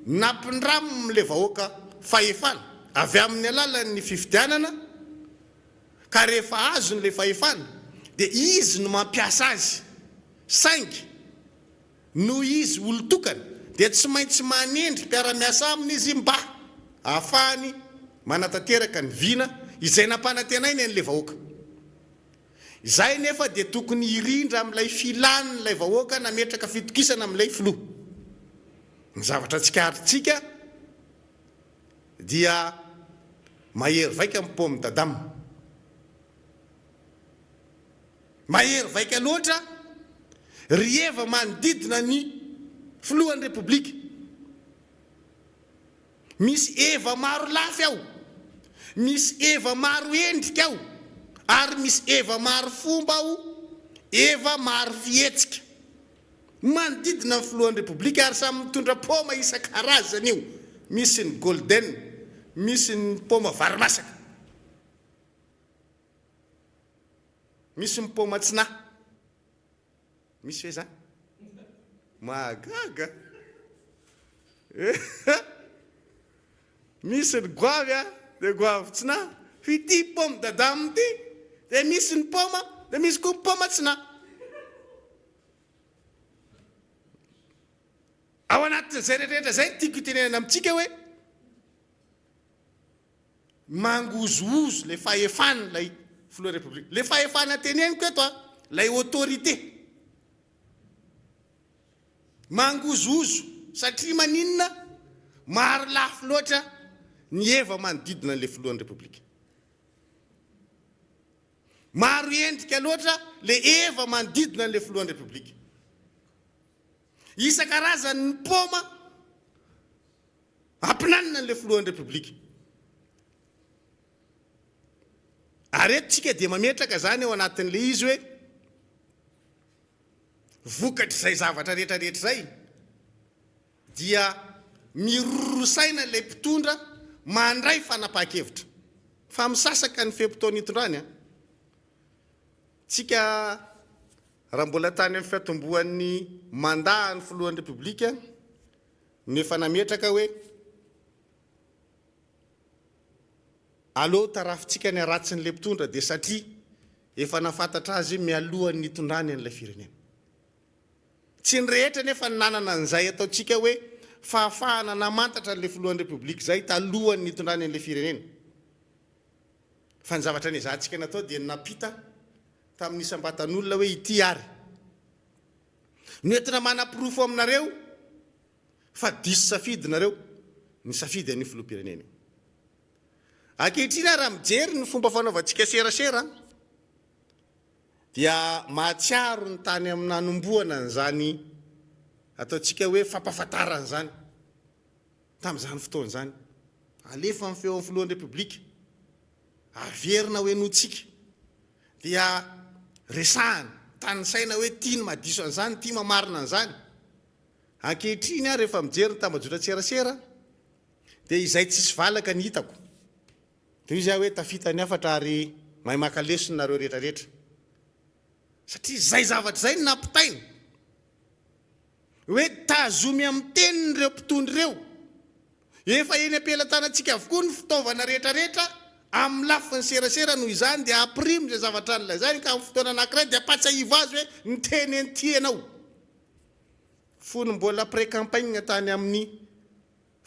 Nampindraminy ilay vahoaka fahefana avy amin'ny alalan'ny fifidianana ka rehefa azony ilay fahefana dia izy no mampiasa azy saingy noho izy olon-tokana dia tsy maintsy manendry mpiara-miasa aminy izy mba ahafahany manatanteraka ny vina izay nampanantenainy an'ilay vahoaka. Izay nefa dia tokony hirindra amin'ilay filan'ilay vahoaka nametraka fitokisana amin'ilay filoha. Ny zavatra tsikaritsika dia mahery vaika ny pomme d'Adam. Mahery vaika loatra ry Eva manodidina ny filohan'ny Repoblika. Misy Eva maro lafy ao, misy Eva maro endrika ao, ary misy Eva maro fomba ao, Eva maro fihetsika. Manodidina ny filohan'ny Repoblika ary samy mitondra paoma isan-karazany io, misy ny golden, misy ny paoma varimasaka, misy ny paoma tsinahy. Misy ve zany? Mahagaga eh! Misy ny goavy a, dia goavy tsinahy, fa ity pomme d'Adam ity dia misy ny paoma dia misy koa ny paoma tsinahy. Ao anatin'izay rehetra rehetra izay no tiako hitenenana amintsika hoe Mangozohozo le fahefan ilay filoha repoblika. Le fahefana teneniko eto a, lay autorité. Mangozohozo satria maninona? Maro lafy loatra ny eva manodidina an'le filohan'ny repoblika. Maro endrika loatra le eva manodidina an'le filohan'ny repoblika. Isan-karazany ny paoma Ampinanina an'ilay filohan'ny Repoblika. Ary eto tsika dia mametraka izany ao anatin'ilay izy hoe vokatr'izay zavatra rehetra rehetra izay dia miroro saina ilay mpitondra mandray fanapahan-kevitra fa misasaka ny fe-potoana itondrany an. Tsika raha mbola tany amin'ny fiatombohan'ny mandat an'ny filohan'ny Repoblika no efa nametraka hoe aleo tarafintsika ny haratsin'ilay mpitondra dia satria efa nahafantatra azy mialohan'ny nitondrany an'ilay firenena. Tsy ny rehetra anefa no nanana an'izay ataontsika hoe fahafahana namantatra an'ilay filohan'ny Repoblika izay talohan'ny nitondrany an'ilay firenena. Fa ny zavatra nezahantsika natao dia ny nampita tamin'ny isam-batan'olona hoe ity ary no entina manaporofo aminareo fa diso safidy nareo nisafidy an'io filoham-pirenena io. Ankehitriny aho raha mijery ny fomba fanaovantsika serasera dia mahatsiaro ny tany amin'ny nanombohana an'izany ataontsika hoe fampahafantarana izany tamin'izany fotoana izany. Alefa ny feon'ny filohan'ny Repoblika, averina ho henointsika, dia resahana, tanisaina hoe ity ny mahadiso an'izany, ity mamarina an'izany. Ankehitriny aho rehefa mijery ny tambajotran-tserasera dia izay tsisy valaka ny hitako. Dia hoy izy aho hoe tafita ny hafatra ary mahay maka lesona nareo rehetra rehetra. Satria izay zavatra izay no nampitaina. Hoe tazomy amin'ny teniny ireo mpitondra ireo. Efa eny am-pelatanantsika avokoa ny fitaovana rehetra rehetra amin'ny lafiny serasera noho izany dia ampirimo izay zavatra nolazainy ka amin'ny fotoana anankiray dia ampatsiahivo azy hoe niteny an'ity ianao. Fony mbola pré-campagne tany amin'ny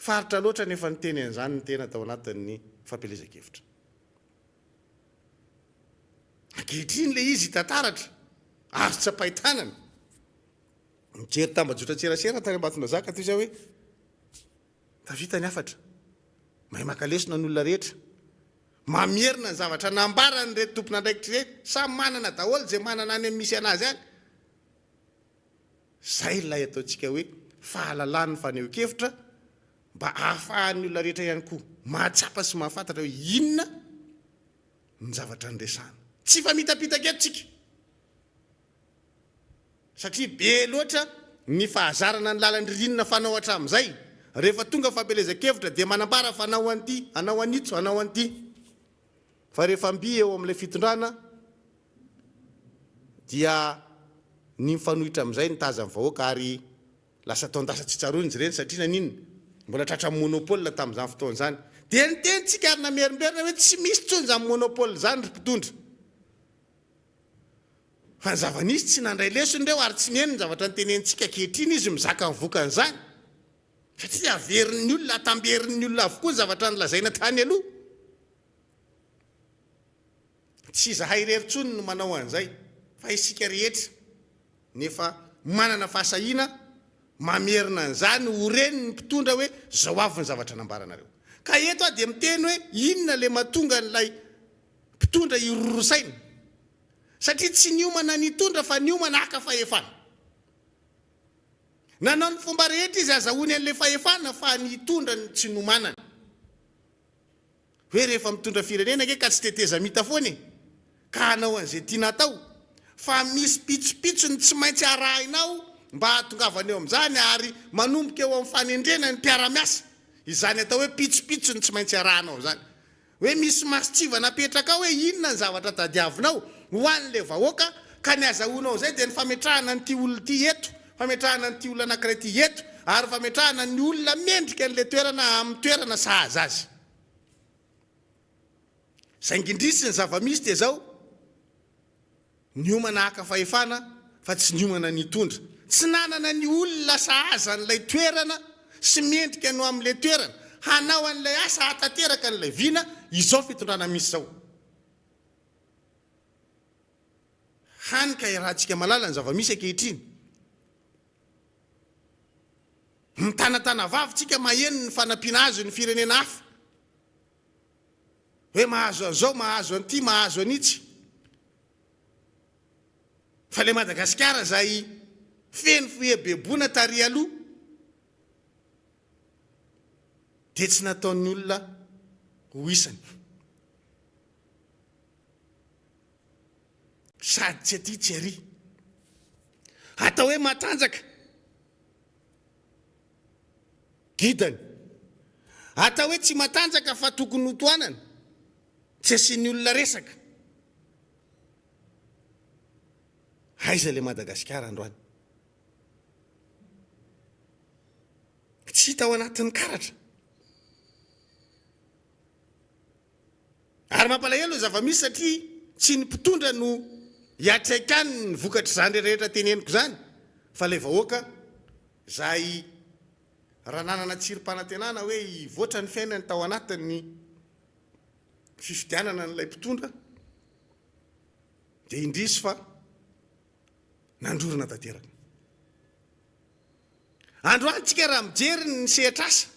faritra loatra nefa niteny an'izany ny tena tao anatin'ny fampielezan-kevitra. Ankehitriny ilay izy hita taratra, azo tsapain-tanana. Nijery tambajotran-tserasera tany Ambatondrazaka toy izay hoe tafita ny hafatra. Mahay maka lesona ny olona rehetra. Mamerina ny zavatra nambaran'ireto tompon'andraikitra ireto. Samy manana daholo izay manana any amin'ny misy an'azy any. Izay ilay ataontsika hoe fahalalan'ny fanehoan-kevitra mba ahafahan'ny olona rehetra ihany koa mahatsapa sy mahafantatra hoe inona ny zavatra niresahana. Tsy hifamitapitaka eto tsika satria be loatra ny fahazarana ny lalan-dririnina fanao hatramin'izay. Rehefa tonga ny fampielezan-kevitra dia manambara fa hanao an'ity, hanao an'itsy, hanao an'ity. Fa rehefa mby eo amin'ilay fitondrana dia ny mifanohitra amin'izay ny tazan'ny vahoaka ary lasa taon-dasa tsy tsaroana izy ireny satria naninona? Mbola tratran'ny monopole tamin'izany fotoana izany. Dia niteny tsika ary namerimberina hoe tsy misy intsony izany monopole izany ry mpitondra. Fa ny zava-nisy tsy nandray lesona ireo ary tsy nihaino ny zavatra notenenintsika. Ankehitriny izy mizaka ny vokan'izany. Satria averin'ny olona, atamberin'ny olona avokoa ny zavatra nolazaina tany aloha. Tsy izahay irery intsony no manao an'izay fa isika rehetra nefa manana fahasahiana mamerina an'izany ho ren'ny mpitondra hoe zao avy ny zavatra nambaranareo. Ka eto aho dia miteny hoe inona ilay mahatonga an'ilay mpitondra hiroro saina? Satria tsy niomana ny hitondra fa niomana haka fahefana. Nanao ny fomba rehetra izy hazahoany an'ilay fahefana fa ny hitondra no tsy nomanany. Hoe rehefa mitondra firenena ange ka tsy tetezamita foana e! Ka hanao an'izay tiana atao. Fa misy pitsopitsony tsy maintsy arahinao mba hahatongavana eo amin'izany ary manomboka eo amin'ny fanendrena ny mpiara-miasa. Izany atao hoe pitsopitsony tsy maintsy arahanao izany. Hoe misy mason-tsivana apetrakao hoe inona ny zavatra tadiavinao ho an'ilay vahoaka ka ny azahoanao izay dia ny fametrahana an'ity olona ity eto, fametrahana an'ity olona anankiray ity eto ary fametrahana ny olona mendrika an'ilay toerana amin'ny toerana sahaza azy. Saingy indrisy ny zava-misy dia izao, niomana haka fahefana fa tsy niomana ny hitondra. Tsy nanana ny olona sahaza an'ilay toerana sy mendrika ny ho amin'ilay toerana, hanao an'ilay asa hahatanteraka an'ilay vina izao fitondrana misy izao. Hany ka iarahantsika malala ny zava-misy ankehitriny. Mitanatana vava tsika maheno ny fanampiana azy ny firenena hafa. Hoe mahazo an'izao, mahazo an'ity, mahazo an'itsy. Fa ilay Madagasikara izay feno fihebeboana tary aloha dia tsy nataon'ny olona ho isany. Sady tsy aty tsy ary. Atao hoe matanjaka. Gidany. Atao hoe tsy matanjaka fa tokony ho tohanana. Tsy asian'ny olona resaka. Aiza ilay Madagasikara androany? Tsy hita ao anatin'ny karatra. Ary mampalahelo ny zava-misy satria tsy ny mpitondra no hiatraikany ny vokatr'izany rehetra teneniko izany fa ilay vahoaka izay raha nanana tsirim-panantenana hoe hivoatra ny fiainany tao anatin'ny fifidianana an'ilay mpitondra dia indrisy fa nandrorona tanteraka. Androany tsika raha mijery ny sehatr'asa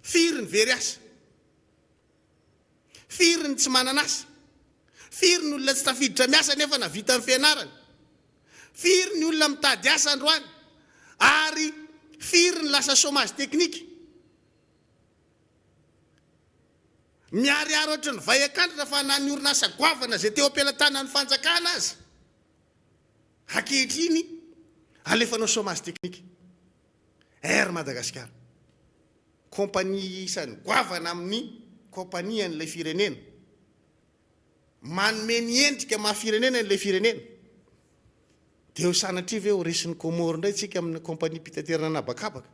Firy ny very asa? Firy ny tsy manana asa? Firy ny olona tsy tafiditra miasa nefa navita ny fianarany? Firy ny olona mitady asa androany? Ary firy ny lasa chômage technique? Miharihary ohatry ny vay an-kandrina fa na ny orinasa goavana izay teo am-pelatanan'ny fanjakana aza ankehitriny alefanao chômage technique. Air Madagascar, kompania isan'ny goavana amin'ny kompania an'ilay firenena, manome ny endrika maha firenena an'ilay firenena, dia ho sanatria ve ho resin'i Comores indray tsika amin'ny kompaniam-pitaterana an'habakabaka?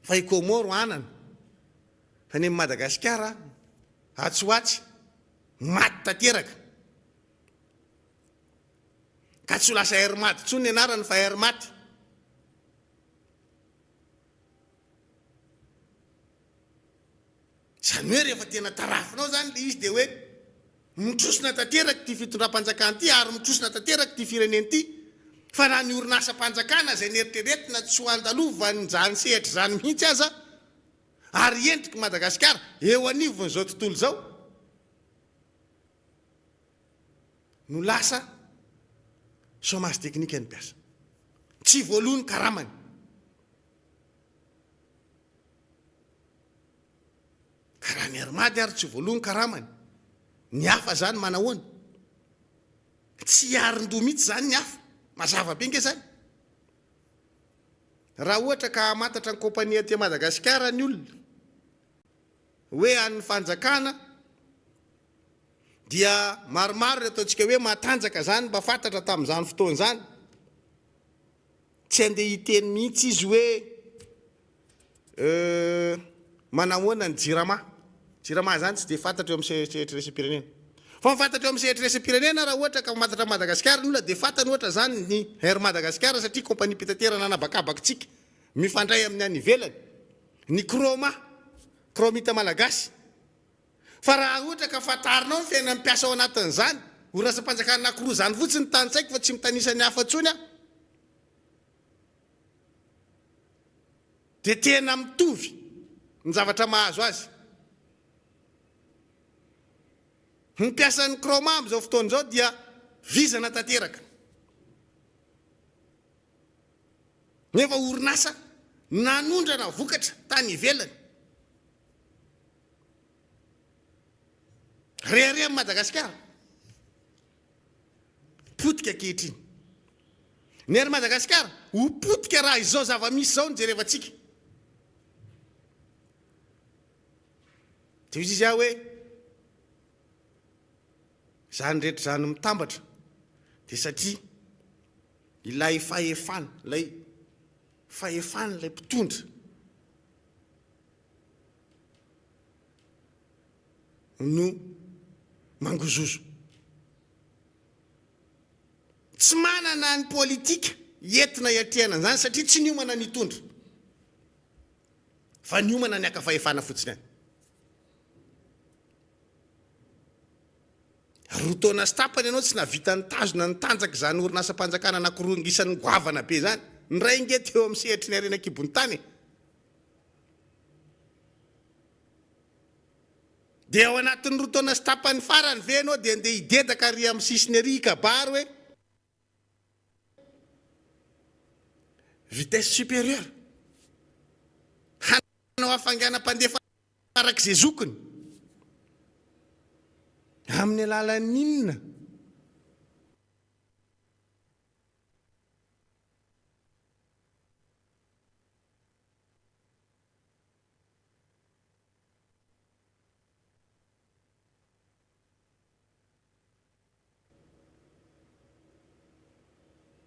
Fa i Comores anana, fa ny an'i Madagasikara atsy ho atsy maty tanteraka. Ka tsy ho lasa Air Mad intsony ny anarany fa Air Maty. Izany hoe rehefa tena tarafinao izany ilay izy dia hoe mitrosona tanteraka ity fitondram-panjakana ity ary mitrosona tanteraka ity firenena ity fa na ny orinasam-panjakana izay neritreretina tsy ho andalovan'izany sehatra izany mihitsy aza ary endrik'i Madagasikara eo anivon'izao tontolo izao no lasa chômage technique ny mpiasa. Tsy voaloa ny karamany. Ka raha ny Armady ary tsy voaloa ny karamany, ny hafa zany manahoana? Tsy hiarin-doha mihitsy zany ny hafa. Mazava be nge zany. Raha ohatra ka hamantatra ny compagnie aty Madagasikara ny olona, hoe an'ny fanjakana, Dia maromaro ny ataontsika hoe matanjaka izany mba fantatra tamin'izany fotoana izany. Tsy handeha hiteny mihitsy izy hoe euh manahoana ny jirama. Jirama izany tsy dia fantatra eo amin'ny sehatra iraisam-pirenena. Fa ny fantatra eo amin'ny sehatra iraisam-pirenena raha ohatra ka mamantatra an'i Madagasikara ny olona dia fantany ohatra izany ny Air Madagascar satria kompaniam-pitaterana an'habakabaka-tsika mifandray amin'ny any ivelany. Ny Chroma, Chromite malagasy. Fa raha ohatra ka fantarinao ny fiainan'ny mpiasa ao anatin'izany, orinasam-panjakana anankiroa izany fotsiny no tanisaiko fa tsy mitanisa ny hafa intsony aho, dia tena mitovy ny zavatra mahazo azy. Ny mpiasan'ny Chroma amin'izao fotoana izao dia vizana tanteraka. Nefa orinasa nanondrana vokatra tany ivelany. Reharehan'i Madagasikara. Potika ankehitriny. Ny Air Madagascar ho potika raha izao zava-misy izao no jerevantsika. Dia hoy izy aho hoe, izany rehetra izany mitambatra dia satria ilay fahefana, ilay fahefan'ilay mpitondra no mangozozo. Tsy manana ny politika entina hiatrehana an'izany satria tsy niomana ny hitondra fa niomana ny haka fahefana fotsiny ihany. Roa taona sy tapany ianao tsy nahavita nitazona ny tanjaka izany orinasam-panjakana anankiroa isan'ny goavana be izany. Ny iray ange teo amin'ny sehatry ny harena an-kibon'ny tany e. Dia ao anatin'ny roa taona sy tapany farany ve ianao dia andeha hidedaka ary amin'ny sisiny ery hikabary hoe vitesse supérieure? Hanao hafainganam-pandeha farak'izay zokiny? Amin'ny alalan'ny inona?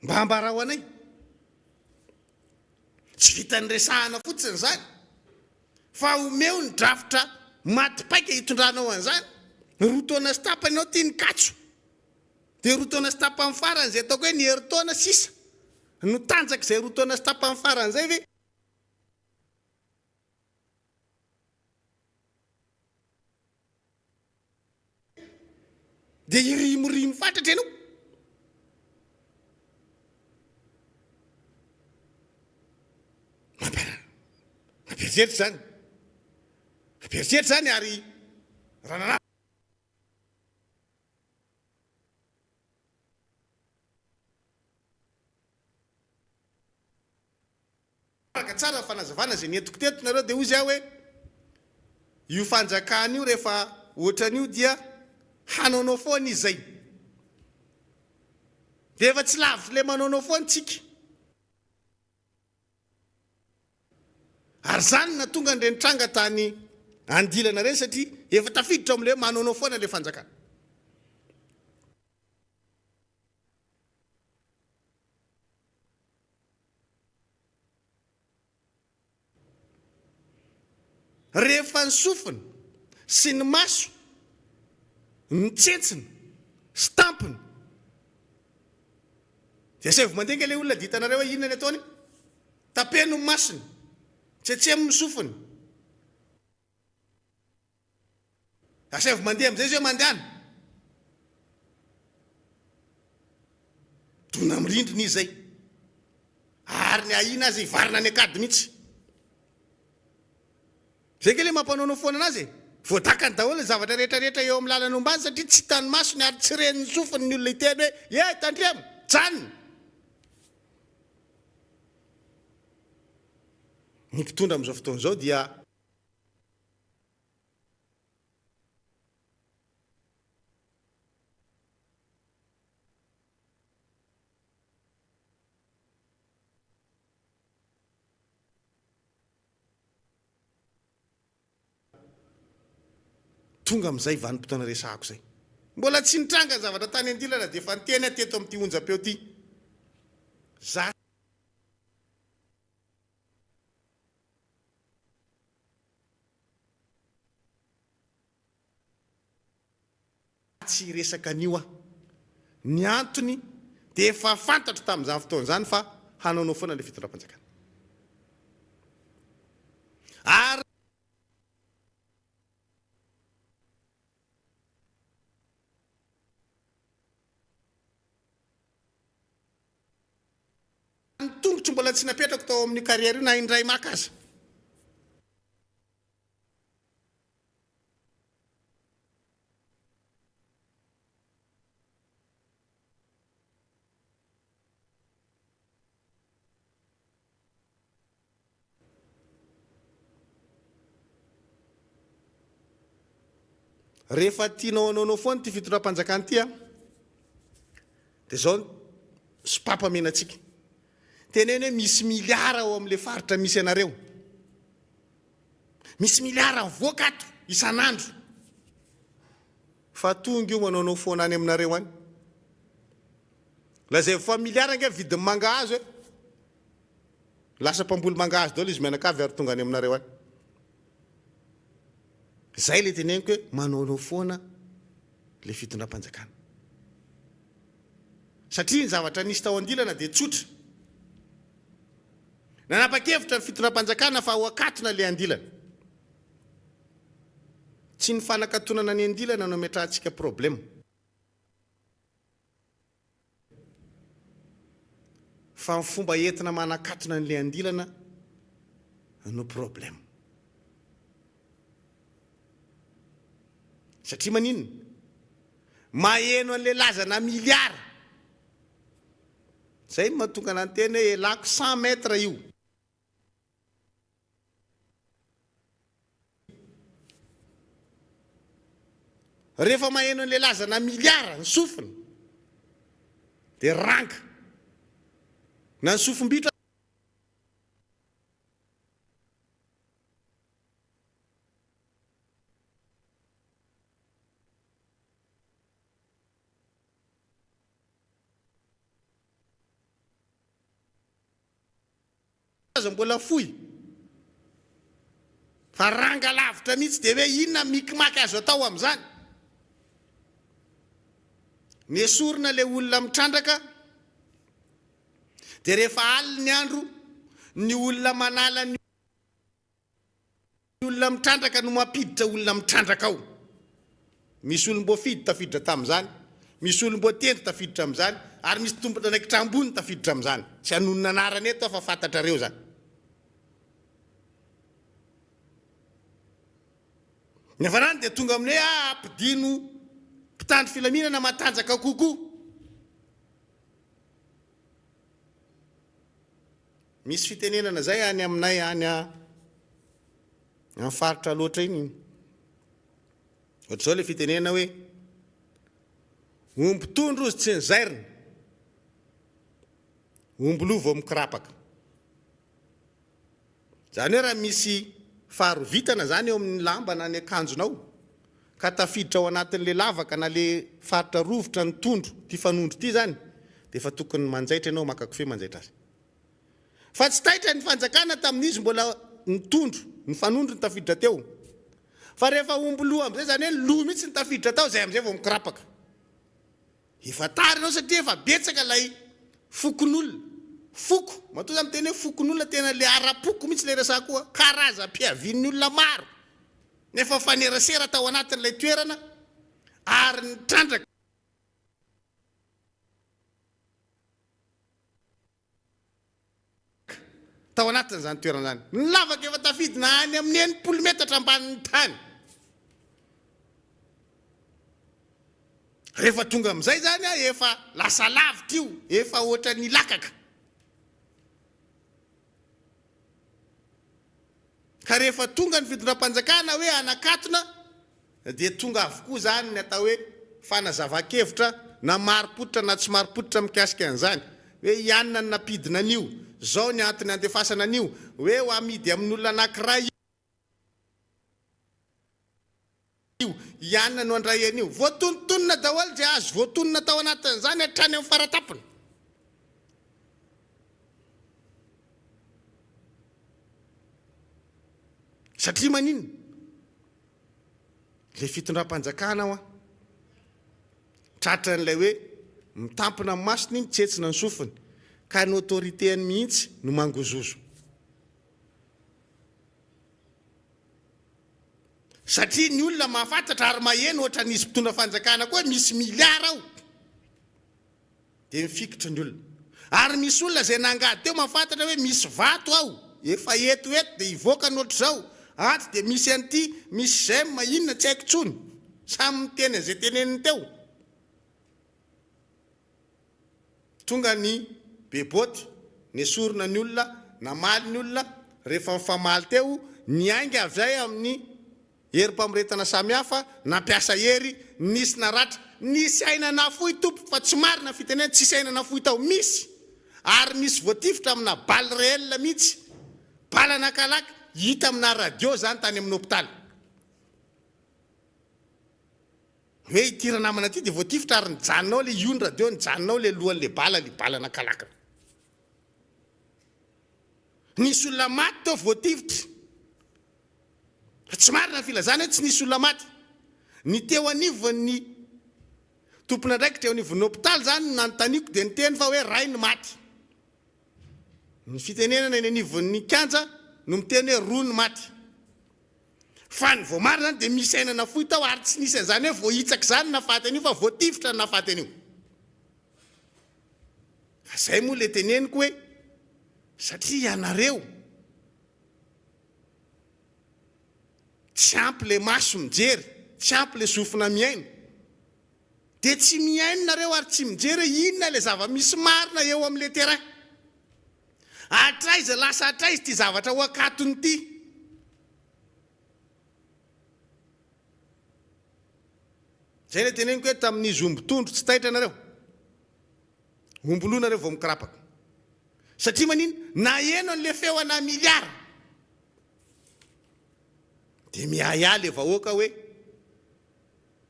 Mba ambarao anay. Tsy vitan'ny resahana fotsiny izany fa omeo ny drafitra maty paika hitondranao an'izany. Roa taona sy tapany ianao ity nikatso. Dia roa taona sy tapany farany izay ataoko hoe ny herintaona sisa no tanjaka izay roa taona sy tapany farany izay ve? Dia hirimorimo fatratra ianao. Mampieritreritra izany. Mampieritreritra izany ary raha nanaraka. Araka tsara ny fanazavana izay nentiko teto nareo dia hozy aho hoe io fanjakana io rehefa ohatran'io dia hanaonao foana izy izay. Dia efa tsy lavitry ilay manaonao foana tsika. Ary izany no nahatonga an'ireny tranga tany andilana ireny satria efa tafiditra ao amin'ilay hoe manaonao foana ilay fanjakana. Rehefa ny sofina sy ny maso no tsentsina sy tampina dia asaivo mandeha ange ilay olona dia hitanareo hoe inona ny ataony, tapeno ny masony, tsetsemo ny sofiny. Asaivo mandeha amin'izay izy hoe mandehana. Dona amin'ny rindrina izy izay. Ary ny ahiana aza hivarina any an-kady mihitsy. Izay ange ilay mampanaonao foana anazy e. Voadakany daholo ny zavatra rehetra rehetra eo amin'ny lalana ombany satria tsy hitan'ny masony ary tsy ren'ny sofiny ny olona hiteny hoe eh tandremo, janona. Ny mpitondra amin'izao fotoana izao dia. Tonga amin'izay vanim-potoana resahako izay. Mbola tsy nitranga ny zavatra tany andilana dia efa niteny aho teto amin'ity onjam-peo ity. Za. Tsy hiresaka an'io aho. Ny antony dia efa fantatro tamin'izany fotoana izany fa hanaonao foana ilay fitondram-panjakana. Ary. Ny tongotro mbola tsy napetrako tao amin'io carrière io na indray maka aza. Rehefa tianao hanaonao foana ity fitondram-panjakana ity an, dia izao ny sopapa amena antsika. Teneno hoe misy miliara ao amin'ilay faritra misy anareo. Misy miliara mivoaka ato isan'andro. Fa tonga io manaonao foana any aminareo any. Lazaivo fa miliara ange vidin'ny mangahazo e. Lasa mpamboly mangahazo daholo izy mianakavy ary tonga any aminareo any. Zay le teneniko hoe manaonao foana le fitondram-panjakana. Satria ny zavatra nisy tao andilana dia tsotra. Nanapa-kevitra ny fitondram-panjakana fa ho akatona le andilana. Tsy ny fanakatonana ny andilana no ametrahantsika problema. Fa ny fomba entina manakatona an'ilay andilana no problème. Satria maninona? Maheno an'ilay lazana milliard. Zay no mahatonga anah niteny hoe elako 100 mètres io. Rehefa maheno an'ilay lazana miliara ny sofina dia ranga na ny sofim-bitro Aza mbola fohy fa ranga lavitra mihitsy dia hoe inona micmac azo atao amin'izany? Nesorina ilay olona mitrandraka dia rehefa alina ny andro ny olona manala ny olona mitrandraka no mampiditra olona mitrandraka ao. Misy olom-boafidy tafiditra tamin'izany, misy olom-boatendry tafiditra amin'izany, ary misy tompon'andraikitra ambony tafiditra amin'izany. Tsy hanonona anarana eto aho fa fantatrareo izany. Ny hafarany dia tonga amin'ny hoe ah, ampidino mpitandro filaminana matanjaka kokoa. Misy fitenenana zay any aminay any amin'ny faritra loatra iny. Ohatr'izao le fitenenana hoe omby tondro ozy tsy nizairina, omby loha vao mikorapaka. Izany hoe raha misy faharovitana izany eo amin'ny lamba na ny akanjonao ka tafiditra ao anatin'ilay lavaka na ilay faritra rovitra ny tondro, ity fanondro ity izany, dia efa tokony manjaitra ianao, maka kofehy manjaitra azy. Fa tsy taitra ny fanjakana tamin'izy mbola ny tondro, ny fanondro no tafiditra teo. Fa rehefa omby loha amin'izay, izany hoe ny loha mihitsy no tafiditra tao, izay amin'izay vao mikorapaka. Efa tara ianao satria efa betsaka ilay fokonolona, foko, matoa za miteny hoe fokonolona tena le ara-poko mihitsy le resako io a, karazam-piavian'ny olona maro nefa mifanerasera tao anatin'ilay toerana ary nitrandraka. Tao anatin'izany toerana izany, ny lavaka efa tafidina any amin'ny 60 metatra ambanin'ny tany. Rehefa tonga amin'izay izany, efa lasa lavitra io, efa ohatran'ny ilakaka. Ka rehefa tonga ny fitondram-panjakana hoe hanakatona dia tonga avokoa izany ny atao hoe fanazavan-kevitra na marim-pototra na tsy marim-pototra mikasika an'izany, hoe i anona no nampidina an'io, izao ny antony andefasana an'io, hoe ho amidy amin'olona anankiray io, i anona no handray an'io. Voatonontonona daholo izay azo voatonona tao anatin'izany hatrany amin'ny faratampony. Satria maninona? Ilay fitondram-panjakana hoa. Tratran'ilay hoe mitampina ny masony, mitsetsina ny sofiny, ka ny autorité-ny mihitsy no mangozozo. Satria ny olona mahafantatra ary maheno ohatran'izy mpitondra fanjakana koa hoe misy milliard ao. Dia mifikitra ny olona. Ary misy olona izay nangady teo mahafantatra hoe misy vato ao, efa eto eto dia hivoaka ny ohatr'izao, ato dia misy an'ity, misy j'aime inona tsy haiko intsony. Samy miteny an'izay teneniny teo. Tonga ny beboty, nesorina ny olona, namaly ny olona, rehefa nifamaly teo, niainga avy ay amin'ny Herim-pamoretana samihafa, nampiasa hery, nisy naratra, nisy aina nafoy tompoko fa tsy marina ny fitenena tsisy aina nafoy tao, misy ary nisy voatifitra amina balle réelle mihitsy, bala nakalaky, hita amina radio zany tany amin'ny hopitaly. Hoe ity ranamana ity dia voatifitra ary nijanona ao le io ny radio, nijanona ao le lohan'le bala, le bala nakalakina. Nisy olona maty teo voatifitra. Fa tsy marina ny filazana hoe tsy nisy olona maty. Ny teo anivon'ny tompon'andraikitra eo anivon'ny hopitaly izany no nanontaniako dia niteny fa hoe ray no maty. Ny fitenenana eny anivon'ny kianja no miteny hoe roa no maty. Fa ny voamarina izany dia misy aina nafoy tao ary tsy nisy an'izany hoe voahitsaka izany no nahafaty an'io fa voatifitra no nahafaty an'io. Fa izay moa ilay teneniko hoe satria ianareo Tsy ampy le maso mijery, tsy ampy le sofina mihaino. Dia tsy mihaino nareo ary tsy mijery hoe inona ilay zava-misy marina eo amin'ilay terrain. Hatraiza lasa hatraiza ity zavatra ho akatony ity. Zay ilay teneniko hoe tamin'izy omby tondro tsy taitra nareo. Omby loha nareo vao mikorapaka. Satria manino? Naheno an'le feo ana milliard. Dia miahiahy le vahoaka hoe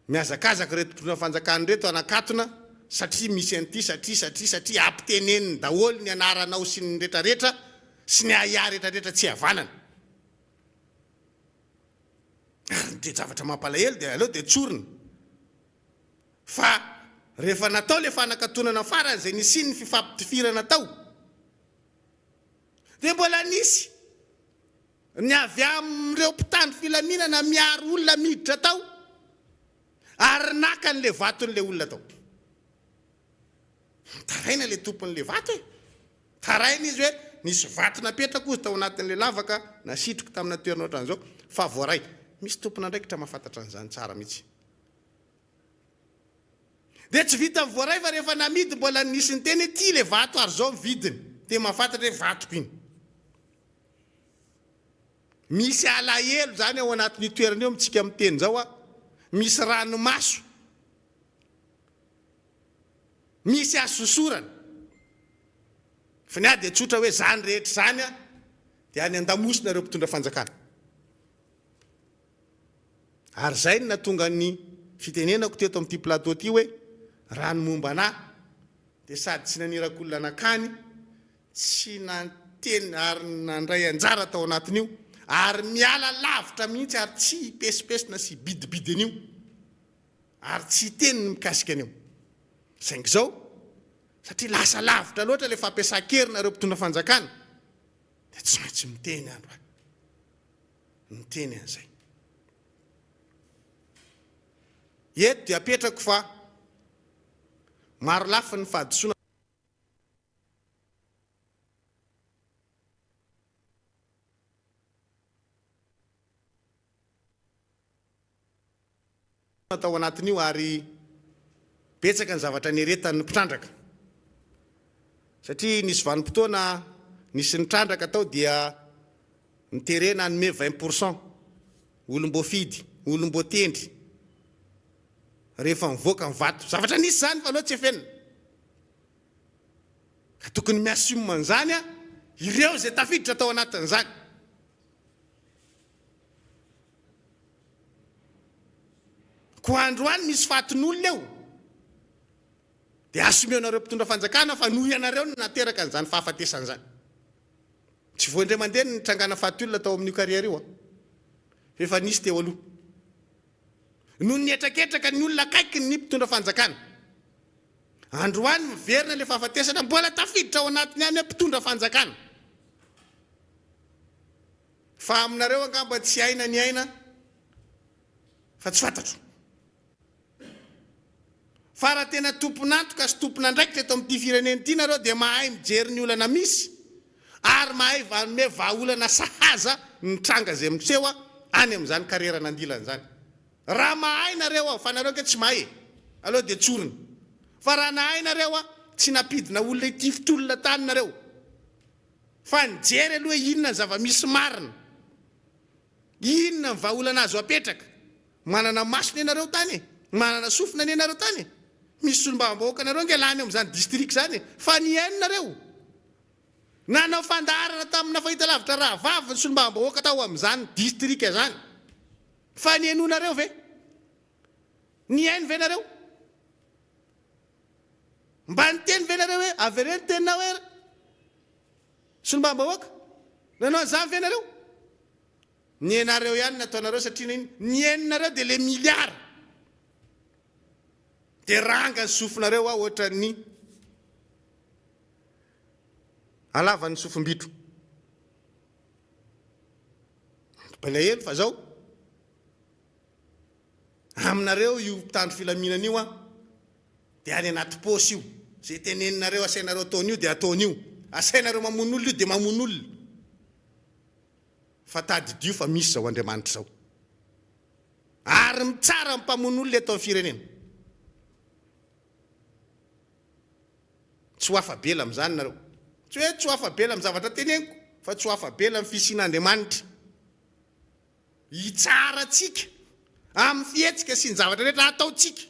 mihazakazaka ireto mpitondra fanjakana ireto hanakatona satria misy an'ity satria satria satria ampiteneniny daholo ny anaranao sy ny retraretra sy ny ahiahy retraretra tsy havanana. Ary ny toe-javatra mampalahelo dia aleo dia tsorina fa rehefa natao le fanakatonana farany izay nisian'ny fifampitifirana tao dia mbola nisy ny avy amin'ireo mpitandro filaminana miaro olona miditra tao ary naka an'ilay vaton'ilay olona tao. Mitaraina ilay tompon'ilay vato e! Taraina izy hoe nisy vato napetrako hozy tao anatin'ilay lavaka nasitriko tamina toerana ohatran'izao fa voaray. Misy tompon'andraikitra mahafantatra an'izany tsara mihitsy. Dia tsy vitan'ny voaray fa rehefa namidy mbola nisy niteny hoe ity ilay vato ary izao ny vidiny. Dia mahafantatra hoe vatoko iny. Misy alahelo izany ao anatin'io toerana io amintsika miteny izao an. Misy ranomaso. Misy hasosorana. Fa ny ahy dia tsotra hoe izany rehetra izany an, dia any an-damosina ireo mpitondra fanjakana. Ary izay no nahatonga ny fitenenako teto amin'ity plateau ity hoe raha ny momba anà dia sady tsy naniraka olona nankany, tsy nanteny ary nandray anjara tao anatin'io ary miala lavitra mihitsy ary tsy hipesipesina sy hibidibidy an'io ary tsy hiteny ny mikasika an'io. Saingy izao, satria lasa lavitra loatra ilay fampiasan-kery nareo mpitondra fanjakana dia tsy maintsy miteny andro aho. Miteny an'izay. Eto dia apetrako fa maro lafiny ny fahadisoana. Tao anatin'io ary betsaka ny zavatra nieretan'ny mpitrandraka satria nisy vanim-potoana nisy nitrandraka tao dia niterena hanome 20 pour cent olom-boafidy, olom-boatendry rehefa mivoaka ny vato. Zavatra nisy izany fa aleo tsy efenina. Ka tokony mi-assume an'izany ireo izay tafiditra tao anatin'izany. Koa androany misy fatin'olona eo dia assumer-nareo mpitondra fanjakana fa noho ianareo no nateraka an'izany fahafatesana izany. Tsy vao indray mandeha no nitrangana faty olona tao amin'io carrière io an! Fa efa nisy teo aloha. Noho ny hetraketraka ny olona akaiky ny mpitondra fanjakana. Androany miverina ilay fahafatesana mbola tafiditra ao anatiny ihany hoe mpitondra fanjakana. Fa aminareo angamba tsy aina ny aina fa tsy fantatro. Fa raha tena tompon'antoka sy tompon'andraikitra eto amin'ity firenena ity nareo dia mahay mijery ny olana misy ary mahay manome vahaolana sahaza ny tranga izay miseho any amin'izany karieran'andilana izany. Raha mahay nareo aho, fa nareo ange tsy mahay e! Aleo dia tsorina. Fa raha nahay nareo aho, tsy nampidina olona hitifit'olona tany nareo. Fa nijery aloha hoe inona ny zava-misy marina. Inona ny vahaolana azo apetraka. Manana maso ne nareo tany e! Manana sofina ne nareo tany e! Misy solombavambahoaka nareo ange lany ao amin'izany district izany e! Fa nihaino nareo. Nanao fandaharana tamina fahitalavitra rahavavy ny solombavambahoaka tao amin'izany district izany. Fa nihainoanareo ve? Nihaino ve nareo? Mba niteny ve nareo hoe avereno ny teninao hoe solombavambahoaka? Nanao an'izany ve nareo? Ny anareo ihany no ataonareo satria ny ny henonareo dia le milliard. Dia ranga ny sofinareo aho ohatran'ny halavan'ny sofim-bitro. Mampalahelo fa zao aminareo io mpitandro filaminana io an, dia any anaty paosy io. Izay teneninareo asainareo ataon'io dia ataon'io. Asainareo mamono olona io dia mamono olona. Fa tadidio fa misy izao Andriamanitra izao. Ary mitsara ny mpamono olona eto amin'ny firenena. Tsy ho afa-bela amin'izany nareo. Tsy hoe tsy ho afa-bela amin'ny zavatra teneniko, fa tsy ho afa-bela amin'ny fisian'Andriamanitra. Hitsara antsika amin'ny fihetsika sy ny zavatra rehetra ataontsika.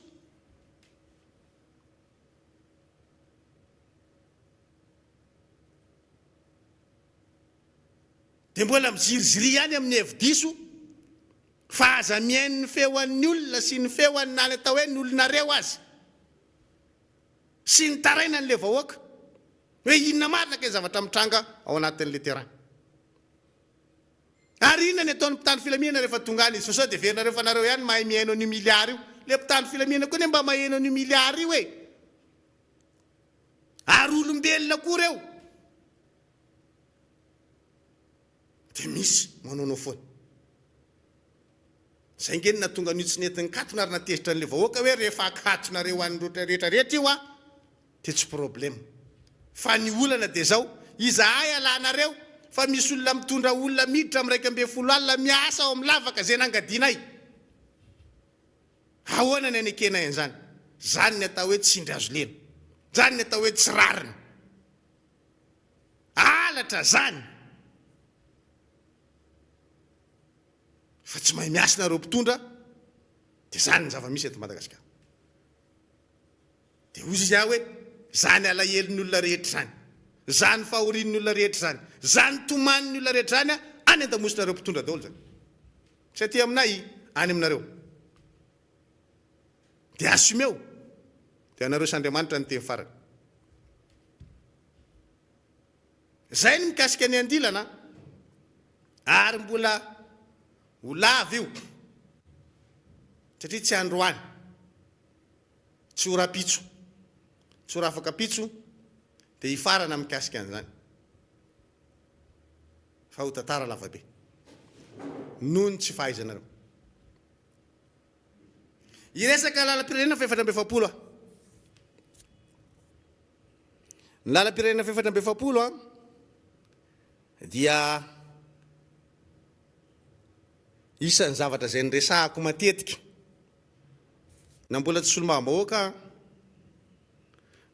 Dia mbola miziriziria ihany amin'ny hevi-diso fa aza mihaino ny feon'ny olona sy ny feon'ny na ny atao hoe ny olonareo aza sy ny tarainan'ilay vahoaka hoe inona marina kay zavatra mitranga ao anatin'ilay terrain. Ary inona ny ataon'ny mpitandro filaminana rehefa tonga any izy fa sao dia heverinareo fa nareo ihany mahay mihaino an'io milliard io. Ilay mpitandro filaminana koa anie mba maheno an'io milliard io e! Ary olombelona koa ireo. Dia misy manaonao foana. Izay nge no nahatonga an'io tsy nety nikatona ary natezitra an'ilay vahoaka hoe rehefa akatonareo any rehetra rehetra io an, dia tsy problème. Fa ny olana dia izao, izahay alanareo fa misy olona mitondra olona miditra amin'ny 11 alina miasa ao amin'ny lavaka izay nangadianay. Ahoana ny anekenay an'izany? Izany ny atao hoe tsindry azo lena. Izany ny atao hoe tsy rariny. Halatra zany! Fa tsy mahay miasa nareo mpitondra de zany ny zava-misy eto Madagasikara. De hozy izy aho hoe zany alahelon'ny olona rehetra zany, zany fahorian'ny olona rehetra zany, zany tomanin'ny olona rehetra zany any an-damosinareo mpitondra daholo zany. Tsy aty aminay, any aminareo. De assumeo. De anareo sy Andriamanitra ny teny farany. Zay ny mikasika ny andilana ary mbola ho lava io satria tsy androany, tsy ho rapitso, tsy ho rafakapitso dia hifarana mikasika an'izany fa ho tantara lavabe noho ny tsy fahaizanareo. Hiresaka lalam-pirenena faha-44 aho. Ny lalam-pirenena faha-44 dia isan'ny zavatra izay niresahako matetika na mbola tsy solombavambahoaka aho,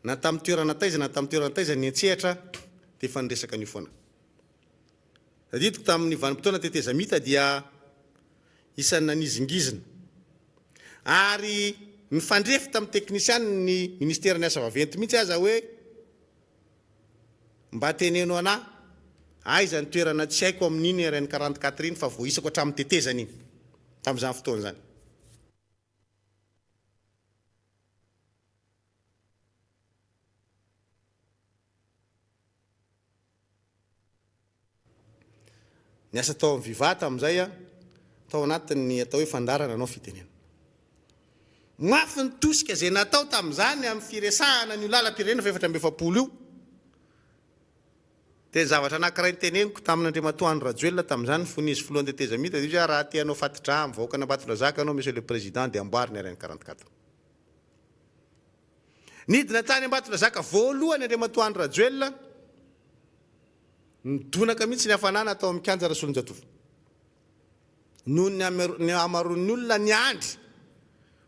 na tamin'ny toerana taiza na tamin'ny toerana taiza niantsehatra dia efa niresaka an'io foana. Tadidiko tamin'ny vanim-potoana tetezamita dia isan'ny nanizingizina ary nifandrefy tamin'ny teknisianin'ny ministeran'ny asa vaventy mihitsy aza hoe mba teneno anà aiza ny toerana tsy haiko amin'iny RN 44 iny fa voaisako hatramin'ny tetezana iny tamin'izany fotoana izany. Niasa tao amin'ny Viva tamin'izay aho, tao anatin'ny atao hoe fandaharana nanao fitenenana. Mafy ny tosika izay natao tamin'izany amin'ny firesahana an'io lalam-pirenena faha-44 io. Dia ny zavatra anankiray noteneniko tamin'Andriamatoa Andry Rajoelina tamin'izany fony izy filohan'ny tetezamita dia izy hoe raha te hanao fatidrà amin'ny vahoakan'Ambatondrazaka ianao Monsieur le Président dia amboary ny RN 44. Nidina tany Ambatondrazaka voalohany Andriamatoa Andry Rajoelina, nidonaka mihitsy ny hafanana tao amin'ny kianja Rasolonjatovo. Noho ny hamaroan'ny olona niandry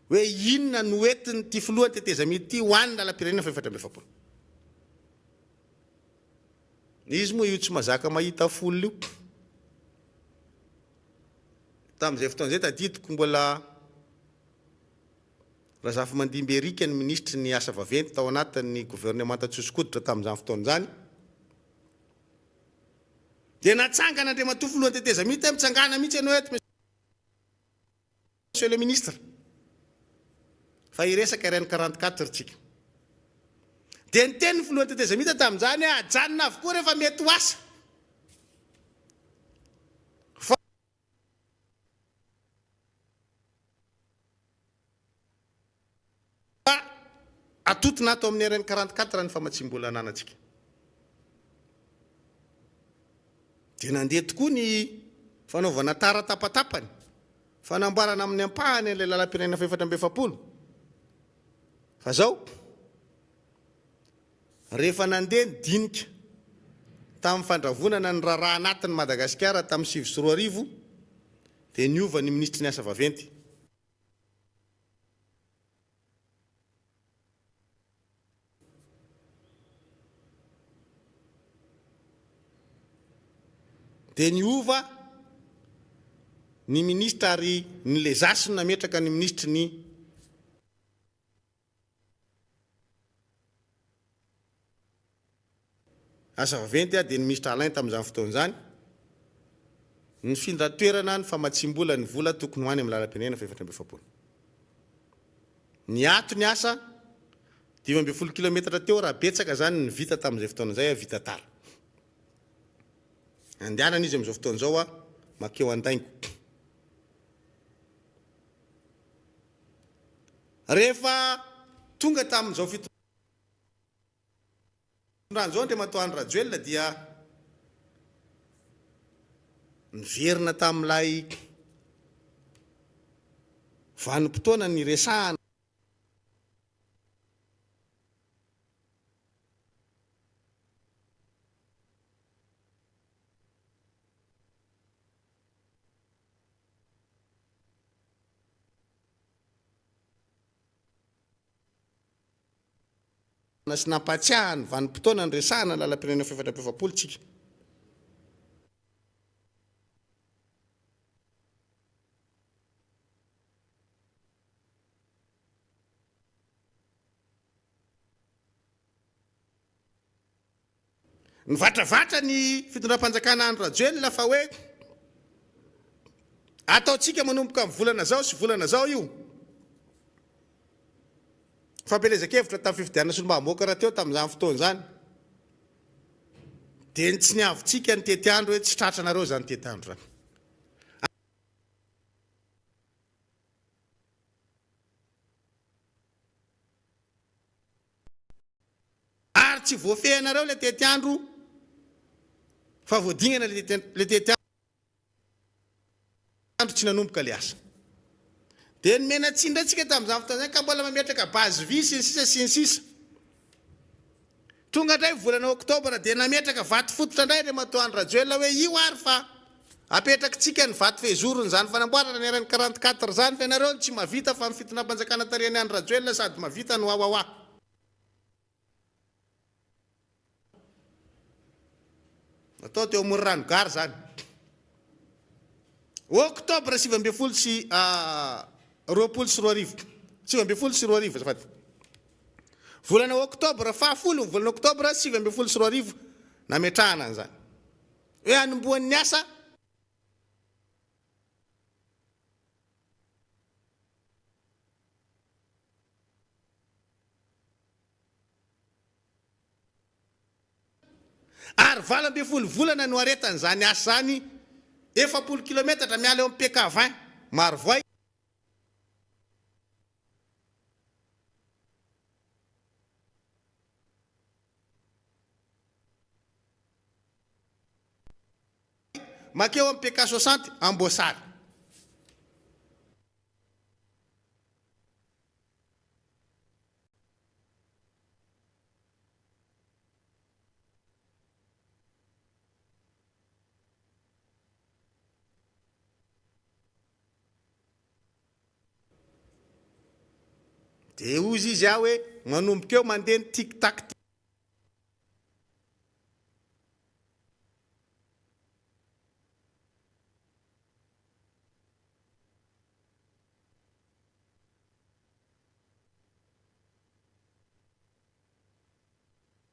hoe inona no entin'ity filohan'ny tetezamita ity ho an'ny lalam-pirenena faha-44. Izy moa io tsy mazaka mahita foule io. Tamin'izay fotoana izay tadidiko mbola Razafimandimby Eric ny minisitry ny asa vaventy tao anatin'ny governemanta Tsosokoditra tamin'izany fotoana izany. Dia natsangana Andriamatoa Filohan'ny tetezamita hoe mitsangàna mihitsy ianao eto Monsieur le Ministre fa hiresaka RN 44 tsika. Dia niteny ny Filohan'ny tetezamita tamin'izany hoe ajanona avokoa rehefa mety ho asa. Fa atotona ato amin'ny RN 44 ny famatsiam-bola ananantsika. Dia nandeha tokoa ny fanaovana tara tapatapany, fanamboarana amin'ny ampahany an'ilay lalam-pirenena faha-44. Fa zao, rehefa nandeha ny dinika tamin'ny fandravonana ny raharaha anatin'i Madagasikara tamin'ny 2009 dia niova ny minisitry ny asa vaventy. Dia niova ny minisitra ary ny Lezasy no nametraka ny minisitry ny. Asa vaventy dia ny minisitra Alain tamin'izany fotoana izany. Nifindra toerana ny famatsiam-bola ny vola tokony ho any amin'ny lalam-pirenena faha-44. Niato ny asa, 15 kilometatra teo raha betsaka izany ny vita tamin'izay fotoana izay, vita tara. Andehanana izy amin'izao fotoana izao makeo Andaingo. Rehefa tonga tamin'izao fitondrana izao Andriamatoa Andry Rajoelina dia niverina tamin'ilay vanim-potoana niresahana. Sy nampahatsiahy ny vanim-potoana niresahana ny lalam-pirenena faha-44 tsika. Nivatravatra ny fitondram-panjakana Andry Rajoelina fa hoe ataontsika manomboka amin'ny volana zao sy volana zao io. Fampielezan-kevitra tamin'ny fifidianana solombavambahoaka rahateo tamin'izany fotoana izany. Dia ny tsy niavontsika ny tetiandro hoe tsy tratranareo izany tetiandro izany. Ary tsy voafehinareo ilay tetiandro fa voadingana ilay tetiandro tsy nanomboka ilay asa. Dia nomena tsiny indray tsika tamin'izany fotoana izany ka mbola mametraka base vie sy ny sisa sy ny sisa. Tonga indray volana oktobra dia nametraka vato fototra indray Andriamatoa Andry Rajoelina hoe io ary fa apetrakitsika ny vato fehizoron'izany fanamboarana ny RN 44 izany fa ianareo no tsy mahavita fa ny fitondram-panjakana tarihan'i Andry Rajoelina sady mahavita no wawawa. Natao teo Amoronrano Gare izany. Oktobra 2019, 2019 azafady. Volana oktobra, fahafolo ny volana oktobra 2019 nametrahana an'izany. Hoe hanombohan'ny asa. Ary 18 volana no aretan'izany asa izany, 40 kilometatra miala eo amin'ny PK 20 Marovoay. makeo amin'ny PK 60 Amboasary. Dia hozy izy aho hoe manomboka eo mandeha ny tic tac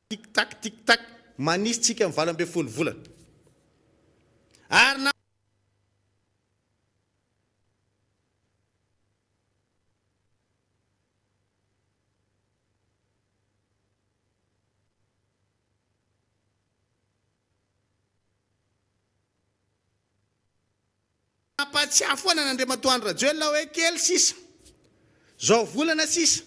tic tac tic tac manisy tsika ny 18 volana ary na Nampahatsiahy foana an'Andriamatoa Andry Rajoelina hoe kely sisa, zao volana sisa.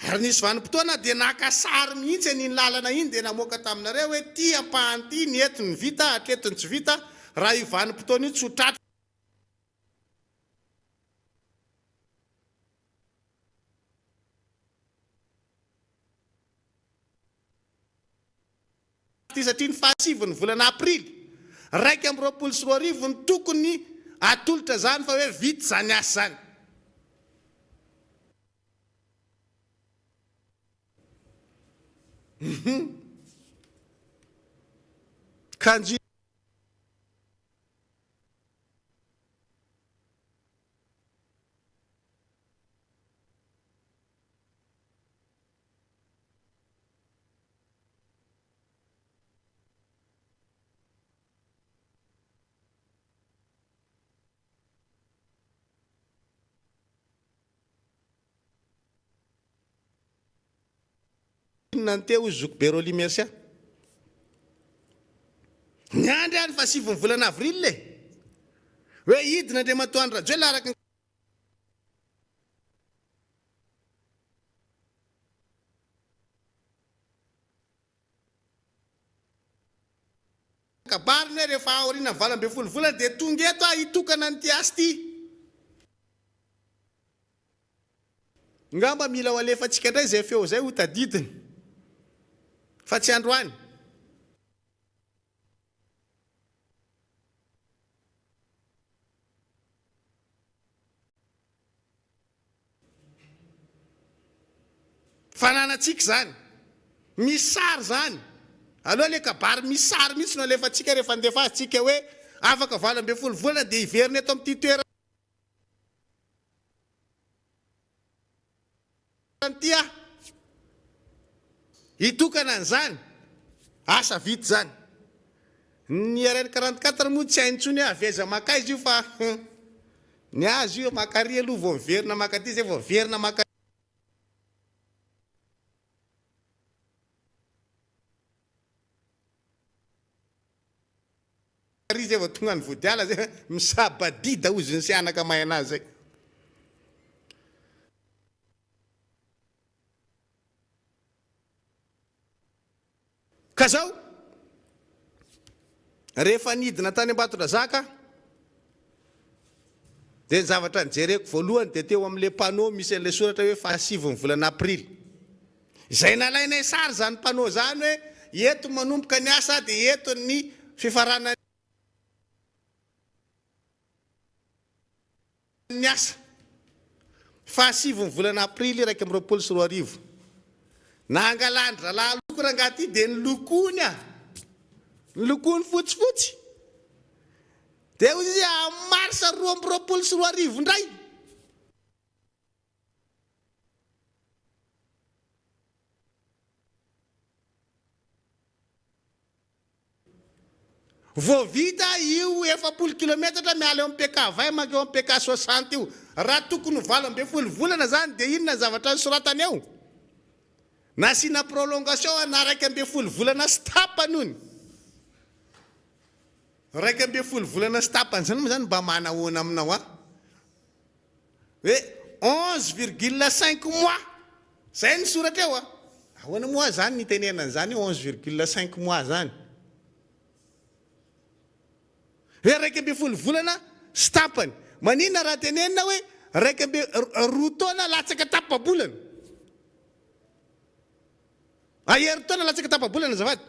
Ary nisy vanim-potoana dia naka sary mihitsy an'iny lalana iny dia namoaka taminareo hoe ity ampahany ity ny eto ny vita, hatreto ny tsy vita, raha io vanim-potoana io tsy ho tratra ity satria ny fahasivin'ny volana aprily 2021 no tokony atolotra izany fa hoe vita izany asa izany. Kanjo Inona ny teo hoy zokibe Rolly Mercia. Niandry aho ny fahasivin'ny volana avril e! Hoe hidina Andriamatoa Andry Rajoelina araka ny kabariny hoe rehefa aorian'ny 18 volana dia tonga eto aho hitokana an'ity asa ity. Ngamba mila ho alefantsika indray izay feo izay ho tadidiny fa tsy androany. Fananantsika izany. Misy sary izany. Aleo ilay kabary misy sary mihitsy no alefantsika rehefa handefa azy tsika hoe afaka 18 volana dia hiverina eto amin'ity toerana ity aho. Hitokana an'izany. Asa vita izany. Ny RN 44 moa tsy hainy intsony hoe avy aiza mankaiza io fa ny azy io maka ary aloha vao miverina maka aty zay vao miverina maka ary zay vao tonga any Vodiala zay misabadida hozy ny sianaka mahay anazy zay. Ka zao, rehefa nidina tany Ambatondrazaka aho, dia ny zavatra nijereko voalohany dia teo amin'ilay panneau misy an'ilay soratra hoe fahasivin'ny volana aprily. Izay nalainay sary izany panneau izany hoe eto manomboka ny asa dia eto ny fifaranan'ny Ny asa. Fahasivin'ny volana aprily 2021. Nangalan-drahalahy loko rangahy ity dia nolokoiny ah! Nolokoiny fotsifotsy. Dia hoy izy amin'ny marsa 2022 indray. Vao vita io 40 kilometatra miala eo amin'ny PK 20 mankeo amin'ny PK 60 io. Raha tokony ho 18 volana izany dia inona ny zavatra nosoratany eo? Nasiana prolongation ana 11 volana sy tapany hono. 11 volana sy tapany izany moa izany mba manahoana aminao an? Hoe onze virgule cinq mois, zay ny soratra eo a! Ahoana moa zany ny itenenana an'izany hoe onze virgule cinq mois zany? Hoe 11 volana sy tapany. Maninona raha tenenina hoe iraika amby, roa taona latsaka tapa-bolana? A herintaona latsaka tapa-bolana azafady.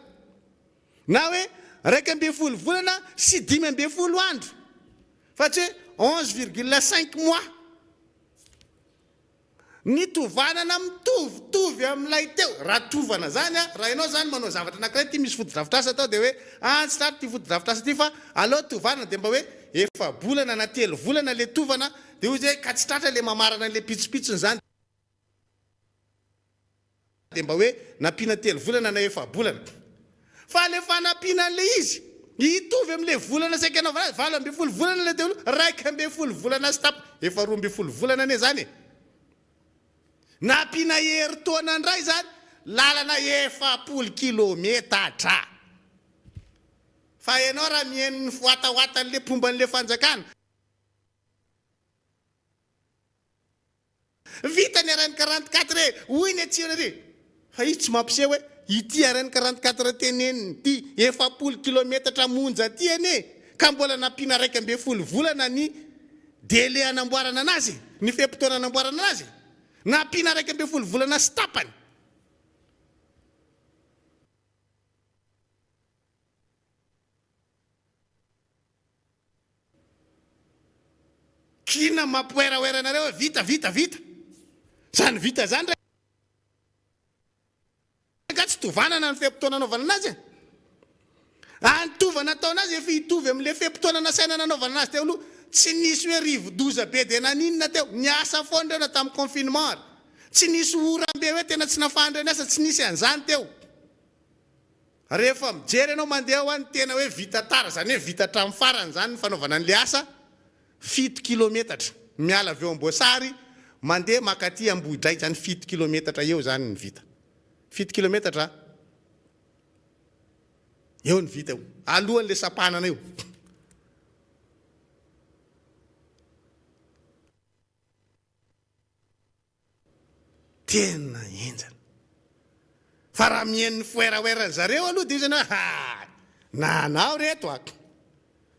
Na hoe 11 volana sy 15 andro. Fa tsy hoe 11 virgule cinq mois. Ny tovanana mitovitovy amin'ilay teo. Raha tovana izany an, raha ianao izany manao zavatra anankiray ity misy fotodrafitrasa atao dia hoe ah tsy tsara ity fotodrafitrasa ity fa aleo tovanana dia mba hoe efa-bolana na telo volana ilay tovana dia hoy izy hoe ka tsy tratra ilay mamarana an'ilay pitsopitsony izany dia mba hoe nampiana telo volana na efa-bolana. Fa ilay fanampiana an'ilay izy, hitovy amin'ilay volana saika anaovana azy, 18 volana ilay teo aloha, 11 volana sy tapany, efa 12 volana anie izany e! Nampiana herintaona indray izany, lalana 40 kilometatra. Fa ianao raha mihaino ny fiwatawatan'ilay mpomba an'ilay fanjakana, Vita ny RN 44 e! Hoy ny atsiro ery. Fa izy tsy mampiseho hoe ity RN 44 teneniny ity 40 kilometatra monja ity anie ka mbola nampiana 11 volana ny délai hanamboarana anazy e! Ny fe-potoana hanamboarana anazy e! Nampiana 11 volana sy tapany. Kina mampiwerawera anareo hoe vita vita vita. Zany vita zany re nga tsy tovanana ny fe-potoana anaovana anazy e. Ary ny tovana ataona azy efa hitovy amin'ilay fe-potoana nasaina nanaovana anazy teo aloha. Tsy nisy hoe rivo-doza be dia naninona teo. Niasa foana ireo na tamin'ny confinement ary. Tsy nisy oram-be hoe tena tsy nafahan'ireo niasa, tsy nisy an'izany teo. Rehefa mijery ianao mandeha ao any tena hoe vita tara, izany hoe vita hatramin'ny farany izany ny fanaovana an'ilay asa, fito kilometatra miala avy eo Amboasary mandeha mankaty Ambohidray izany fito kilometatra eo izany ny vita. Fito kilometatra eo ny vita eo, alohan'ilay sampanana io. Tena henjana. Fa raha mihaino ny foeraoeran zareo aloha dia izy hoe ha! Nanao reto a!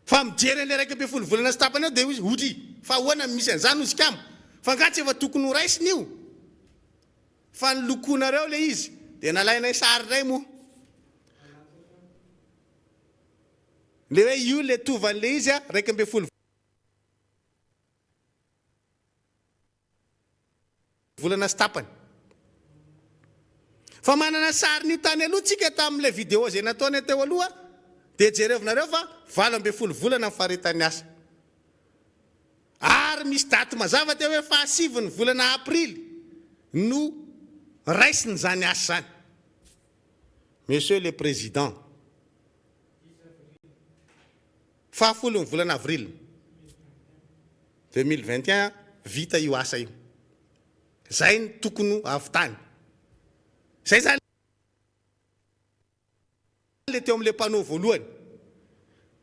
Fa mijery an'ilay 11 volana sy tapany eo dia hoy izy odry! Fa ahoana no misy an'izany hozy kamo? Fa angaha tsy efa tokony ho raisina io? Fa ny lokonareo ilay izy dia nalainay sary indray moa. Ilay hoe io ilay tovan'ilay izy a, 11 volana sy tapany. Fa manana sarin'io tany aloha tsika tamin'ilay vidéo izay nataonay teo aloha dia jerevinareo fa 18 volana ny faharetan'ny asa. Ary misy daty mazava teo hoe fahasivy ny volana aprily no raisina izany asa izany. Monsieur le Président. Fahafolon'ny volana avril 2021 vita io asa io. Zay no tokony ho ahavitany. Zay zany le teo amle panneau voalohany.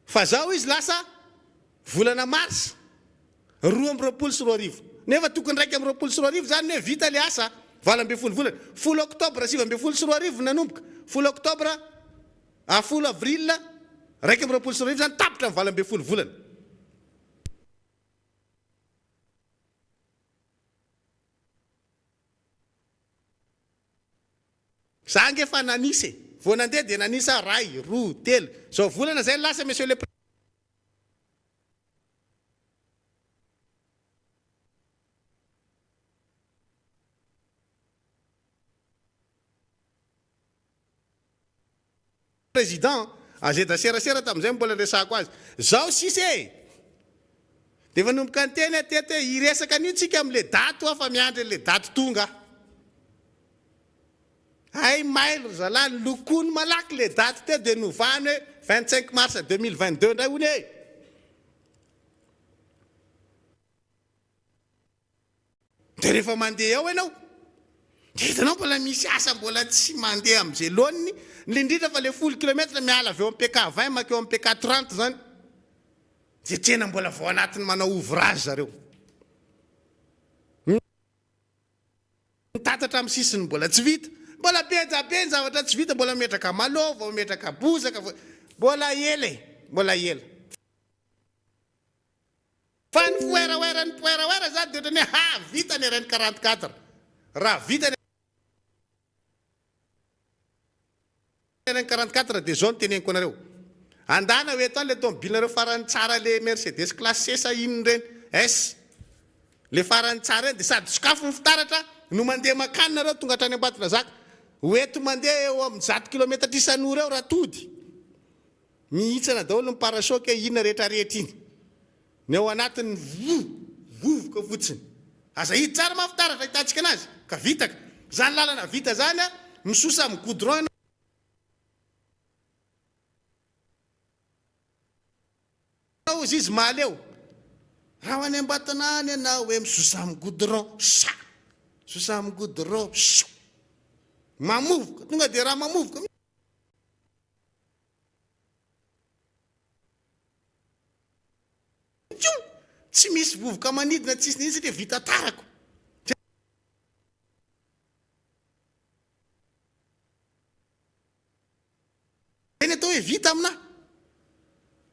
Fa zao izy lasa volana mars 2022. Nefa tokony 2021 zany hoe vita le asa, 18 volana. Folo octobre 2019 nanomboka, folo octobre a folo avril 2021 zany tapitra ny 18 volana. Za ange efa nanisa e! Vao nandeha dia nanisa ray, roa, telo. Zao volana zay lasa monsieur le président. Azeda serasera tamin'izay mbola niresahako azy. Zao sisa e! Dia efa nanomboka niteny aho teto hoe hiresaka an'io tsika amin'ilay daty hoa fa miandry an'ilay daty tonga aho. Hay mailo ry zalahy, nolokoiny malaky ilay daty teo dia novahany hoe 25 mars 2022 indray hono e! Dia rehefa mandeha ao ianao, dia hitanao mbola misy asa mbola tsy mandeha amin'izay laoniny, indrindra fa ilay folo kilomètre miala avy eo amin'ny PK 20 mankeo amin'ny PK 30 izany, dia tena mbola vao anatin'ny manao ouvrage zareo. Mitatatra amin'ny sisiny mbola tsy vita. Mbola be dia be ny zavatra tsy vita, mbola mametraka malo, vao mametraka bozaka, vao, mbola ela e, mbola ela. Fa ny foeraoeran'ny poeraoera zany dia ohatran'ny hoe ha vita ny RN 44. Raha vita ny RN 44 dia zao no teneniko anareo. Andana ho eto any le tomobilinareo farany tsara le Mercedes classe C sa inona ireny S. Le farany tsara ireny dia sady sokafy ny fitaratra no mandeha makany nareo tonga hatrany Ambatondrazaka. Ho eto mandeha eo amin'ny zato kilometatra isan'ora eo raha tody. Mihintsana daholo ny parachoc inona rehetra rehetra iny. Ny ao anatiny voa, vovoka fotsiny. Aza hiditra ary mafy taratra ahitantsika anazy ka vitaka. Zany lalana vita zany a, misosa amin'ny goudron ianao hozy izy mahaleo. Raha ho any Ambatona any ianao hoe misosa amin'ny goudron, sa! Misosa amin'ny goudron, sioo! Mamovoka, tonga dia raha mamovoka. Tio! Tsy misy vovoka manidina tsisy n'inona satria vita tarako. Zay ny atao hoe vita aminà.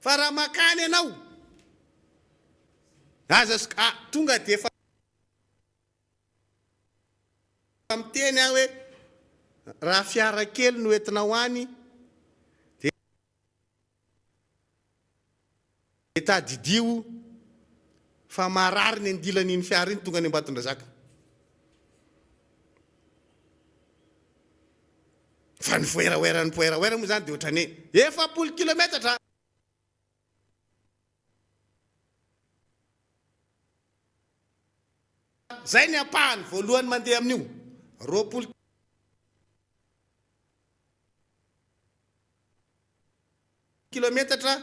Fa raha makany ianao, aza ah, tonga dia efa miteny aho hoe raha fiara kely no entinao any dia tadidio fa marary ny andilan'iny fiara iny tonga any Ambatondrazaka. Fa ny foeraoeran'ny poeraoera moa izany dia ohatran'ny hoe 40 kilometatra. Zay ny ampahany voalohany mandeha amin'io, 20 kilometatra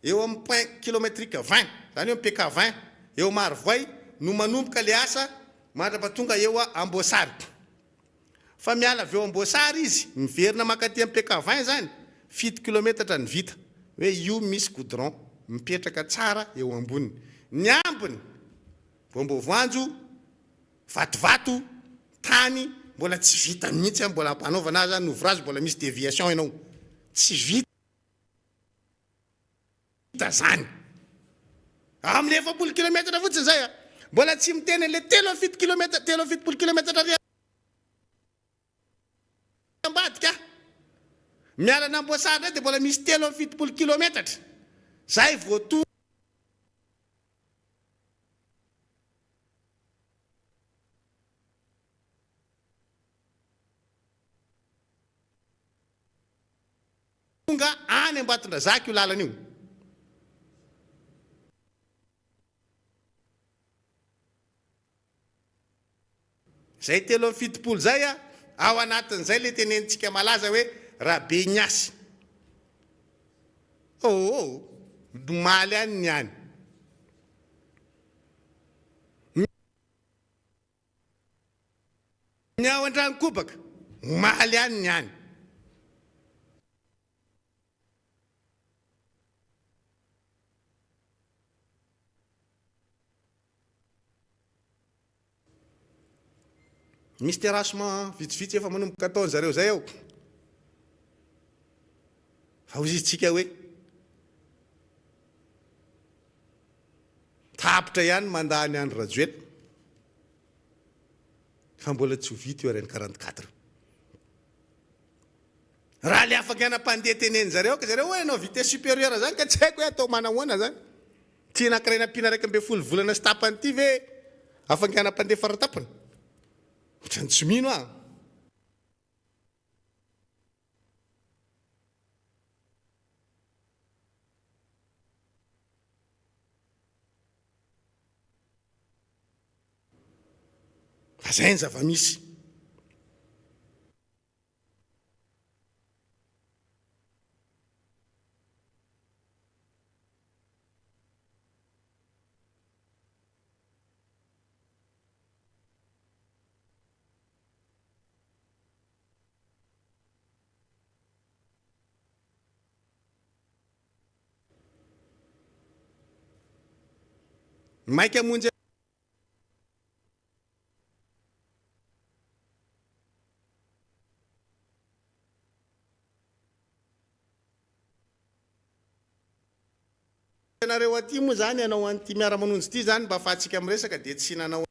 eo amin'ny point kilometrique 20, izany hoe PK 20, eo Marovoay no manomboka le asa mandrapatonga eo Amboasary. Fa miala avy eo Amboasary izy, miverina mankaty amin'ny PK 20 izany, fito kilometatra ny vita. Hoe io misy goudron mipetraka tsara eo amboniny. Ny ambiny Voambovoanjo, vatovato, tany, mbola tsy vita mihitsy an, mbola ampanaovana aza ny ouvrage mbola misy deviation ianao, tsy vita zany. Amin'ny 40 kilometatra fotsiny zay an, mbola tsy miteny an'le 73 kilometatra, 73 kilometatra ary ambadika, miala an'Amboasary ndray dia mbola misy 73 kilometatra, zay vao tonga any Ambatondrazaka io lalana io. Izay 73 izay ao anatin'izay ilay tenenintsika malaza hoe Rabeniasy. Oo, omaly any ny any. Ny ao Andranokobaka, omaly any ny any. Misy terrassement vitsivitsy efa manomboka ataon zareo zay ao. Fa hoy izy tsika hoe tapitra ihany mandat an'i Andry Rajoelina fa mbola tsy ho vita io RN 44 io. Raha le hafainganam-pandeha tenenin zareo ka zareo hoe hanao vitesse supérieure zany ka tsy haiko hoe atao manahoana zany. Ty anankiray nampiana 11 volana sy tapany ty ve hafainganam-pandeha faratapony? Ohatran'ny tsy mino aho. Fa zay ny zava-misy. Maika hamonjy Anareo aty moa zany hanao an'ity miara-manonjy ity zany mba afahantsika miresaka dia tsy nanao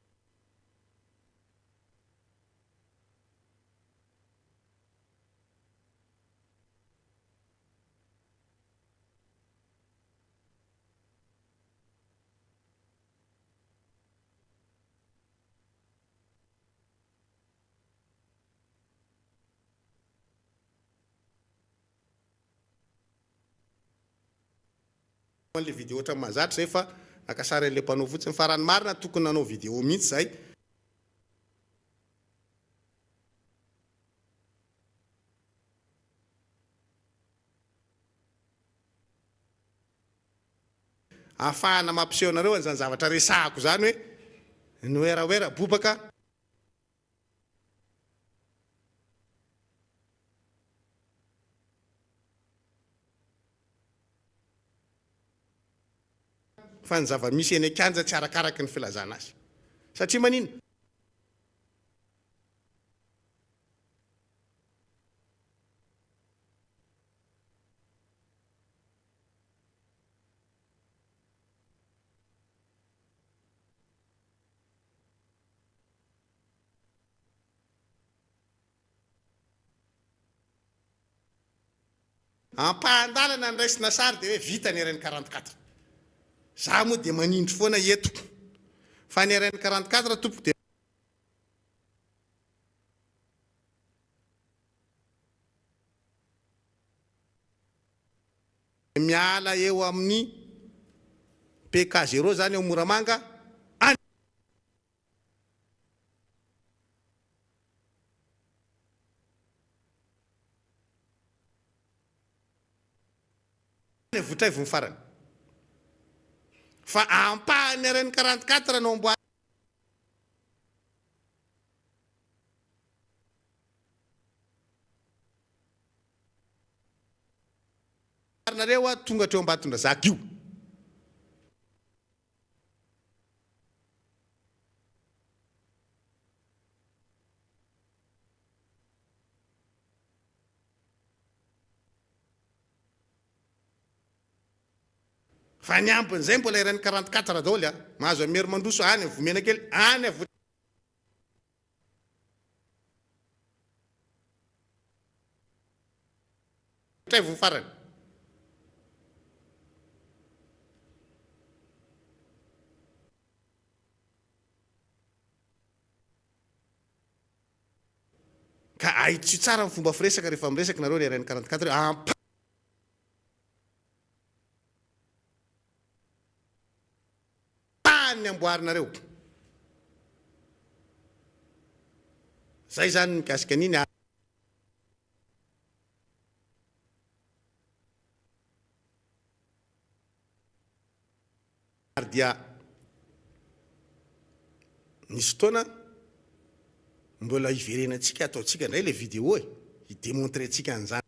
An'le vidéo ohatran'ny mahazatra zay fa naka sary an'le mpanao fotsiny fa raha ny marina tokony nanao vidéo mihitsy zay. Ahafahana mampiseho anareo an'izany zavatra resahako izany hoe ny werawera bobaka. Fa ny zava-misy eny an-kianja tsy arakaraky ny filazana azy. Satria maninona? Ampahan-dalana ny raisina sary dia hoe vita ny RN 44. Za moa dia manindry foana eto fa ny RN 44 tompoko dia. Miala eo amin'ny PK zéro zany eo Moramanga any. Votraivo ny farany. Fa ampahany RN 44 no amboarina. Nareo a tonga hatreo Ambatondrazaka io. Fa ny ambin'izay mbola eran'ny 44 daholo a. Mahazo an'i Merimandroso any Vomenakely any Traivo farany. Ka ahitsio tsara ny fomba firesaka rehefa miresaka nareo ry RN 44 hoe ampahany ny amboarinareo. Zay zany ny mikasika an'iny. Ary dia nisy fotoana mbola hiverenantsika ataontsika indray ilay vidéo e, hi-demontrer-ntsika an'izany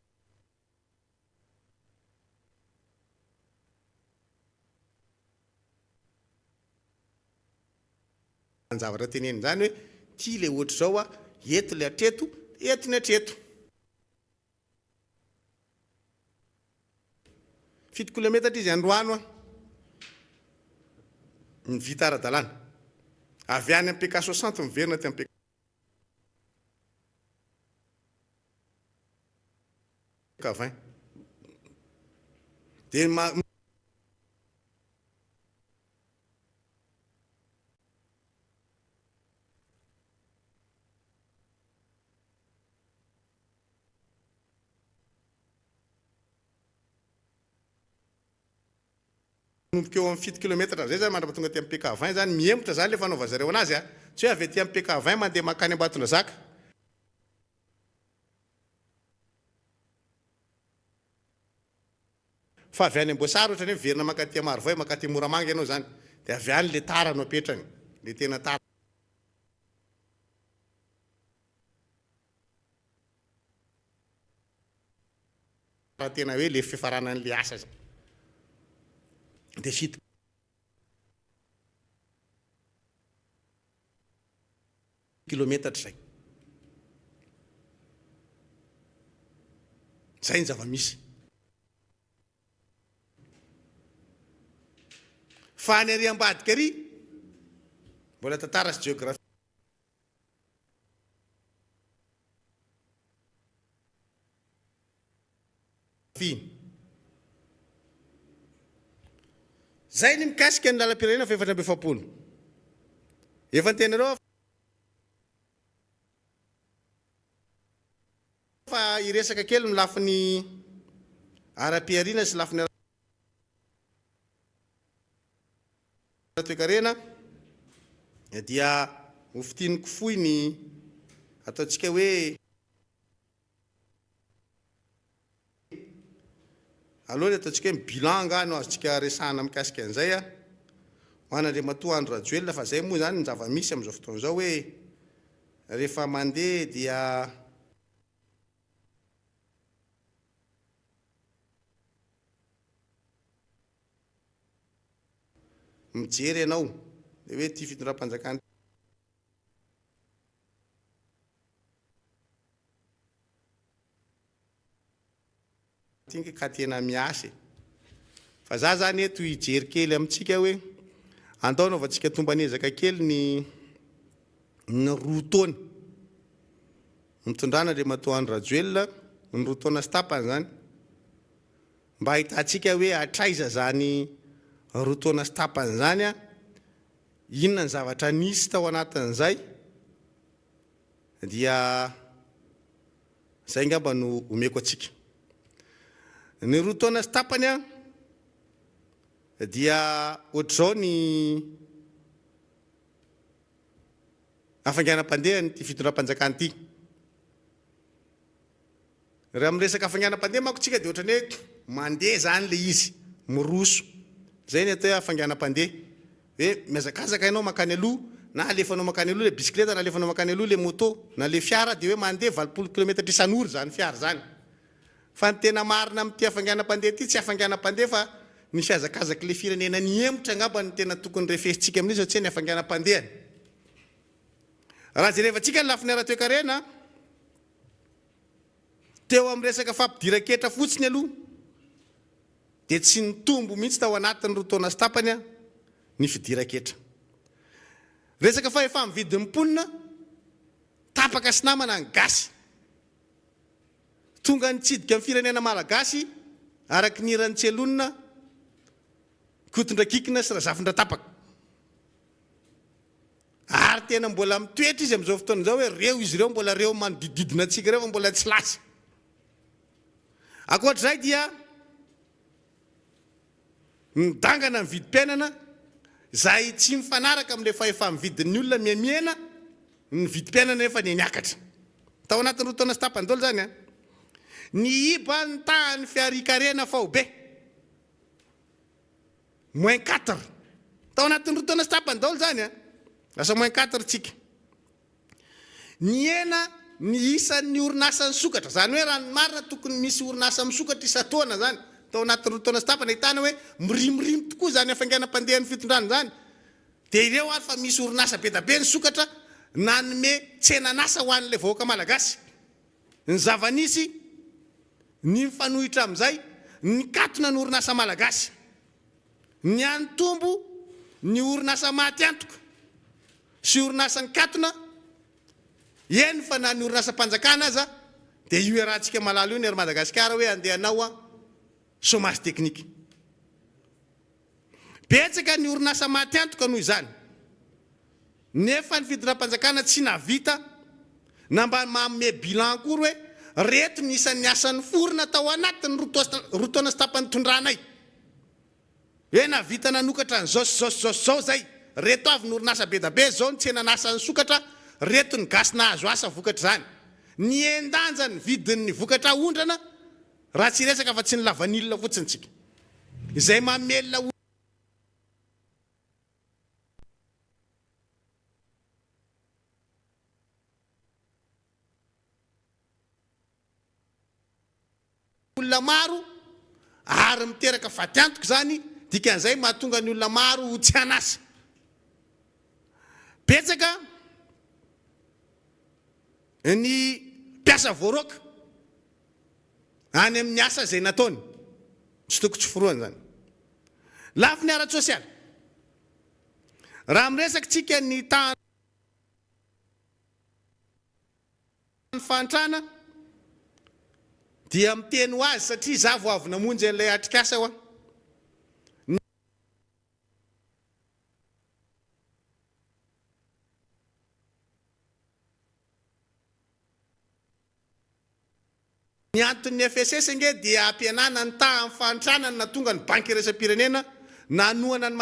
zavatra tenenina izany hoe ity ilay ohatr'izao a, eto ilay hatreto, eto ny hatreto. Fito kilometatra izy androany hoa ny vita ara-dalàna. Avy any amin'ny PK 60 miverina aty amin'ny PK 20. Dia Manomboka eo amin'ny fito kilometatra amin'izay izany mandra-pahatonga aty amin'ny PK 20 izany, mihemotra izany ilay fanaovan zareo anazy a! Tsy hoe avy aty amin'ny PK 20 mandeha mankany Ambatondrazaka. Fa avy any Amboasary ohatran'ny hoe miverina mankaty Marovoay, mankaty Moramanga ianao izany, dia avy any ilay tara no apetrany, ilay tena tara. Raha tena hoe le fifaranan'le asa zay de fito kilometatra zay. Zay ny zava-misy. Fa any ary ambadika ary, mbola tantara sy jeografia Zay ny mikasika ny lalam-pirenena faha 44. Efa niteny anareo aho fa hiresaka kely ny lafiny ara-pihariana sy lafiny ara-toekarena dia ho fintiniko fohy ny ataontsika hoe Aleo ny ataontsika hoe ny bilan angaha no azontsika resahana mikasika an'izay a! Ho an'Andriamatoa Andry Rajoelina fa izay moa izany ny zava-misy amin'izao fotoana izao hoe rehefa mandeha dia mijery ianao dia hoe ity fitondram-panjakana Ty nge ka tena miasa e. Fa za zany eto hijery kely amintsika hoe andao anaovantsika tomban'ezaka kely ny ny roa taona nitondrana Andriamatoa Andry Rajoelina, ny roa taona sy tapany zany, mba ahitantsika hoe hatraiza zany roa taona sy tapany zany an, inona ny zavatra nisy tao anatin'izay dia Izay angamba no omeko antsika. Ny roa taona sy tapany an, dia ohatr'izao ny hafainganam-pandehan'ity fitondram-panjakana ity. Raha miresaka hafainganam-pandeha manko tsika dia ohatran'ny hoe mandeha izany ilay izy, miroso. Izay ny atao hoe hafainganam-pandeha. Hoe mihazakazaka ianao mankany aloha, na alefanao mankany aloha ilay bisikileta, na alefanao mankany aloha ilay moto, na ilay fiara, dia hoe mandeha 80 kilometatra isan'ora izany fiara izany. Fa ny tena marina amin'ity hafainganam-pandeha ity, tsy hafainganam-pandeha fa ny fihazakazak'ilay firenena nihemotra angamba no tena tokony refesintsika amin'io satria ny hafainganam-pandehany. Raha jerevantsika ny lafiny ara-toekarena, teo amin'ny resaka fampidiran-ketra fotsiny aloha, dia tsy nitombo mihitsy tao anatin'ny roa taona sy tapany ny fidiran-ketra. Resaka fahefa-mividin'ny mponina, tapaka sy namana ny gasy. Tonga nitsidika ny firenena malagasy araka ny hiran'i Tselonina, Kotondrakikina sy Razafindratapaka. Ary tena mbola mitoetra izy amin'izao fotoana izao hoe reo izy ireo mbola reo manodidididina antsika ireo fa mbola tsy lasa. Ankoatr'izay dia midangana ny vidim-piainana izay tsy mifanaraka amin'ilay fahefa-mividin'ny olona mihamihena ny vidim-piainana nefa niha-niakatra. Tao anatin'ny roa taona sy tapany daholo izany an. Niiba ny tahan'ny fiharian-karena faobe. Moins quatre. Tao anatin'ny roa taona sy tapany daholo izany an. Lasa moins quatre tsika. Nihena ny isan'ny orinasa nisokatra, izany hoe raha ny marina tokony misy orinasa misokatra isan-taona izany, tao anatin'ny roa taona sy tapany, ahitana hoe mirimorimo tokoa izany hafainganam-pandehan'ny fitondrana izany, dia ireo ary fa misy orinasa be dia be nisokatra nanome tsenan'asa ho an'ilay vahoaka malagasy. Ny zava-nisy, ny mifanohitra amin'izay, nikatona ny orinasa malagasy. Nihanitombo ny orinasa maty antoka sy orinasa nikatona, eny fa na ny orinasam-panjakana aza dia io iarahantsika malala io ny Air Madagascar hoe andeha hanao chômage technique. Betsaka ny orinasa maty antoka noho izany, nefa ny fitondram-panjakana tsy nahavita na mba manome bilan akory hoe reto ny isan'ny asa niforona tao anatin'ny roa taona sy tapany nitondranay. Hoe nahavita nanokatra an'izao sy izao sy izao sy izao izay, reto avy ny orinasa be da be, izao ny tsenan'asa nisokatra, reto ny gasy nahazo asa vokatr'izany. Nihen-danja ny vidin'ny vokatra aondrana Raha tsy hiresaka afa-tsy ny lavanila fotsiny tsika, izay mamelona olona maro ary miteraka fatiantoka izany, dikan'izay mahatonga ny olona maro ho tsy an'asa. Betsaka ny mpiasa voaroaka. any amin'ny asa izay nataony. Tsy tokony tsy forohana izany. Lafiny ara-tsosialy. Raha miresaka tsika ny tahan'ny fahantrana dia miteny ho azy satria za vao avy namonjy an'ilay atrikasa hoa. Ny Ny anton'ny FSS ange dia hampihenana ny tahan'ny fahantrana no nahatonga ny Banky Iraisam-pirenena nanohana an'i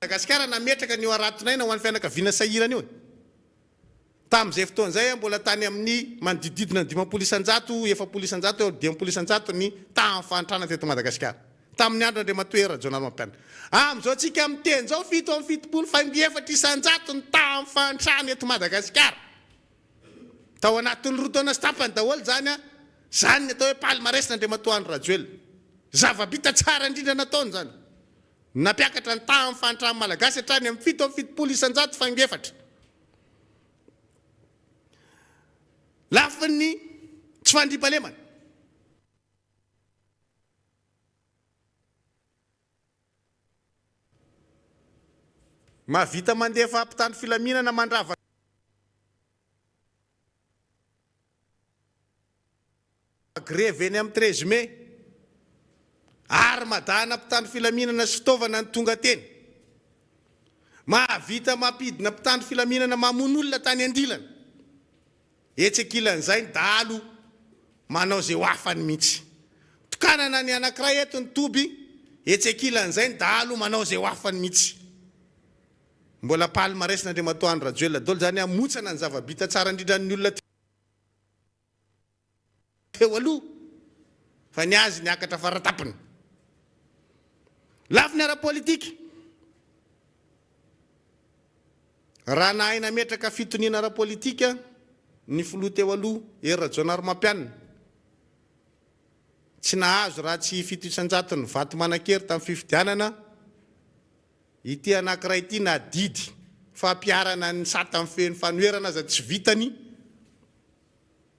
Madagasikara nametraka an'io haraton'aina ho an'ny fianakaviana sahirana io e. Tamin'izay fotoana izay mbola tany amin'ny manodididina ny 50%, 40%, eo amin'ny 50% ny tahan'ny fahantrana teto Madagasikara. Tamin'ny andro Andriamatoa Hery Rajaonarimampianina. Amin'izao tsika miteny izao 77,4% ny tahan'ny fahantrana eto Madagasikara. Tao anatin'ny roa taona sy tapany daholo izany an! Izany ny atao hoe palmarès n'Andriamatoa Andry Rajoelina. Zava-bita tsara indrindra nataony izany. Nampiakatra ny tahan'ny fahantran'ny Malagasy hatrany amin'ny 77% faingo efatra. Lafiny tsy fandriampahalemana. Mahavita mandefa mpitandro filaminana mandrava grevy eny amin'ny 13 mai. Ary madana mpitandro filaminana sy fitaovana ny tonga teny. Mahavita mampidina mpitandro filaminana mamono olona tany andilana. Etsy ankilan'izay ny dahalo manao izay ho afany mihitsy. Tokanana ny anankiray eto ny toby, etsy ankilan'izay ny dahalo manao izay ho afany mihitsy. Mbola palmarès n'Andriamatoa Andry Rajoelina daholo izany hamotsana ny zava-bita tsara indrindra an'ny olona teo aloha fa ny azy niakatra faratapony. Lafiny ara-politika, raha nahay nametraka fitoniana ara-politika ny filoha teo aloha Hery Rajaonarimampianina, tsy nahazo raha tsy 7% ny vato manan-kery tamin'ny fifidianana, ity anankiray ity na didy fampiharana ny sata mifehy ny fanoherana aza tsy vitany,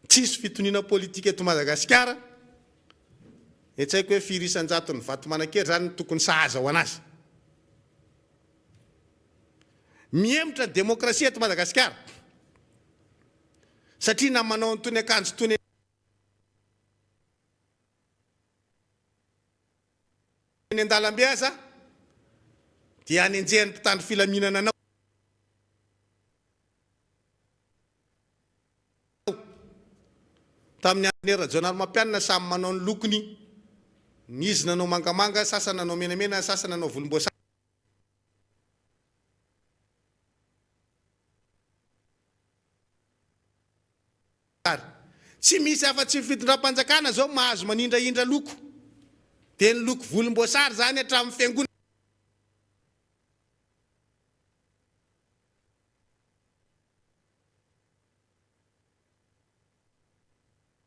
Tsisy fitoniana politika eto Madagasikara, dia tsy haiko hoe firy isan-jaton'ny vato manan-kery izany no tokony sahaza ho an'azy. Mihemotra ny demokrasia eto Madagasikara, satria na manao an'itony akanjo itony eny an-dalambe aza dia anenjehan'ny mpitandro filaminana anao. Tamin'ny andron'i Hery Rajaonarimampianina samy manao ny lokony, ny izy nanao mangamanga, sasany nanao menamena, ny sasany nanao volomboasary. Tsy misy afa-tsy ny fitondram-panjakana izao mahazo manindrahindra loko. Dia ny loko volomboasary izany hatramin'ny fiangonana.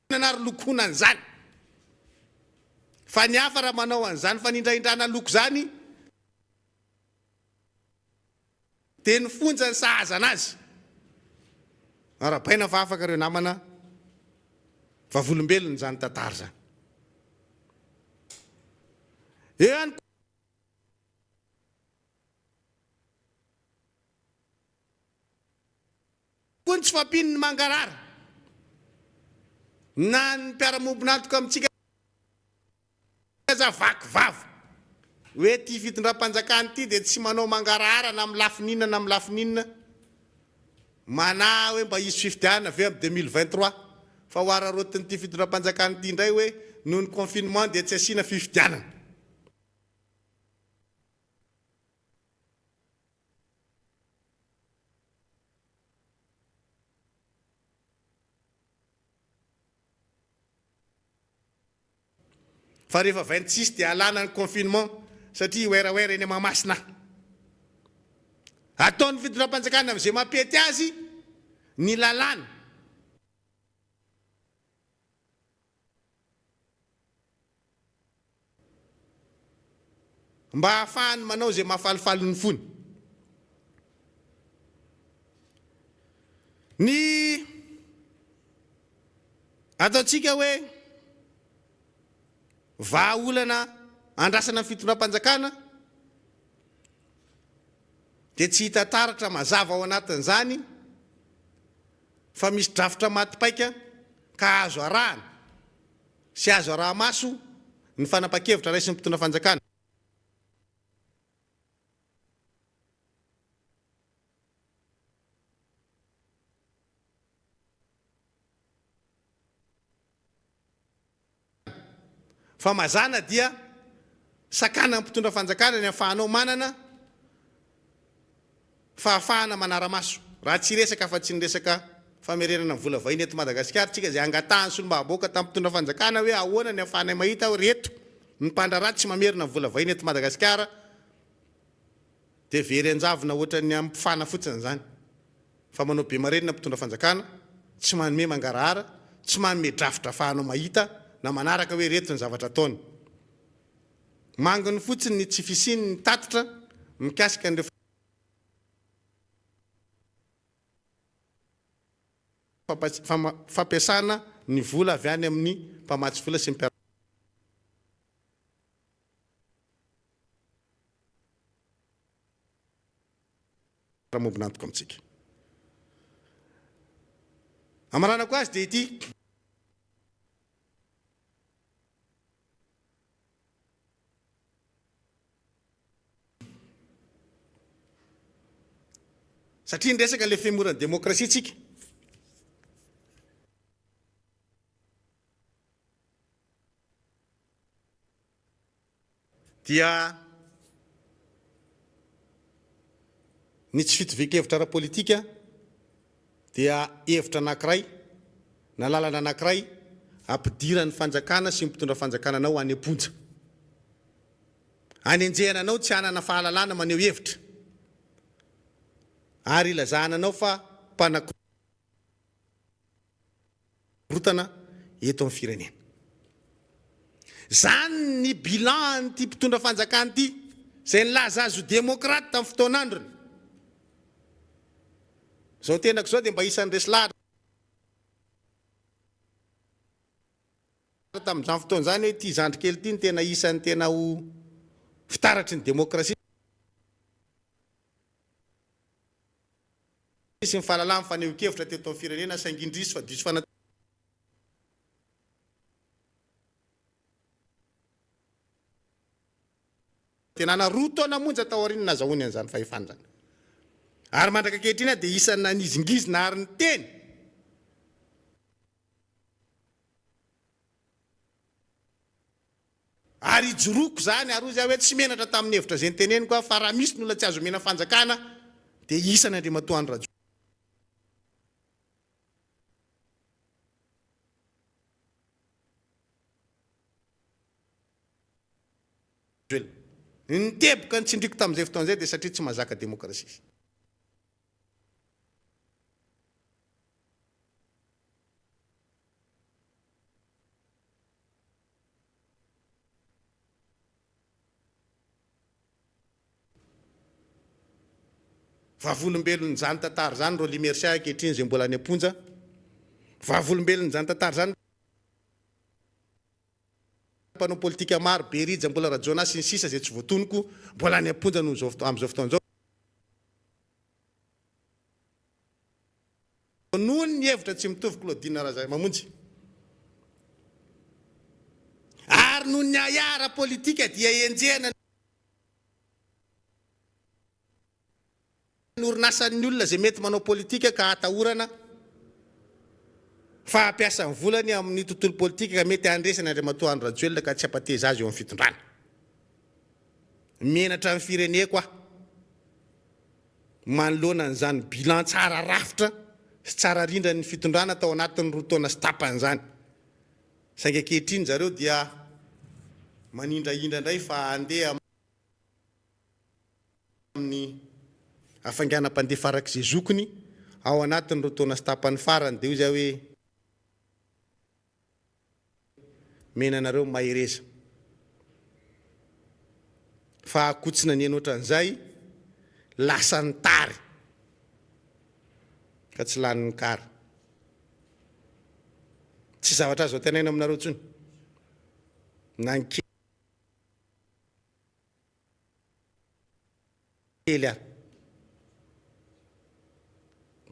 Ary lokoina an'izany. Fa ny hafa raha manao an'izany fanindrahindrana loko izany dia ny fonja ny sahaza anazy. Arahabaina fa afaka ireo namana vavolombelona izany tantara izany. Eo ihany koa ny tsy fahampian'ny mangarahara na ny mpiara-mombon'antoka amintsika aza vaky vava hoe ity fitondram-panjakana ity dia tsy manao mangarahara na amin'ny lafiny inona na amin'ny lafiny inona. Manahy hoe mba hisy fifidianana ve amin'ny 2023 fa ho araraotin'ity fitondram-panjakana ity indray hoe noho ny confinement dia tsy asiana fifidianana. Fa rehefa 26 dia alana ny confinement satria hiwerawera eny Mahamasina. Ataon'ny fitondram-panjakana amin'izay mampety azy ny lalàna. Mba hahafahany manao izay mahafalifaly ny fony. Ny ataontsika hoe. Vahaolana andrasana ny fitondram-panjakana dia tsy hita taratra mazava ao anatin'izany fa misy drafitra maty paika ka azo arahana sy azo araha-maso ny fanapahan-kevitra raisin'ny mpitondra fanjakana. Fa mazàna dia sakanan'ny mpitondra fanjakana ny ahafahanao manana fahafahana manara-maso. Raha tsy hiresaka afa-tsy ny resaka famerenana ny vola vahiny eto Madagasikara tsika izay angatahan'ny solombavambahoaka tamin'ny mpitondra fanjakana hoe ahoana ny ahafahanay mahita hoe reto ny mpandraharaha tsy mamerina ny vola vahiny eto Madagasikara dia very an-javona ohatran'ny ampifana fotsiny izany. Fa manao be marenina mpitondra fanjakana, tsy manome mangarahara, tsy manome drafitra afahanao mahita na manaraka hoe reto ny zavatra ataony. Manginy fotsiny ny tsy fisian'ny tatitra mikasika an'ireo fampiasana ny vola avy any amin'ny mpamatsy vola sy ny mpiara-miombon'antoka amintsika. Hamaranako azy dia ity. Satria niresaka ilay femoran'ny demokrasia tsika. Dia ny tsy fitovian-kevitra ara-politika dia hevitra anankiray na lalana anankiray ampidiran'ny fanjakana sy ny mpitondra fanjakana anao any am-ponja. Anenjehana anao tsy hanana fahalalana maneho hevitra ary ilazana anao fa mpanakorontana eto amin'ny firenena. Izany ny bilan an'ity mpitondra fanjakana ity izay nilaza azy ho demokraty tamin'ny fotoan'androny. Izao tenako izao dia mba isan'ny resy lahatra tamin'izany fotoana izany hoe ity zandry kely ity no tena isan'ny tena ho fitaratry ny demokrasia sy ny fahalalahana fanehoan-kevitra teto amin'ny firenena saingy indrisy fa diso fanantenana roa taona monja taorian'ny nazahoany an'izany fahefana izany ary mandraka ankehitriny aho dia isan'ny nanizingizina ary niteny Ary ijoroako izany, ary hoy izy aho hoe tsy menatra tamin'ny hevitra izay noteneniko aho, fa raha misy ny olona tsy azo omena fanjakana dia isany Andriamatoa Andry Rajoelina. Ny teboka nitsindriako tamin'izay fotoana izay dia satria tsy mahazaka demokrasia izy. Vavolombelon'izany tantara izany Rolly Mercia ankehitriny izay mbola any am-ponja. Vavolombelon'izany tantara izany mpanao politika maro, Berija, Mbola Rajaonah sy ny sisa izay tsy voatonoko, mbola any am-ponja noho izao amin'izao fotoana izao. Noho ny hevitra tsy mitovy Claudine Razaimamonjy ary noho ny ahiahy ara-politika dia enjehina ny orinasan'ny olona izay mety manao politika ka atahorana fa hampiasa ny volany amin'ny tontolo politika ka mety handresy an'Andriamatoa Andry Rajoelina ka tsy hampateza azy eo amin'ny fitondrana. Menatra ny fireneko aho. Manoloana an'izany bilan tsara rafitra sy tsara rindran'ny fitondrana tao anatin'ny roa taona sy tapany izany. Saingy ankehitriny zareo dia manindrahindra indray fa handeha amin'ny hafainganam-pandeha farak'izay zokiny ao anatin'ny roa taona sy tapany farany. Dia hoy izaho hoe. Mena anareo mahereza. Fa akoho tsy naneno otran'izay lasa nitary ka tsy lanin'ny kara. Tsy zavatra azo antenaina aminareo intsony. Na ny kely. kely ary.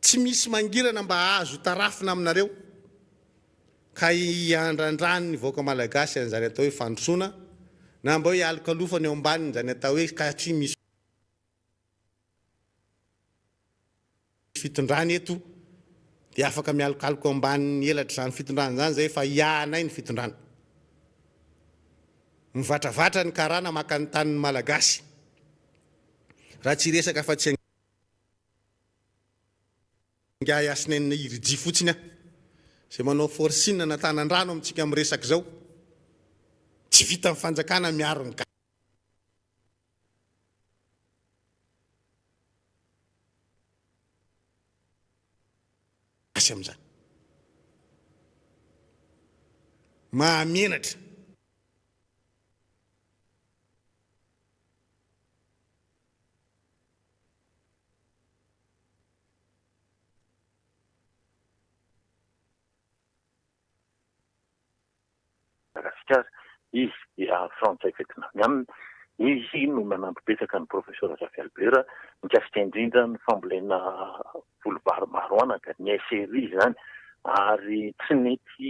Tsy misy mangirana mba azo tarafina aminareo ka hiandrandran'ny vahoaka malagasy an'izany atao hoe fandrosoana na mba hoe hialokalofana eo ambanin'izany atao hoe satria misy fitondrana eto dia afaka mialokaloka eo ambanin'ny elatr'izany fitondrana izany izay fa hiahanay ny fitondrana. Mivatravatra ny karana maka ny tanin'ny malagasy. Raha tsy hiresaka afa-tsy Ingahy Hasnaine Hiridjee fotsiny aho, izay manao forcing na tanan-drano amintsika miresaka izao. Tsy vitan'ny fanjakana miaro ny gasy amin'izany. Mahamenatra. Madagasikara. Izy dia frantsay vietnamiana. Izy no nanampy betsaka ny Profesora Zafy Albert mikasika indrindra ny fambolena voly vary maro anaka, ny SRI izany, ary tsy nety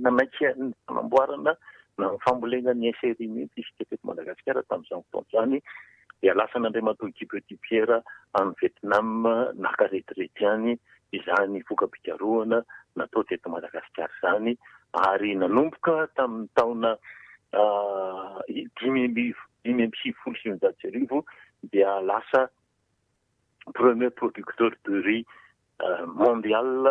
nanaiky ny fanamboarana na ny fambolena ny SRI mihitsy isika teto Madagasikara tamin'izany fotoana izany. dia lasan'Andriamatoa Guy Petitpierre any Vietnam naka retirety any izany voka-pikarohana natao teto Madagasikara izany ary nanomboka tamin'ny taona 1995 dia lasa premier producteur de riz mondial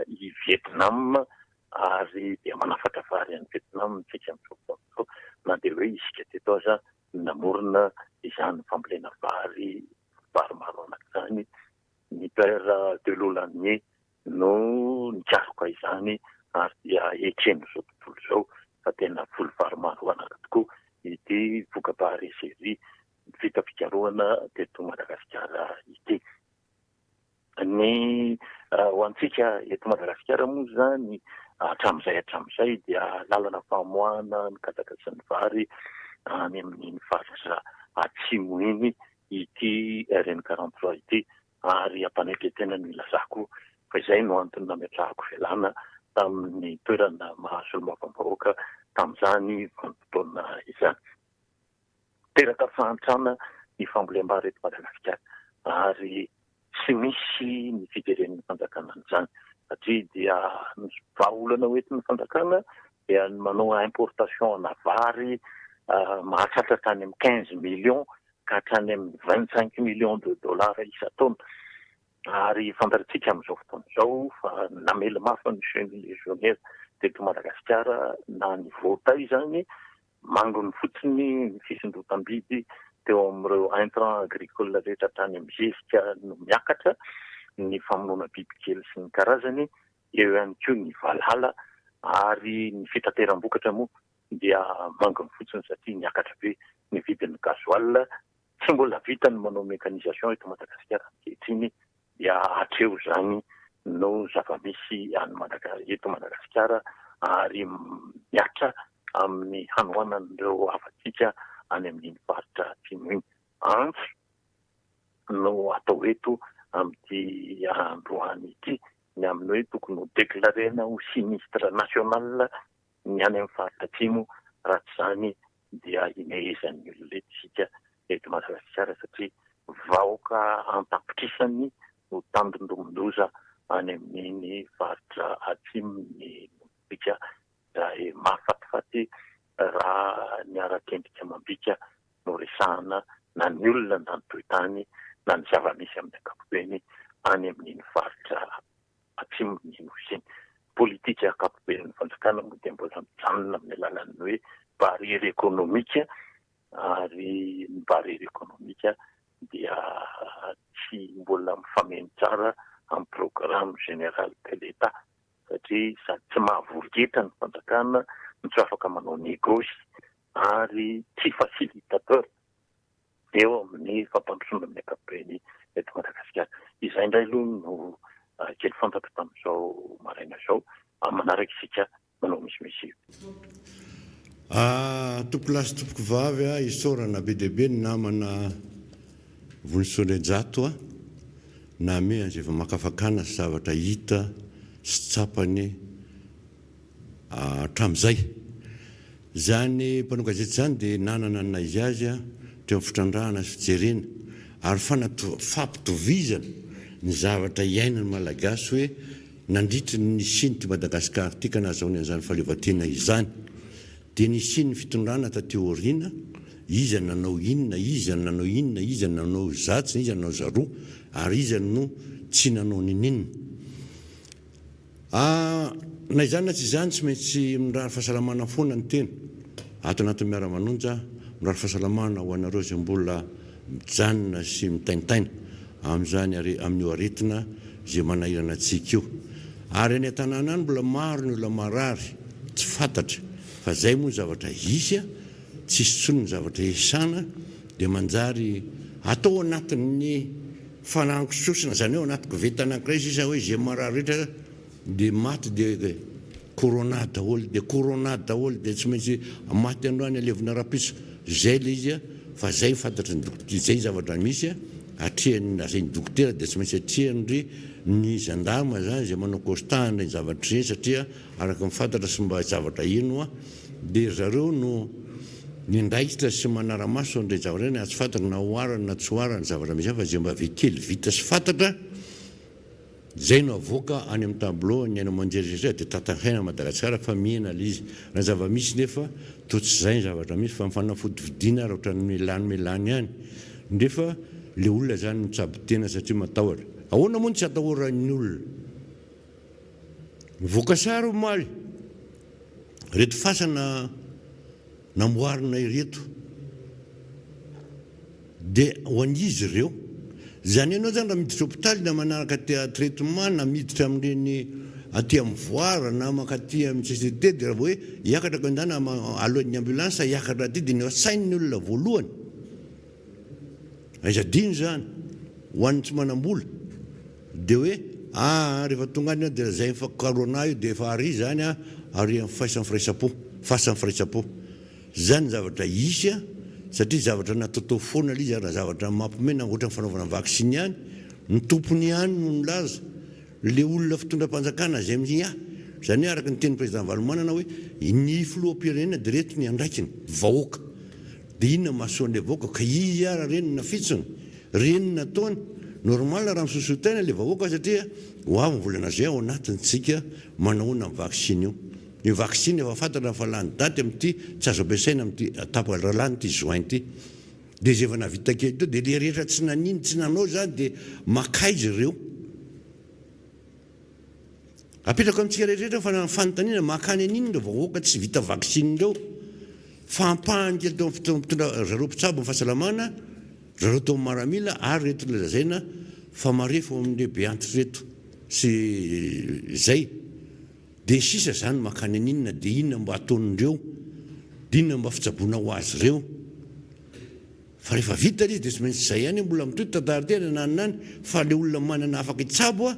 i Vietnam ary dia manafatra vary any Vietnam isika amin'izao fotoana izao na dia hoe isika teto aza namorona izany fambolena vary vary maro anaka izany. Ny Père de Laulanié no nikaroka izany ary dia eken'izao tontolo izao fa tena voly vary maro anaka tokoa ity voka-bary SRI vita fikarohana teto Madagasikara ity. Ny ho antsika eto Madagasikara moa izany hatramin'izay hatramin'izay dia lalana famoahana ny katsaka sy ny vary any amin'iny faritra atsimo iny ity RN 43 ity ary ampanetren-tena no ilazako fa izay no antony nametrahako fialana tamin'ny toerana maha solombavambahoaka tamin'izany vanim-potoana izany. Miteraka fahantrana ny fambolem-bary eto Madagasikara ary tsy misy ny fijeren'ny fanjakana an'izany satria dia ny vahaolana hoentin'ny fanjakana dia ny manao importation ana vary mahatratra hatrany amin'ny 15 millions ka hatrany amin'ny 25 millions de dollars isan-taona ary fantatsika amin'izao fotoana izao fa namely mafy ny chenille légionnaire teto Madagasikara na ny voatay izany. Mangony fotsiny ny fisondrotam-bidy teo amin'ireo intrants agricoles rehetra hatrany amin'ny zezika no miakatra, ny famonoana bibikely sy ny karazany, eo ihany koa ny valala ary ny fitateram-bokatra moa dia mangony fotsiny satria niakatra be ny vidin'ny gasoil. Tsy mbola vita ny manao mécanisation eto Madagasikara ankehitriny dia hatreo izany no zava-misy any Madaga eto Madagasikara ary mihatra amin'ny hanoanan'ireo havantsika any amin'iny faritra atsimo iny. Antso no atao eto amin'ity androany ity ny amin'ny hoe tokony ho déclarena ho sinistre national ny any amin'ny faritra atsimo raha tsy izany dia himehezan'ny olona eto isika eto Madagasikara satria vahoaka an-tapitrisany no tandindomin-doza any amin'iny faritra atsimon'ny Nosy-tsika izay mahafatifaty raha ny ara-kendrika amam-bika no resahana na ny olona na ny toe-tany na ny zava-misy amin'ny ankapobeny any amin'iny faritra atsimon'ny Nosy iny. Politika ankapoben'ny fanjakana moa dia mbola mijanona amin'ny alalan'ny hoe barrière économique ary ny barrière économique dia tsy mbola mifameno tsara amin'ny programme général de l'Etat satria sady tsy mahavory hetra ny fanjakana no tsy afaka manao négoce ary tsy facilitateur eo amin'ny fampandrosoana amin'ny ankapobeny eto Madagasikara. Izay indray aloha no kely fantatro tamin'izao maraina izao. Amin'ny manaraka isika manao misimisy. Ah tompokolahy sy tompokovavy a, isaorana be dia be ny namana. Vonisoa Andrianjato a, name an'izay famakafakana sy zavatra hita sy tsapany hatramin'izay. Izany mpanao gazety izany dia nanana ny naha-izy azy teo amin'ny fitrandrahana sy fijerena ary fampitovizana ny zavatra iainan'ny Malagasy hoe nandritry ny nisian'ity Madagasikara ity ka nahazahoany an'izany fahaleovantena izany dia nisian'ny fitondrana taty aoriana, iza nanao inona, iza nanao inona, iza nanao zatsy, iza nanao zaroa ary iza no tsy nanao niniana. A Na izany na tsy izany, tsy maintsy mirary fahasalamana foana ny tena. Ato anatin'ny Miara-manonja, mirary fahasalamana ho anareo izay mbola mijanona sy mitaintaina amin'izany amin'io aretina izay manahirana antsika io. Ary any an-tanàna any mbola maro ny olona marary, tsy fantatra fa izay moa ny zavatra hisy, tsisy intsony ny zavatra hiasana dia manjary atao anatin'ny Fanango-sosona, izany hoe ao anaty koveta anankiray sisa hoe izay marary rehetra dia maty dia corona daholo, dia corona daholo, dia tsy maintsy maty androany alevina rahampitso, izay ilay izy fa izay ny fantatry ny dokotera, izay ny zavatra misy atrehan'ny lazain'ny dokotera dia tsy maintsy atrehan'ny ny gendarme izany izay manao constat an'ireny zavatra ireny satria araka ny fantatra sy mba zavatra heno Dia ry zareo no miandraikitra sy manara-maso an'ireny zavatra ireny ary tsy fantatra na ho arany na tsy ho arany ny zavatra misy any fa izay mba ve kely vita sy fantatra izay no avoaka any amin'ny tableau ny haino aman-jery rehetra dia tantangaina Madagasikara fa mihena ilay izy. Raha ny zava-misy nefa toa tsy izay ny zavatra misy fa ny fanafody vidiana ary ohatran'ny melany melany ihany nefa ilay olona izany mitsabo tena satria matahotra. Ahoana moa no tsy atahoran'ny olona? Nivoaka sary omaly ireto fasana namboarina ireto dia ho an'iza ireo? Izany ianao izany raha miditra hopitaly na manaraka traitement na miditra amin'ireny aty amin'ny voir na mankaty amin'ny CCT dia raha vao hoe hiakatra ka ndana alohan'ny ambulance hiakatra aty dia ny ao an-tsain'ny olona voalohany Aiza adino izany ho an'ny tsy manam-bola dia hoe aa rehefa tonga any aho dia lazainy fa corona io dia efa ary izany a ary amin'ny faisan'ny firaisam-po, fasan'ny firaisam-po. Izany ny zavatra hisy a, satria zavatra nataotao foana ilay izy ary zavatra mampiomehy na ohatran'ny fanaovana vaksiny ihany, ny tompony ihany no nilaza, ilay olona fitondram-panjakana izay miahy, izany hoe araka ny tenin'ny président Ravalomanana hoe ny filoham-pirenena dia ireto ny andraikiny, vahoaka. Dia inona mahasoa an'ilay vahoaka? Ka izy ara reny no nafitsony, reny no nataony. Normal raha misosotaina ilay vahoaka satria ho avy ny volana juin ao anatiny tsika manahoana ny vaksiny io. Io vaksiny efa fantatra fa lany daty amin'ity tsy azo ampiasaina amin'ity tapaka raha lany ity juin ity. Dia izay efa nahavita kely teo dia ilay rehetra tsy nanino tsy nanao izany dia makaiza ireo. Apetrako amintsika rehetra rehetra ny fanontaniana, mankany an'inona ireo vahoaka tsy vita vaksiny ireo? Fa ampahany kely teo amin'ny mpitondra, ry zareo mpitsabo ny fahasalamana, ry zareo teo amin'ny maramila ary ireto ilay lazaina fa marefo ao amin'ireo be antitra ireto sy izay. Dia ny sisa izany mankany an'inona? Dia inona mba ataon'ireo? Dia inona mba fitsaboana ho azy ireo? Fa rehefa vita ilay izy dia tsy maintsy izay ihany mbola mitohy tantara ity any ananona any fa ilay olona manana afaka hitsabo a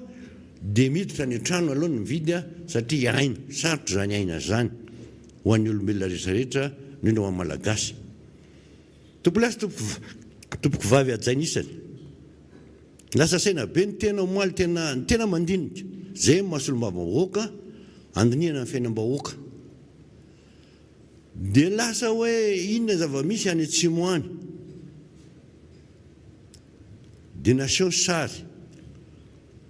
dia miditra any an-trano aloha ny mividy a satria aina, sarotra izany aina izany ho an'ny olombelona rehetra rehetra indrindra ho an'ny Malagasy. Tompolahy sy tompoko vavy hajaina isany. Lasa saina be ny tena omaly tena ny tena mandinika. Izay ny maha solombavambahoaka andinihana ny fiainam-bahoaka. Dia lasa hoe inona zava-misy any atsimo any? Dia naseho sary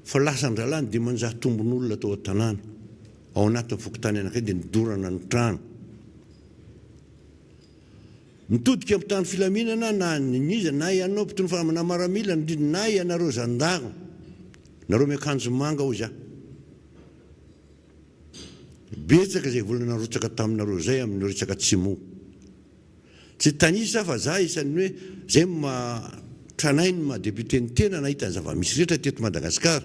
fa lasan-drahalahy ny 500 tombon'olona tao an-tanàna, ao anatin'ny fokontany anankiray dia nodorana ny trano. Mitodika mpitandro filaminana na n'iza na ianao mpitondra fa na maramila na ianareo zandarma, nareo miakanjo manga hoy za. Betsaka izay vola narotsaka taminareo izay amin'ny resaka Tsimo. Tsy hitanisa aho fa za isan'ny hoe zay no maha tranainy maha député ny tena nahita ny zava-misy rehetra teto Madagascar.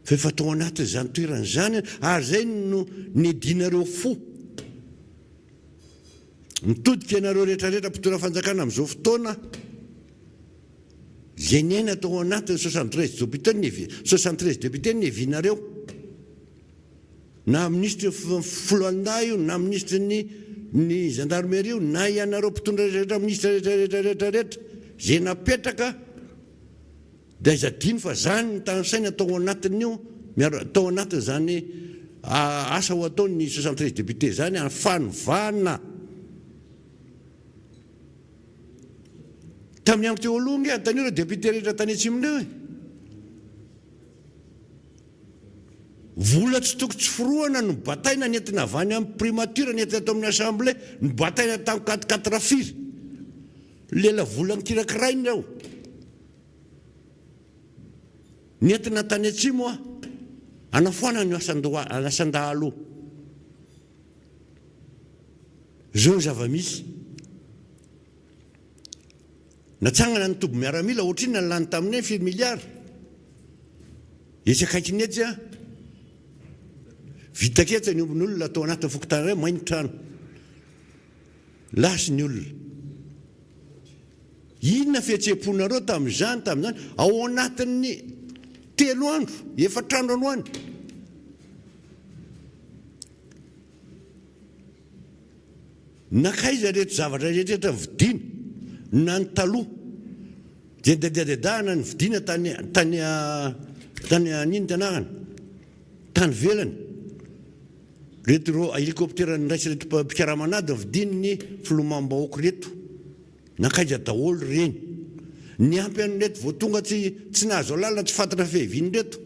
Fa efa tao anatin'izany toerana izany ary izay no niadianareo fo. Mitodika ianareo rehetra rehetra mpitondra fanjakana amin'izao fotoana. Izay niaina tao anatin'ny 73 députés ny 73 députés ny hevinareo. Na minisitry ny foloalindahy io na minisitry ny ny gendarmerie io na ianareo mpitondra rehetra ministra rehetra rehetra rehetra rehetra izay napetraka dia aiza adino fa zany ny tanisaina tao anatin'io miara tao anatin'izany asa ho ataon'ny 73 députés zany fanovana Tamin'ny andro teo aloha ange anontanio ireo député rehetra tany atsimo ireo e. Vola tsy toko tsy forohana no bataina nentina avy any amin'ny primature nentina tao amin'ny assemblée, nobataina tamin'ny quatre quatre firy. Lela vola nikirakiraina ireo. Nentina tany atsimo a, anafoanana io asan-doha, asan-dahalo io. Izao ny zava-misy. Natsangana ny toby miaramila, ohatrinona ny lany taminay, firy milliards? Etsy akaikiny etsy an, vita ketsa ny ombin'olona tao anatin'ny fokontany iray, may ny trano. Lasa ny olona. Inona fihetseham-ponareo tamin'izany, tamin'izany? Ao anatin'ny telo andro, efatra andro androany. Nankaiza ireto zavatra rehetra rehetra novidiana na ny taloha dia nidadadadahana novidiana tany tany tany an'ino ty anarany tany ivelany reto ireo hélicoptère niraisin'ireto mpikaramanady novidian'ny filoham-bahoaka ireto nankaiza daholo ireny niampy an'ireto vao tonga tsy tsy nahazo alalana tsy fantatra fiaviana ireto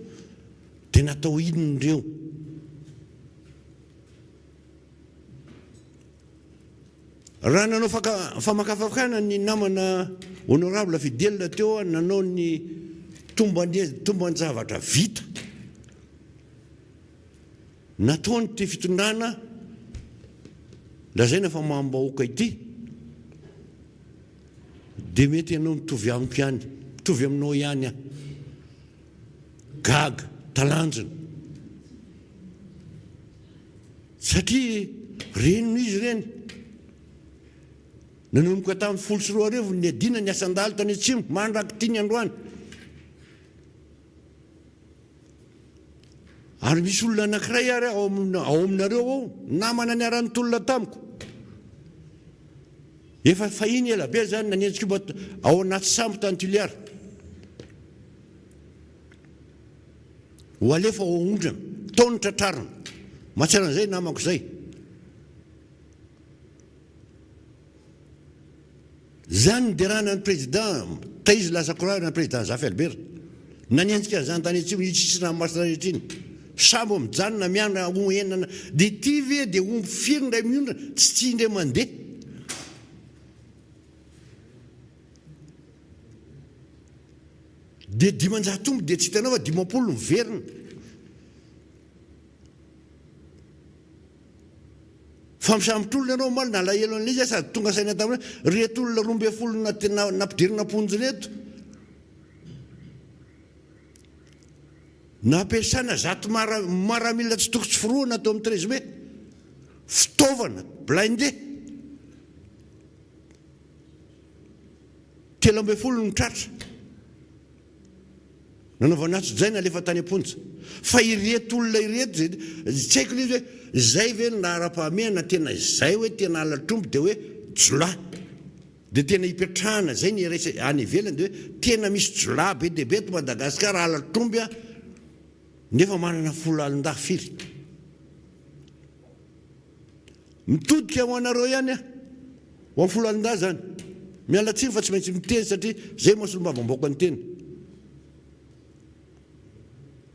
dia natao inona ireo Raha nanao faka famakafakana ny namana honorable Fidèle teo nanao ny tomban-javatra vita nataon'ity fitondrana lazaina fa mamim-bahoaka ity dia mety ianao mitovy amiko ihany, mitovy aminao ihany aho. Gaga, talanjona. Satria reny no izy ireny. Nanomboka tamin'ny 2010 niadiana ny asan-dahalo tany Atsimo, mandrak'ity ny androany. Ary misy olona anankiray ary ao aminareo ao, namana niara-nitolona tamiko. Efa fahiny ela be izany nanenjika io ao anaty sambo tany Tuléar. Ho alefa ao Aondrana. Tao no tratrarina. Mahatsiaro an'izay namako izay. Zany niderana ny président, taiza lasa korahina ny président Zafy Albert. Nanenjika an'izany tany atsimo iny tsisy ranomasina rehetra iny. Sambo mijanona miandry ho enina dia ity ve dia omby firy indray miondrana tsy tia indray mandeha. Dia 500 omby dia tsy hitanao fa 50 miverina. Fa misambotra olona ianao omaly nalahelo an'ilay izy aho sady tonga saina tamin'ny hoe reto olona 12 nampidirina am-ponja ireto. Nampiasana zato maramila tsy toko tsy forohana teo amin'ny 13 mai. Fitaovana, blindé. 13 no tratra. Nanaovana antsojay nalefa tany am-ponja. Fa ireto olona ireto izay tsy haiko ilay izy hoe izay ve ny laharam-pahamehana tena izay hoe tena halatr'omby dia hoe jiolahy. Dia tena ipetrahana izay ny iraisa any ivelany dia hoe tena misy jiolahy be dia be eto Madagasikara halatr'omby a nefa manana foloalindahy firy. Mitodika ho anareo ihany aho. Ho an'ny foloalindahy izany. Miala tsiny fa tsy maintsy miteny satria izay moa solombavambahoaka niteny.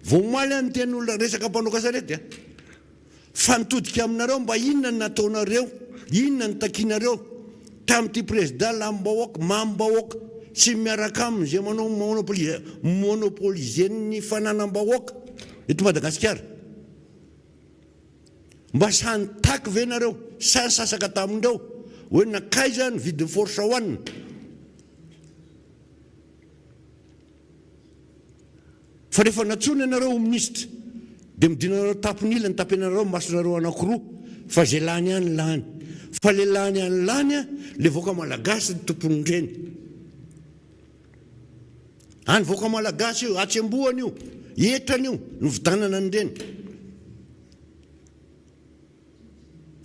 Vao omaly aho niteny olona resaka mpanao kasarety a. Fa nitodika aminareo mba inona no nataonareo, inona no takianareo tamin'ity président lamim-bahoaka, mamim-bahoaka sy miaraka aminy izay manao monopoliser ny fananam-bahoaka eto Madagasikara. Mba sahy nitaky ve nareo sa nisasaka tamindreo hoe nankaiza ny vidin'ny force one? Fa rehefa nantsoina ianareo ho minisitra dia midinanareo tapon'ila ny tapenanareo ny masonareo anankiroa fa izay lany any lany. Fa le lany any lany a, le vahoaka malagasy ny tompon'ireny. Any vahoaka malagasy io, hatsembohana io, hetrany io, nividanana an'ireny.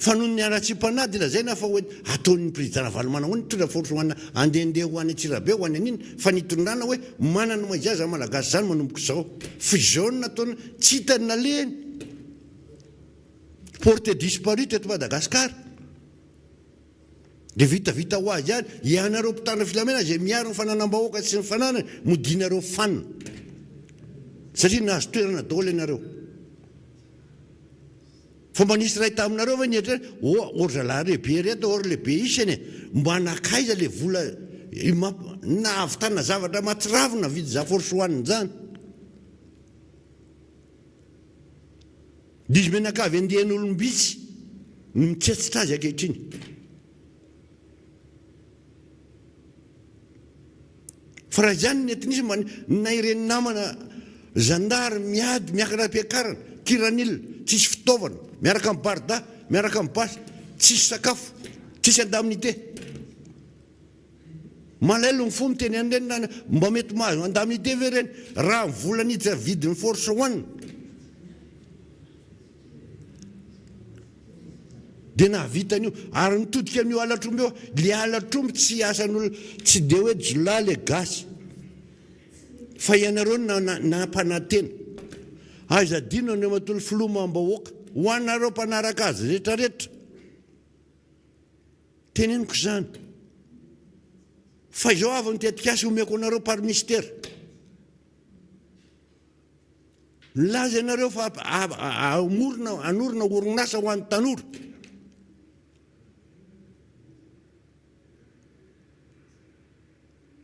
Fa noho ny haratsiam-panahy dia lazaina fa hoe ataon'ny Président Ravalomanana hoe nitondra force ho ana andehandeha ho any Antsirabe ho any an'inona fa nitondrana hoe manana ny maha izy azy zany Malagasy zany manomboka izao. F'izao no nataony tsy hita ny nalehany. Porté disparu teto Madagascar. Dia vitavita ho azy ihany. Ianareo mpitandro filamina izay miaro ny fananam-bahoaka sy ny fananany, modianareo fanina. Satria nahazo toerana daholo ianareo. Fa mba nisy iray taminareo ve nieritreritra, oh, oh ry zalahy re be reto, oh ry le be isany e, mba nankaiza le vola nahavitana zavatra mahatsiravina vidy za force one zany. Dia izy mianakavy andian'olom-bitsy no mitsetsitra azy ankehitriny. Fa raha izany ny nentin'izy mba na ireny namana zandary miady miakatra am-piakarana, kiranil, tsisy fitaovana, miaraka amin'ny barda, miaraka amin'ny basy, tsisy sakafo, tsisy indemnité. Malaelo ny fo miteny an'ireny na mba mety mahazo indemnité ve ireny raha ny vola niditra vidin'ny force one dia nahavita an'io ary nitodika amin'io halatr'omby io le halatr'omby tsy asan'olona tsy dia hoe jiolahy le gasy fa ianareo no nampanantena aiza adino Andriamatoa Filoha mambahoaka ho anareo mpanaraka azy retraretra Teneniko izany. Fa izao avy ny tetikasa omeko anareo par mystère. Nilaza ianareo fa hamorona hanorina orinasa ho an'ny tanora.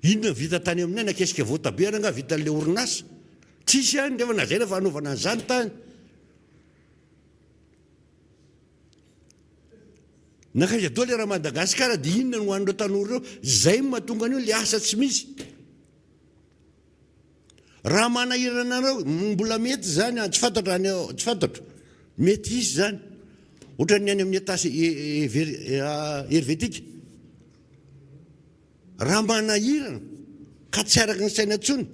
Inona vita tany aminay na kesika voatabia ary angaha vitan'ilay orinasa? Tsisy ihany rehefa lazaina fa hanaovana an'izany tany. Nankaiza daholo raha Madagascar dia inona no ho an'ireo tanora ireo? Izay no mahatonga an'io le asa tsy misy. Raha manahirana anareo, mbola mety izany, tsy fantatro any, tsy fantatro. Mety hisy izany. Ohatran'ny any amin'ny Etat Helvétique. Raha manahirana ka tsy araka ny saina intsony,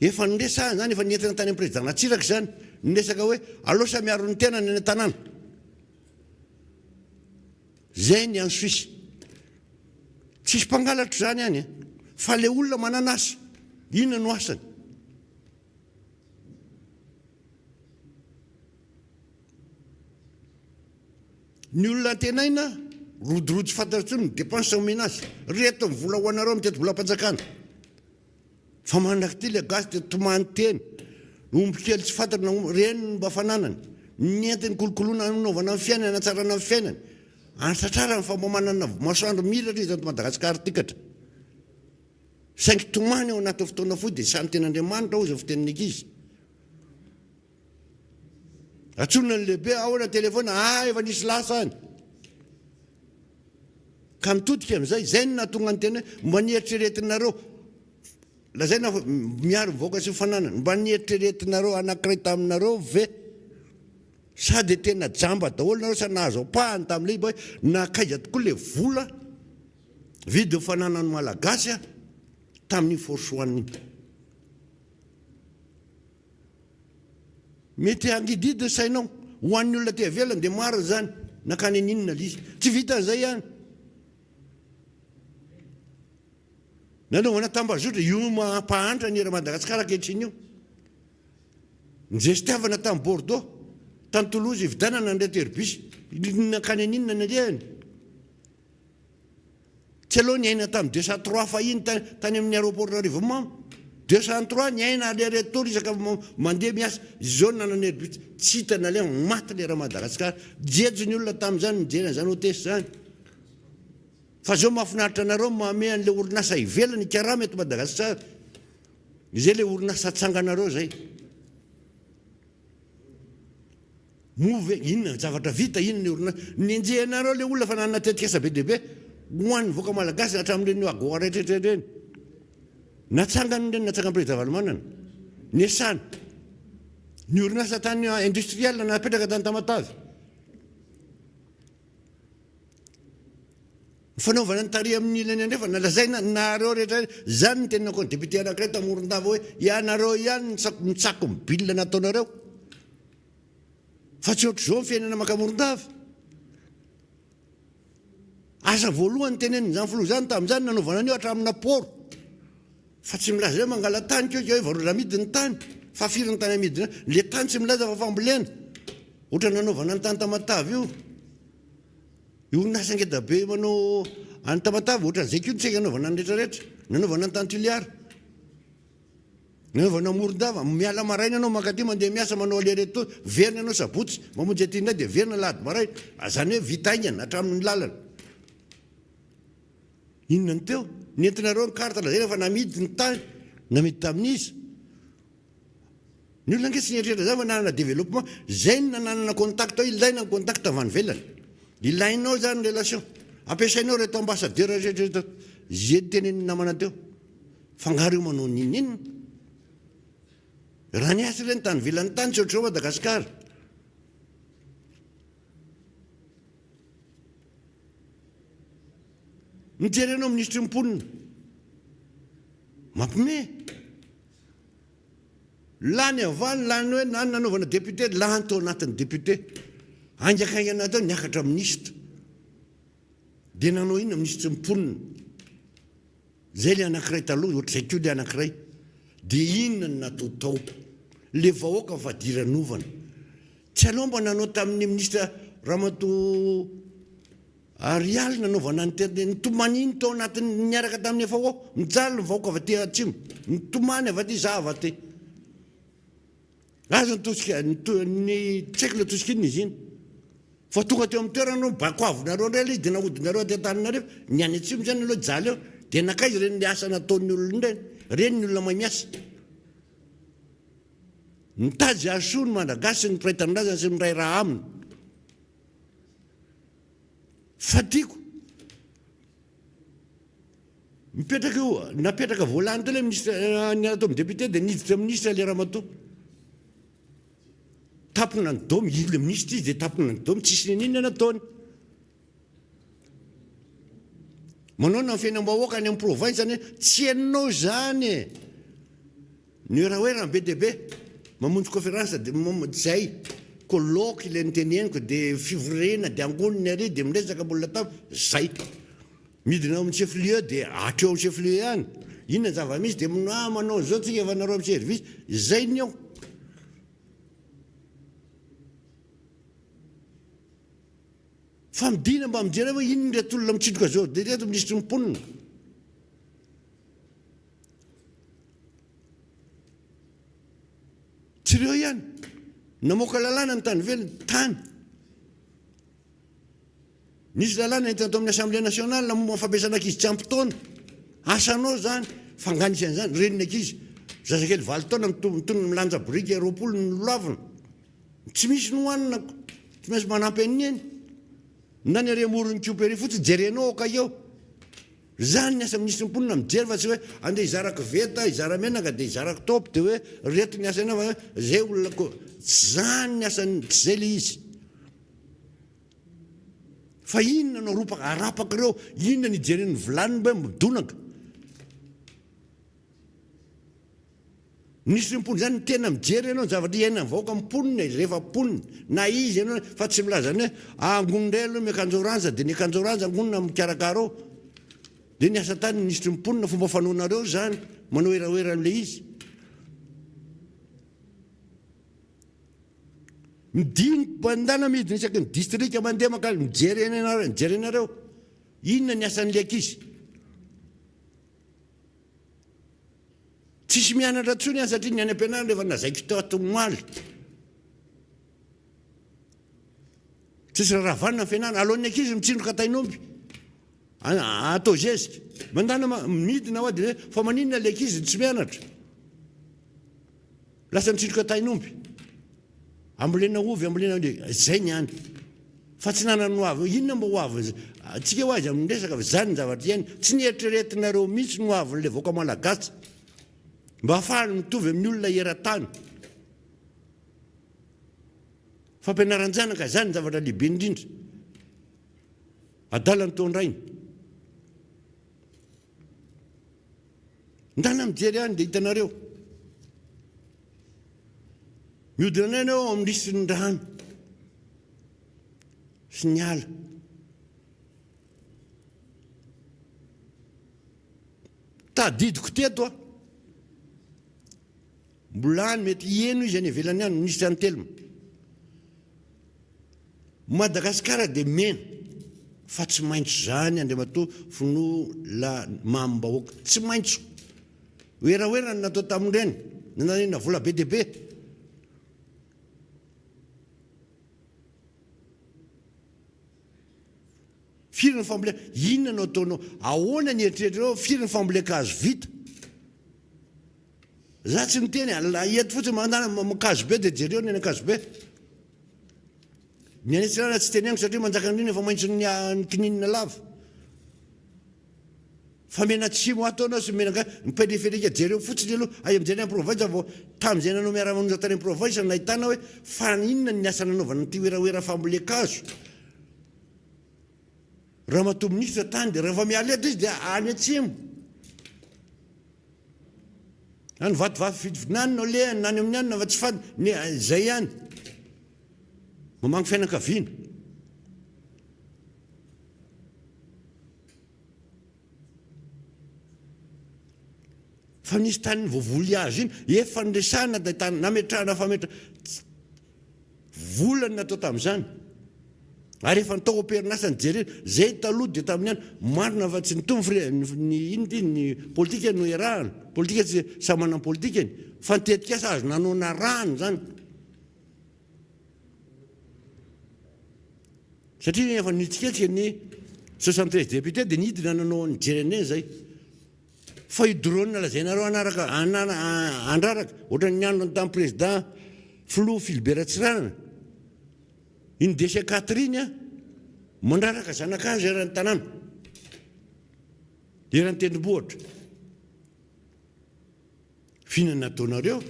efa niresahana izany, efa nentina tany amin'ny Président Ratsiraka izany, ny resaka hoe aleo samy miaro ny tenany any an-tanàna. Izay ny any Suisse. Tsisy mpangalatra izany any, fa ilay olona manana asa, inona no asany? Ny olona antenaina, rodorodo tsy fantatra intsony ny dépense omena azy. Reto ny vola ho anareo amin'ny tetibolam-panjakana. Fa mandrak'ity le gasy dia tomany teny. Omby kely tsy fantatra na omby, reny no mba fananany. Ny entiny kolokoloina hanaovana ny fiainany, hanatsarana ny fiainany. Anatratrarany fa mba manana masoandro miratra izy ato Madagasikara ity katra. Saingy tomany ao anatin'ny fotoana fohy dia samy tian'Andriamanitra hozy ny fitenin'ny ankizy. Antsoina ny lehibe, ahoana téléphone, ah efa nisy lasa any. Ka mitodika amin'izay, izay no nahatonga ny teny hoe mba nieritreretinareo, lazaina fa miaro ny vahoaka sy ny fananany, mba nieritreretinareo anankiray taminareo ve sa dia tena jamba daholo nareo sa nahazo ampahany tamin'ilay izy hoe nankaiza tokoa ilay vola vidin'ny fananan'ny Malagasy tamin'iny Force One iny. Mety hangidihidy ny sainao. Ho an'ny olona aty ivelany dia marina izany. Nankany an'inona ilay izy? Tsy vitan'izay ihany. Nanaovana tambazotra, io mampahantra ny eran'i Madagasikara ankehitriny io. Ny zestiavana tany Bordeaux, tany Toulouse hividianana an'ireto Airbus. Nankany an'inona ny alehany? Tsy aleo niaina tamin'ny 203 fahiny tany amin'ny aéroport Arivonimamo. 203 niaina aller retour isaka mandeha miasa. Izao nanana Airbus tsy hita naleha maty le raha Madagascar. Jejo ny olona tamin'izany nijery an'izany hotesse izany. Fa zao mahafinaritra anareo mamehy an'le orinasa ivelany hikarama eto Madagascar. Izay le orinasa atsanganareo zay. Moa ve inona ny zavatra vita, inona ny orinasa. Nenjehinareo ilay olona fa nanana tetikasa be dia be ho an'ny vahoaka malagasy hatramin'ireny Agoa rehetra ireny. Natsangany ireny, natsangan'i Président Ravalomanana. Niasany. Ny orinasa tany industriel napetraka tany Tamatave. Ny fanaovana ny tary amin'ny ilany andrefana, lazaina nareo rehetra, izany no tenenako ny député anankiray tao Morondava hoe ianareo ihany no mitsako ny bill nataonareo. Fa tsy ohatr'izao ny fiainana maka Morondava. Asa voalohany tenenin'izany filoha izany tamin'izany nanaovana an'io hatramina port. Fa tsy milaza hoe mangala tany koa hoe varotra amidy ny tany. Fa firy ny tany amidiny? Le tany tsy milaza fa fambolena. Ohatra nanaovana ny tany Tamatave io. Io orinasa ngeda be manao any Tamatave ohatran'izay koa ny saika nanaovana ny rehetra rehetra. Nanaovana ny tany Toliara. Nanaovana Morondava. Miala maraina ianao mankaty mandeha miasa manao aller retour. Miverina ianao sabotsy mamonjy aty indray dia miverina alahady maraina. Izany hoe vita haingana hatramin'ny lalana. Inona no teo? Nentinareo ny carte lazaina fa namidy ny tany, namidy tamin'iza? Ny olona ange tsy nieritreritra izany fa nanana développement, izay no nananana contact hoe ilaina ny contact avy any ivelany. Ilainao izany ny relation. Ampiasainao ireto ambassadeur rehetra ireto. Izay notenenin'ny namana teo. Fa angaha ireo manao n'inon'inona? Raha niasa ireny tany ivelany tany tsy ohatr'izao Madagasikara. Mijery anao minisitry ny mponina. Mampime. Lany avany, lany hoe lany nanaovana député, lany tao anatin'ny député. Haingakaingana teo niakatra minisitra. Dia nanao inona minisitry ny mponina. Zay le anakiray taloha, ohatr'izay koa le anakiray. Dia inona no natao tao? Le vahoaka fadiranovana. Tsy aleo mba nanao tamin'ny minisitra Ramatoa Arialy nanaovana ny tena nitomany tao anatin'ny niaraka tamin'ny FAO. Mijaly ny vahoaka avy aty atsimo. Mitomany avy aty za avy aty. Aza ny tosika, ny tsy haiko le tosika inona izy iny. Fa tonga teo amin'ny toerana anao, bakoavinareo indray ilay izy dia nahodinareo aty Antananarivo. Ny any atsimo izany aloha hijaly eo. Dia nankaiza ireny le asa nataon'ny olona ireny? Ireny ny olona mahay miasa. Mitady hahasoa ny Malagasy sy ny mpiray tanindrazana sy ny miray rà aminy. Fa tiako. Mipetraka eo, napetraka voalany teo ilay ministre, niala teo amin'ny député dia niditra ministre ilay ramatoa. Tampona ny domy, ilay ministre izy dia tampona ny domy, tsisy n'inona nataony. Manao na ny fiainam-bahoaka any amin'ny province any, tsy henonao izany e. Ny werawera be dia be, mamonjy conférence dia zay, colloque ilay noteneniko dia fivoriana dia angoniny ary dia miresaka ambony latabo, zay. Midina ao amin'ny chef lieu dia hatreo amin'ny chef lieu ihany, inona ny zava-misy dia ah manao an'izao tsika fa nareo amin'ny service, zay ny ao. Fa midina mba mijery hoe inona ireto olona mitsindroka zao dia ireto minisitry ny mponina. Tsy ireo ihany. Namoaka lalàna ny tany ivelany, tany. Nisy lalàna entina tao amin'ny Assemblée nationale momba ny fampiasana ankizy tsy ampy taona. Asanao izany, fa angaha nisy an'izany? Renin'ny ankizy, zazakely valo taona mitonona milanja biriky 20 ny lolavina. Tsy misy ny hohanina, tsy maintsy manampy an'i Neny. Na ny ary amoron'ny Kiopa ery fotsiny jerenao ao Caillou. Zany ny asa minisitry ny mponina mijery fa tsy hoe andeha hizara koveta, hizara menaka dia hizara kitapo dia hoe reto ny asanao fa zay olona ko tsy zany ny asany tsy zay le izy. Fa inona no aropaka arapaka ireo inona ny ijeren'ny vilaniny hoe midonaka. Minisitry ny mponina izany tena mijery ianao ny zavatra iainan'ny vahoaka mponina e, rehefa mponina na iza ianao fa tsy milaza ny hoe angony indray aloha miakanjo orange dia ny akanjo orange angonina mikarakara ao dia ny asa tany minisitry ny mponina fomba fanaonareo izany manao werawera amin'ilay izy midiny ndana midina isaky ny distrika mandeha maka mijery anareo mijery anareo inona ny asan'ilay ankizy Tsisy mianatra intsony any satria ny any am-pianarana efa nazaiko tato omaly. Tsisy raharaha ny fianarana. Alohan'ny ankizy mitsindroka tain'omby. Atao zezika. Mandana midina hoa dia fa maninona ilay ankizy tsy mianatra? Lasa mitsindroka tain'omby. Ambolena ovy, ambolena zay ny any. Fa tsy nanana ny ho avy. Inona mba ho avy? Tsika ho aiza amin'ny resaka fa zany ny zavatra iainana. Tsy nieritreretinareo mihitsy ny ho avin'ilay vahoaka malagasy. Mba hahafahany mitovy amin'ny olona eran-tany. Fampianaran-janaka, zany ny zavatra lehibe indrindra. Adala ny taon-drainy. Ndana mijery any dia hitanareo. Mihodina any ianao ao amin'ny lisin'ny rano sy ny ala. Tadidiko teto a! Mbola any mety hiheno izy any ivelany any, minisitra ny telma. Madagasikara dia mena fa tsy maitso zany Andriamatoa Filoha la mamim-bahoaka. Tsy maitso. Werawera no natao tamin'ireny, nanariana vola be dia be. Firy ny fambolena? Inona no ataonao? Ahoana ny eritreritrao? Firy ny fambolen-kazo vita? Za tsy miteny a, la eto fotsiny mandana Ankazobe dia jereo ny any Ankazobe. Ny any Antsiranana tsy teneniko satria Manjakandriana efa maitson'ny ny kininina lava. Fa mianatsimo ato anao sy mianaka ny périphérique jereo fotsiny aloha, aiza mijery any province vao tamin'izay nanao miara-manonja tany province no nahitana hoe fa inona ny asa nanaovana an'ity werawera fambolen-kazo. Ramatoa minisitra tany dia rehefa miala eto izy dia any atsimo. Any Vatovavy Fitovinany no alehany na any amin'ny anona fa tsy fantatra, ny izay ihany. Mamangy fianakaviana. Fa nisy tany voavoly azy iny, efa niresahana ilay tany, nametrahana fametra, vola no natao tamin'izany. Ary efa natao am-perinasa nijerena, izay taloha dia tamin'ny any, marina fa tsy nitovy fre, ny inona ity, ny politika no iarahana, politika tsy samy manana ny politikany, fa ny tetikasa azo nanao narahana izany. Satria efa nihetsiketsika ny 73 députés dia nidina nanao nijery an'ireny izay. Fa io drone lazainareo hanaraka handraraka ohatran'ny androny tamin'ny président filoha Philibert Ratsiranana. Iny DC 4 iny an, mandraraka zanakazo eran'ny tanàna. Eran'ny tendrombohitra. F'inona nataonareo?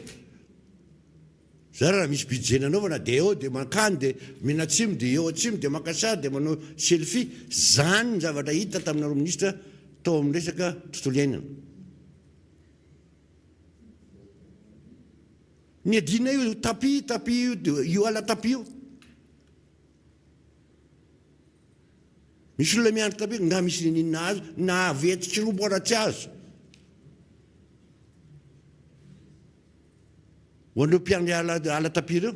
Zara raha misy budget nanaovana dia eo dia mankany dia mianatsimo dia eo atsimo dia maka sary dia manao selfie, zany ny zavatra hita taminareo ministra tao amin'ny resaka tontolo iainana. Niadiana io tapis tapis io io ala tapis io. Misy olona miandry tapis nga misy niniana azo na avy etsy kirombo ara tsy azo. Ho an'ireo mpiandry ala ala tapis ireo.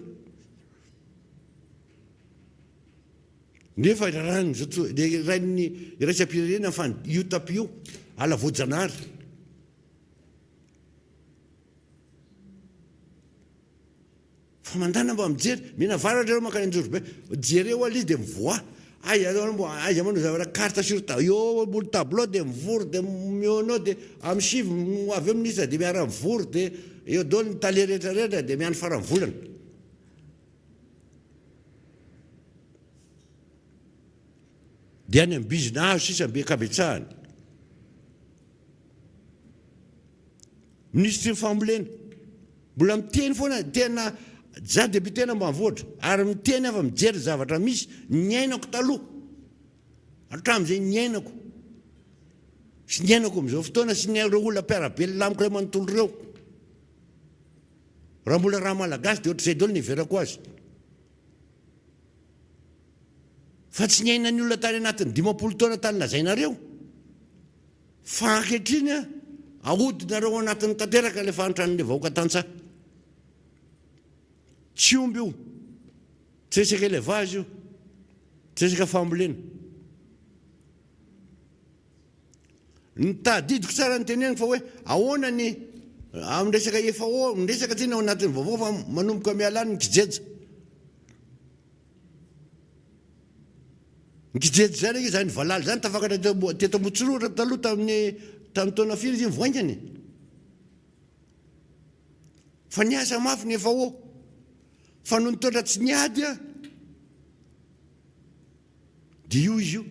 Nefa raran'ny zato rain'ny iraisam-pirenena fa io tapis io ala voajanahary. Fa mandana mba mijery, mianavaratra ireo mankany Anjozorobe, jereo aloha izy dia mivoaha, aiza ireo mbo aiza manao zavatra carte sur ta eo ambony tableau dia mivory dia mionao dia amin'ny sivy ho avy eo ministre dia miara mivory dia eo daholo ny tale rehetra rehetra dia miandry faran'ny volana. Dia any amin'ny bizina hazo sisa be ankabetsahany. Minisitry ny fambolena. Mbola miteny foana, tena za député an'Ambanivohitra ary miteny aho fa mijery ny zavatra misy niainako taloha, hatramin'izay niainako sy niainako amin'izao fotoana sy ny ireo olona mpiara-belona amiko iray manontolo ireo. Raha mbola raha malagasy dia ohatr'izay daholo ny heverako azy. Fa tsy niainan'ny olona tany anatin'ny 50 taona tany lazainareo. Fa ankehitriny ahodinareo ao anatin'ny tanteraka ilay fahantran'ilay vahoaka tantsaha. Tsy omby io, tsy resaka élevage io, tsy resaka fambolena. Ny tadidiko tsara ny teneniko fa hoe ahoana ny amin'ny resaka FAO, ny resaka tsy ao anatin'ny vaovao fa manomboka miala any ny kijeja. Ny kijejo izany ange izany valala izany tafakatra teto Ambohitsirohitra taloha tamin'ny tamin'ny taona firy izy iny vao haingana e. Fa niasa mafy ny FAO. Fa noho ny toetra tsy niady a, dia io izy io.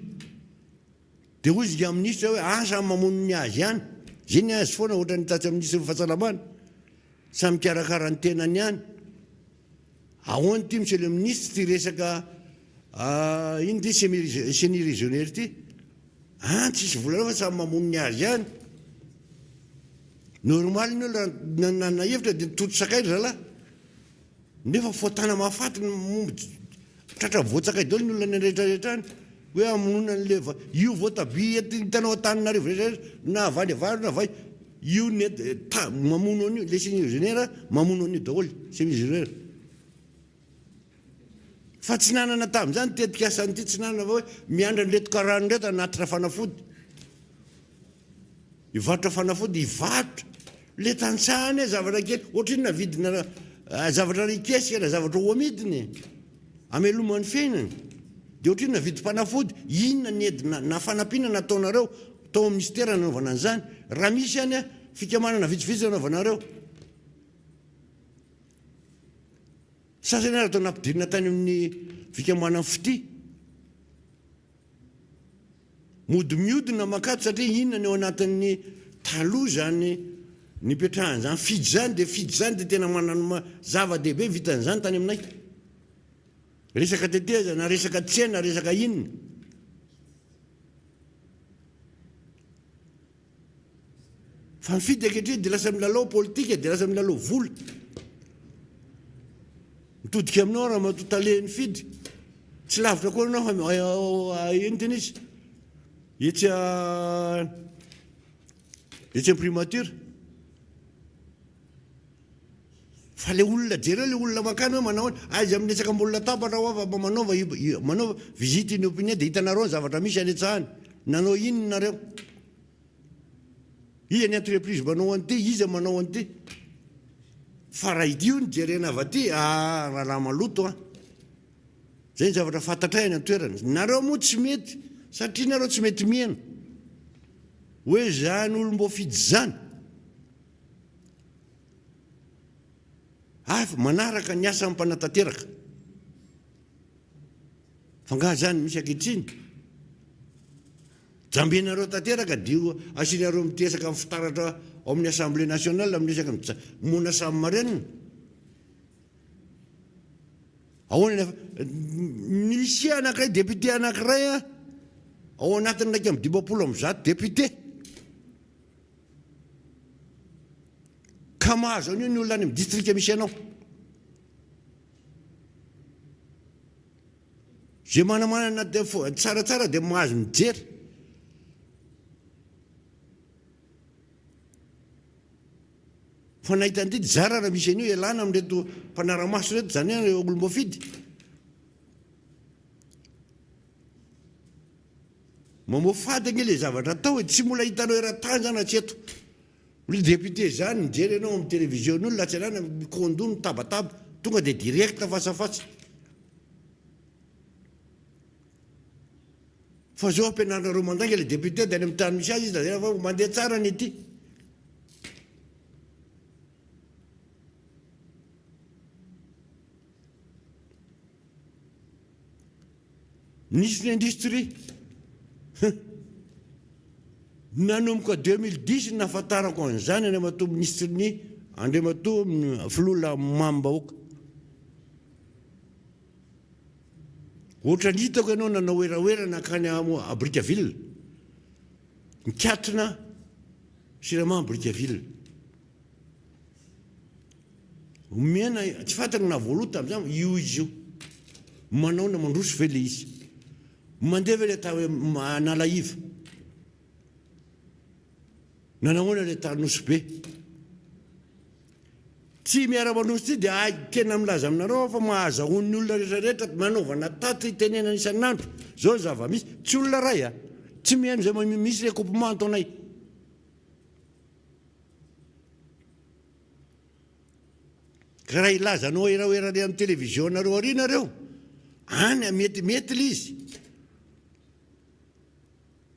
Dia hoy izy minisitra hoe asa mamono ny azy ihany. Izay ny azy foana ohatran'ny tatsy amin'ny minisitry ny fahasalamana. Samy mikarakara ny tenany ihany. Ahoana ity monsieur le ministre ity resaka ino ity semi chenille régionnaire ity? An tsisy vola fa samy mamono ny azy ihany. Normal ny olona nanana hevitra dia nitoto sakay ry zalahy. Nefa fotana mahafaty ny momba tratra voatsakay daholo ny olona any rehetra rehetra any. Hoe hamonoana an'le io voatabia eto hitanao Antananarivo rehetra rehetra na avy any avaratra na avy aiza. Io ny ta mamono an'io, le semi-génère mamono an'io daholo, semi-génère. Fa tsy nanana tamin'izany tetikasa an'ity, tsy nanana fa hoe miandry an'ireto karana ireto hanatitra fanafody. Hivarotra fanafody, hivarotra. Le tantsaha anie zavatra kely, ohatrinona vidina zavatra rikesika na zavatra ho amidiny e. Amelomany fiainany. Dia ohatrinona vidim-panafody, inona ny aide na fanampiana nataonareo tao amin'ny minisitera nanaovana an'izany. Raha misy ihany a, fikambanana vitsivitsy nanaovanareo. Sasany ary atao nampidirina tany amin'ny fikambanan'ny fitia. Mody miodina mankato satria inona ny ao anatin'ny taloha izany nipetrahan'izany fijo izany dia fijo izany dia tena manana zava-dehibe vitan'izany tany aminay. Resaka tetezana, resaka tsena, resaka inona. Fa mifidy ankehitriny dia lasa milalao politika dia lasa milalao vola. Mitodika aminao ramatoa tale nifidy. Tsy lavitra akory ianao fa ino tena izy? Etsy etsy am primature. Fa le olona jereo le olona mankany hoe manao ahoana? Aiza amin'ny resaka ambony latabatra hoa fa mba manaova manaova visite inopinée dia hitanareo ny zavatra misy any an-tsahany. Nanao inona nareo? Iza ny entreprise manao an'ity? Iza manao an'ity? Fa raha io no jerena avy aty, ah raharaha maloto an! Zay ny zavatra fantatray any an-toerana. Nareo moa tsy mety satria nareo tsy mety miheno hoe zany olom-boafidy zany. Avy manaraka ny asan'ny mpanatanteraka. Fa angaha izany misy ankehitriny? Jambenareo tanteraka dia asianareo mitesaka amin'ny fitaratra ao amin'ny Assemblée nationale amin'ny resaka mona samy marenina. Ahoana ny afa misy anankiray député anankiray ao anatin'ny 151 député. Ka mahazo an'io ny olona any amin'ny distrika misy anao. Izay manamanana tsaratsara dia mahazo mijery. Fa nahita an'ity zara raha misy an'io ialana amin'ireto mpanara-maso ireto izany hoe olom-boafidy. Mamoafady ange le zavatra atao e, tsy mbola hitanao eran-tany zany hatreto. Ry député zany mijery ianao amin'ny télévision ny olona atsy anana mikohon-doha mitabataba, tonga dia direct face à face. Fa zao ampianarinareo mandainga le député dia any amin'ny tany misy azy izy lazaina fa mandeha tsara ny aty. Nisy ny industrie. Huh. Nanomboka 2010 ny nahafantarako an'izany Andriamatoa Minisitry ny Andriamatoa Filoha Lamam-bahoaka. Ohatran'ny hitako ianao nanao werawera nankany à Brickaville. Nikatona Jirama Brickaville. Omena, tsy fantany na voaloa tamin'izany, io izy io. Manao na mandroso ve le izy? Mandeha ve le atao hoe Analaiva? Nanahoana le tany Nosy Be? Tsy miara-mandroso ity dia hay tena milaza aminareo aho fa mahazahoan'ny olona rehetra rehetra manaovana tatitra itenenana isan'andro. Zao ny zava-misy. Tsy olona iray a! Tsy mihaino izay misy recoupement ataonay. Ka raha hilaza anao heraohera any amin'ny télévision nareo ary nareo, any metimety le izy.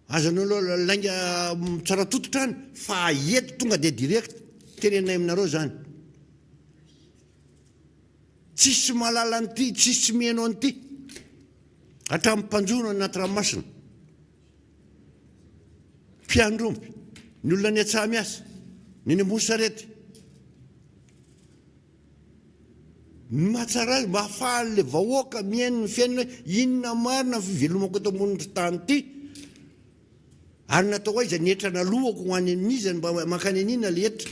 Aza anao lainga tsara tototra any fa eto tonga dia direct tenenay aminareo zany. Tsisy mahalala an'ity, tsisy mihaino an'ity. Hatramin'ny mpanjono anaty ranomasina. Mpiandry omby, ny olona any an-tsaha miasa, ny eny ambony sarety. Ny mahatsara azy mba ahafahan'ilay vahoaka mihaino ny fiainana hoe inona marina ny fivelomako eto ambonin'ity tany ity ary natao aiza ny hetra nalohako ho any amin'iza no mba mankany an'inona ilay hetra.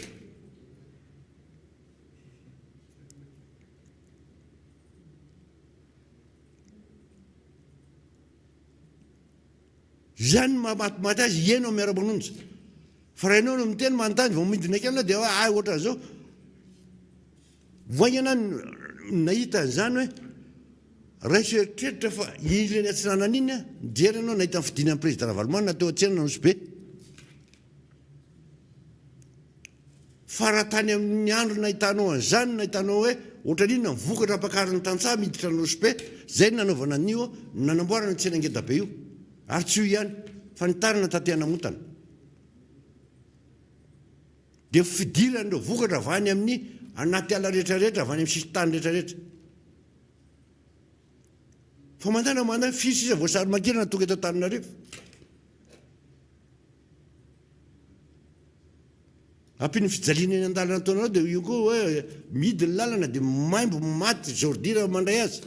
Izany no mahamatimaty azy, ieno miara-manonja. Fa raha ianao no miteny manontany vao midina kely ianao dia hoe hay ohatran'izao. Vao haingana aho nahita an'izany hoe raiso eritreritra fa iny eny Atsinanana iny an, nijery ianao nahita ny fidinan'ny Président Ravalomanana teo an-tsena Nosy Be. Fa raha tany amin'ny andro nahitanao an'izany, nahitanao hoe ohatran'inona ny vokatra ampakarin'ny tantsaha miditra an'i Nosy Be, izay no nanaovana an'io, nanamboarana io tsena ngeda be io. Ary tsy io ihany, fa nitarina taty Anamontana. Dia fidiran'ireo vokatra avy any amin'ny anaty ala rehetrarehetra, avy any amin'ny sisin-tany rehetrarehetra. Fa mandana mandana, firy sisa voasary makirana tonga eto Antananarivo. Ampian'ny fijaliana eny an-dalana ataonareo dia io koa hoe mihidy ny lalana dia maimbo maty zordira mandray azy.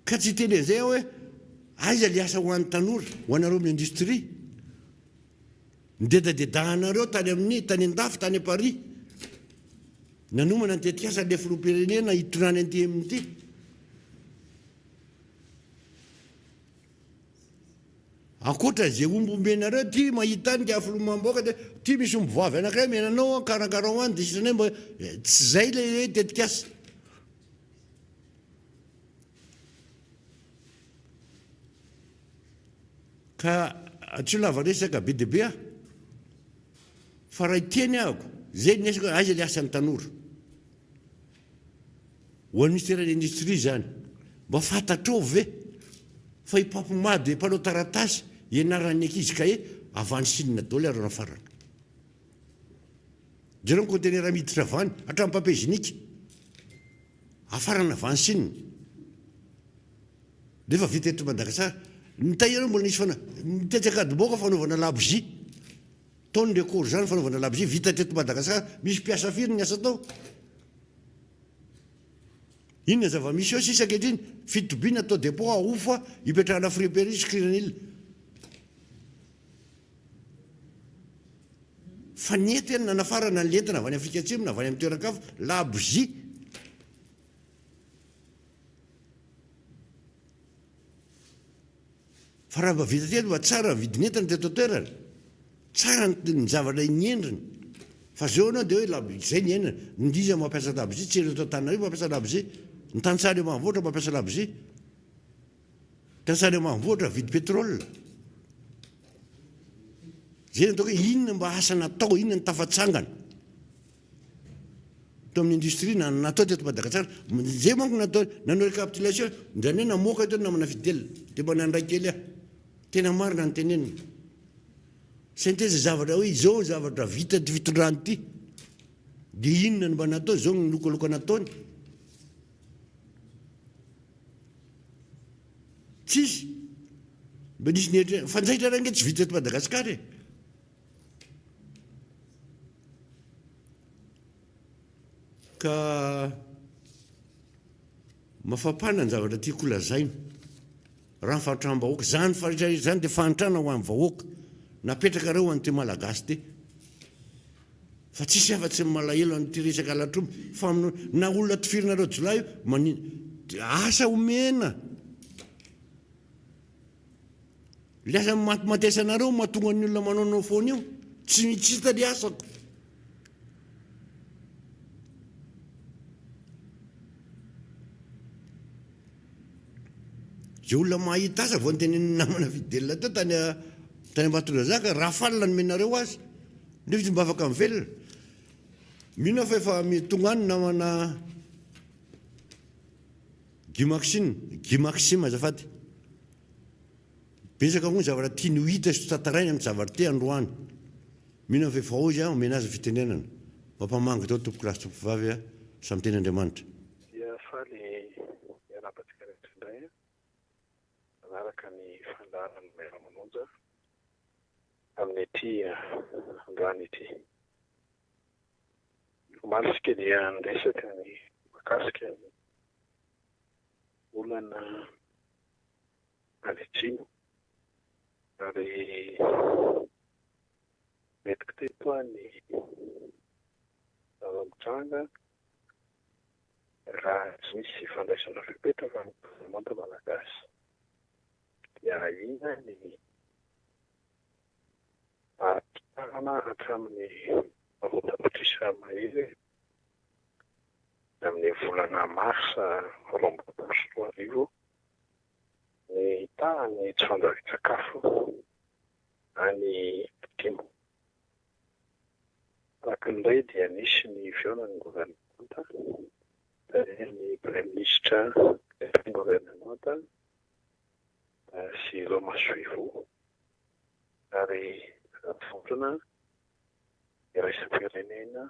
Ka tsy hiteny an'izay aho hoe aiza le asa ho an'ny tanora, ho anareo amin'ny industrie. Nidedadedahanareo tany amin'ny tany an-dafy tany Paris. Nanomana ny tetikasa le filoham-pirenena hitondrany an'ity ity. Ankoatra izay omby omenareo ty mahita any ka filoham-bahoaka dia ty misy omby vavy anankiray omena anao an, karakarao any dia sitranay mba tsy zay le hoe tetikasa. Ka tsy ho lava resaka be dia be aho fa raha hiteny ahako zay ny resaka aiza le asan'ny tanora. Ho an'ny Minisiteran'ny Industria izany, mba fantatrao ve fa i Papomady mpanao taratasy ianaran'ny ankizy kahie avy any Chine daholo ary nafarana. Jereo ny conteneur miditra avy any, hatramin'ny papier hygiénique, afarana avy any Chine. Nefa vita eto Madagasikara. Ny tailleur mbola nisy fana, ny tetsy Ankadimboaka fanaovana labozia. Tao ny record izany fanaovana labozia vita teto Madagasikara. Misy mpiasa firy ny asa tao? Inona ny zava-misy eo sisa ankehitriny? Fitobiana atao dépôt ahofa ipetrahana friperie sy kirinil. Fa ny eto eny nanafarana ny entana avy any Afrika Atsimo na avy any amin'ny toeran-kafa, labozia. Fa raha mba vita teto mba tsara ny vidin'entana teto an-toerana, tsara ny zavatra ny endriny. Fa zao ianao dia hoe labozia, zay ny iainana. Ny iza mampiasa labozia? Tsy ireo eto Antananarivo mampiasa labozia. Ny tantsaha any ambanivohitra mampiasa labozia. Tantsaha any ambanivohitra mividy pétrole. Zay no ataoko hoe inona mba asa natao, inona ny tafatsangana. Teo amin'ny industrie na natao teto Madagasikara, zay manko natao, nanao récapitulation, indraindray namoaka teo ny namana Fidèle, dia mba nandray kely aho. Tena marina ny teneniny. Synthèse zavatra hoe izao ny zavatra vita ity fitondrana ity. Dia inona no mba natao, izao ny lokaloka nataony. Tsisy. Mba nisy nieritreritra, fanjaitra ary ange tsy vita eto Madagasikara e. Ka mafampana ny zavatra tiako holazaina. Raha ny fahantram-bahoaka, izany faritra rehetra izany dia fahantrana ho an'ny vahoaka. Napetrakareo ho an'ity Malagasy ity. Fa tsisy afa-tsy ny malahelo an'ity resaka halatr'omby, famonoana, na olona tifirinareo jiolahy io, manin, asa omena. Lasa matimatesanareo mahatonga ny olona manaonao foana io. Tsy tsy hita ny asako. Zay olona mahita asa vao nitenenin'ny namana Fidèle teo tany tany Ambatondrazaka, rafale nomenareo azy. Nefa izy mba afaka mivelona. Mino aho fa efa tonga any namana Guy Maxime, Guy Maxime azafady. Betsaka koa ny zavatra tiany ho hita sy ho tantaraina amin'ny zavatra ity androany. Mino aho fa efa ao izy omena azy ny fitenenana. Mampamangy daholo tompoko lahy sy tompoko vavy a! Samy teny Andriamanitra. Dia faly miarahaba antsika rehetra indray manaraka ny fandaharana Miara-manonja amin'ity androany ity. Omaly isika dia niresaka ny mahakasika ny olana any atsimo ary nentiko teto aho ny zava-mitranga raha tsy misy fandraisana fepetra avy amin'ny governemanta malagasy. Dia ahiana ny hahatrarana hatramin'ny 2 tapitrisa mahery amin'ny volana marsa 2022 ny tahan'ny tsy fanjarian-tsakafo any Atsimo. Araka ny re dia nisy ny fihaonan'ny governemanta tarihin'ny Praiminisitra ny governemanta sy ireo masoivoho ary vondrona iraisam-pirenena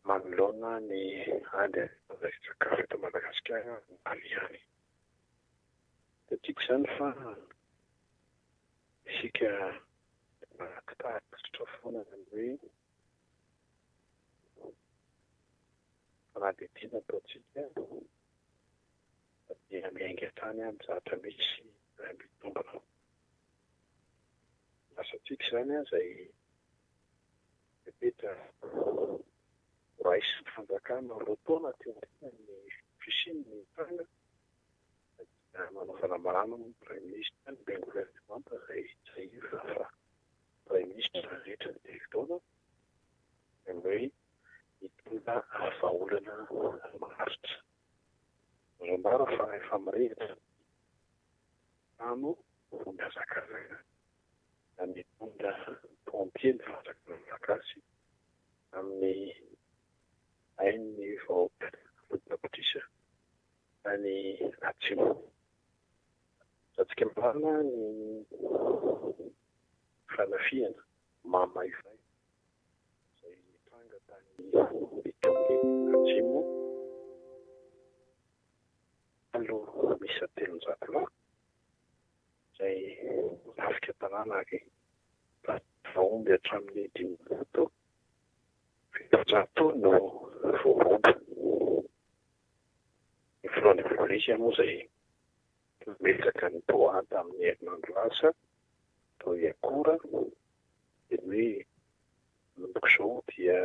manoloana ny ady amin'ny sakafo eto Madagasikara omaly ihany. Dia tiako izany fa isika manakitaratra foana ny hoe fanadihadiana ataontsika dia miainga hatrany amin'ny zavatra misy mitombina. Lasantsika izany izay fepetra horaisin'ny fanjakana 2 taona aty aoriana ny fisian'ny tranga dia manao fanambarana moa ny Praiminisitra, ny ben'ny governemanta izay tsiahivina fa Praiminisitra nandritra ny 3 taona ny hoe hitondra vahaolana maharitra. Azo ambara fa efa mirehitra ny trano vao mihazakazaka na mitondra pompier ny fanjakana malagasy amin'ny ain'ny vahoaka 2 tapitrisa any atsimo. Zatsika marina ny fanafihana mamaivay izay nitranga tany Betioky Atsimo, dahalo miisa 300 lahy izay nitafika tanàna ary nahomby hatramin'ny 750 no voaroba. Ny filohan'ny Repoblika moa izay nametraka ny POA tamin'ny herinandro lasa tao Iakora dia ny hoe manomboka izao dia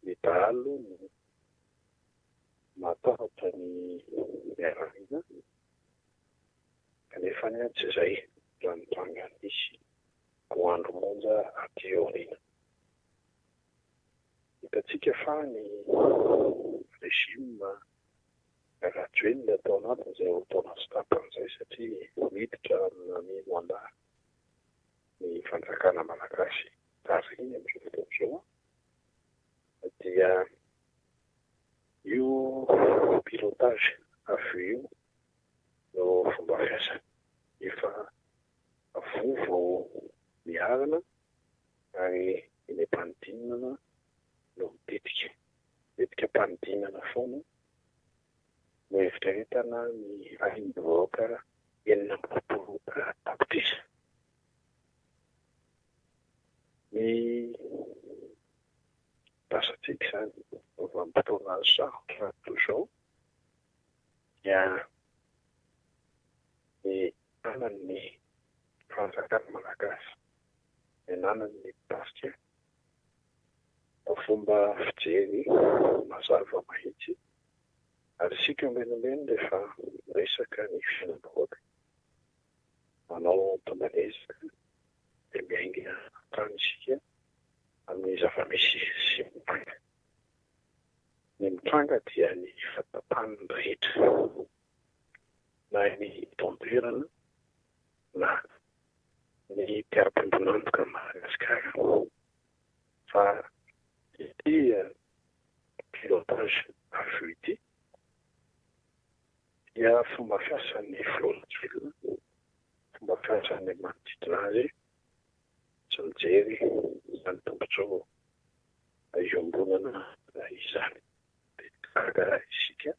ny dahalo no mahatahotra ny miaramila kanefa tsy izay raha ny tranga nisy 2 andro monja aty aoriana. Hitantsika fa ny régime Rajoelina tao anatin'izay 2 taona sy tapany izay satria miditra amina mi-mandat ny fanjakana malagasy tarihiny amin'izao fotoana izao dia io pilotage à vue io no fomba fiasa. Efa voa vao miarina ary eny am-panidinana no mitetika. Tetika am-panidinana foana no eritreretana ny ain'ny vahoaka 26 tapitrisa. Ny lasantsika izany vanim-potoana sarotra toy izao dia ny anan'ny fanjakana malagasy, ny ananan'ny tafika fomba fijery mazava mahitsy ary isika olombelona rehefa miresaka ny fiainam-bahoaka manao tomban'ezaka dia miainga hatrany isika amin'ny zava-misy sy mitranga. Ny mitranga dia ny fahatapahan'ny rehetra na ny eto an-toerana na ny mpiara-piombon'antoka Madagasikara fa ity pilotage à vue ity dia fomba fiasan'ny filoha Rajoelina, fomba fiasan'ny manodidina azy tsy mijery izany tombontsoa iombonana izany. Dia gaga isika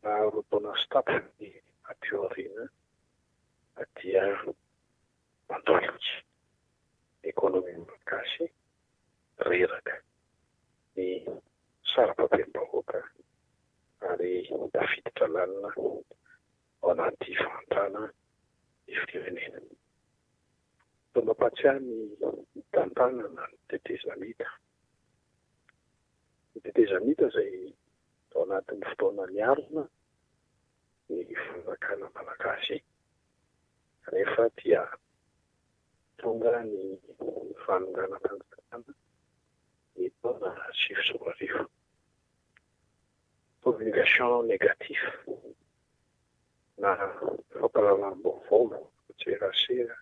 raha 2 taona sy tapany aty aoriana dia mandalika ny ekonomia malagasy, reraka ny sarambabem-bahoaka ary tafiditra lalina ao anaty fahantrana ny firenena. Toa mampahatsiahy ny tantanana ny tetezamita. Ny tetezamita izay tao anatin'ny fotoana niarina. ny fanjakana malagasy kanefa dia tonga ny fanonganam-panjakana ny taona 2009. Communication négatif na fampahalalam-baovao an-tserasera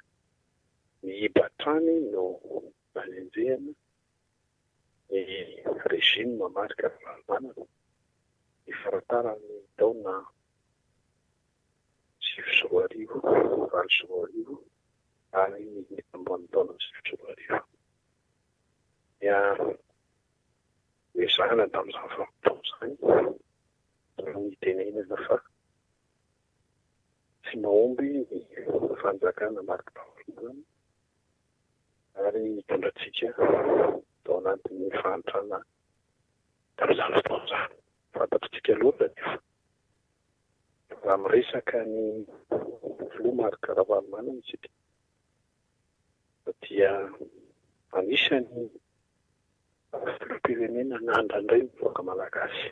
miiba hatrany no nanenjehana ny régime Marc Ravalomanana ny farataran'ny taona 2009, 2008 ary ny ambon'ny taona 2009. Dia Nezahana tamin'izany vanim-potoana izany no nitenenana fa tsy mahomby ny fanjakana Marc Ravalomanana ary nitondra antsika tao anatin'ny fahantrana tamin'izany fotoana izany. Fantatr'tsika loatra anefa raha miresaka ny filoha Marc Ravalomanana isika dia anisan'ny Filoham-pirenena nandrandrain'ny vahoaka malagasy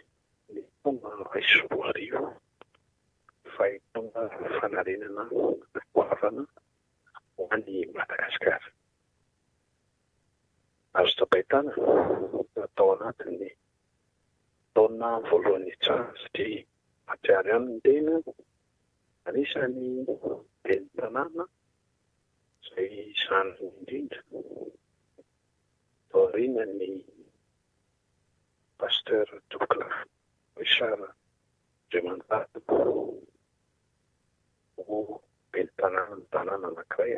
ny taona 2001 fa hitondra fanarenana goavana ho an'i Madagasikara. Azo tsapain-tanana fa tao anatin'ny taona voalohany nitsahana satria mahatsiaro ihany ny tena, anisan'ny ben'ny tanàna izay zandriny indrindra. Taorian'ny Pasteur Tompokolahy Richard Andriamanjato ho ben'ny tanànan'ny tanàna anankiray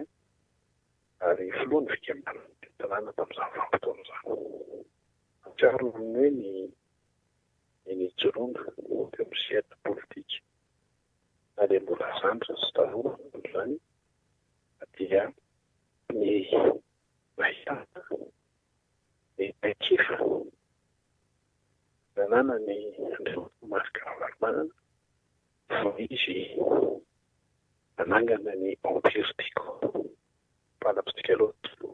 ary filohan'ny fikambanan'ny ben'ny tanàna tamin'izany vanim-potoana izany. Atsiarona amin'ny hoe ny ny nijoroana teo amin'ny sehatra politika na dia mbola zandriny sy tanora tamin'izany dia ny Nahitana ny traikefa nananan'i Andriamatoa Marc Ravalomanana fony izy nanangana ny Empire Tiko. Fantatrtsika loatra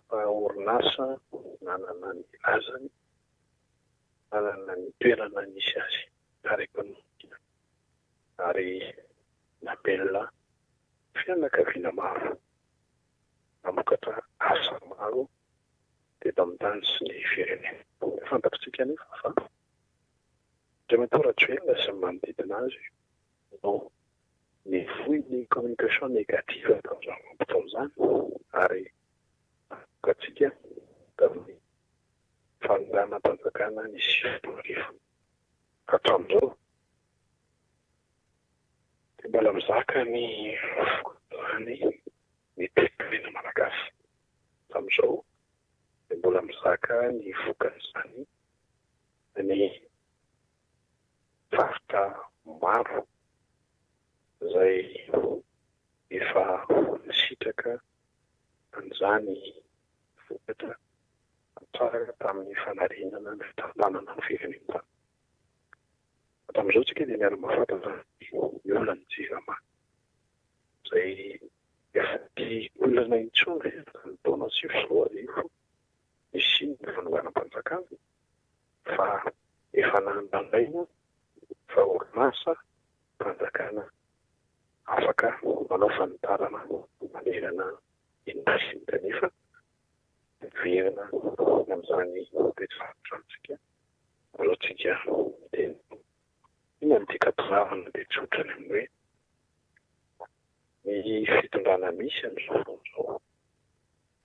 fa orinasa nanana ny lazany, nanana ny toerana nisy azy ara-ekonomika ary namelona fianakaviana maro. Namokatra asa maro teto amin'ny tany sy ny firenena. Fantatrtsika anefa fa Andriamatoa Rajoelina sy ny manodidina azy no nivoy ny communication négative tamin'izany vanim-potoana izany ary nahatonga antsika tamin'ny fanonganam-panjakana ny 2009. Hatramin'izao dia mbola mizaka ny voka-drany ny toekarena malagasy. Hatramin'izao dia mbola mizaka ny vokan'izany ny faritra maro izay efa nisitraka an'izany vokatra tsara tamin'ny fanarenana ny fitantanana ny firenena izany. Hatramin'izao isika dia miara-mahafantatra ny olan'ny Jirama izay efa tsy olana intsony tamin'ny taona 2009 nisian'ny fanonganam-panjakana fa efa nandrandraina fa orinasa fanjakana afaka manao fanitarana manerana ny Nosy kanefa miverina amin'izany toe-javatra isika. Ataontsika miteny. Inona no tiako hahatongavana dia tsotra ny amin'ny hoe ny fitondrana misy amin'izao fotoana izao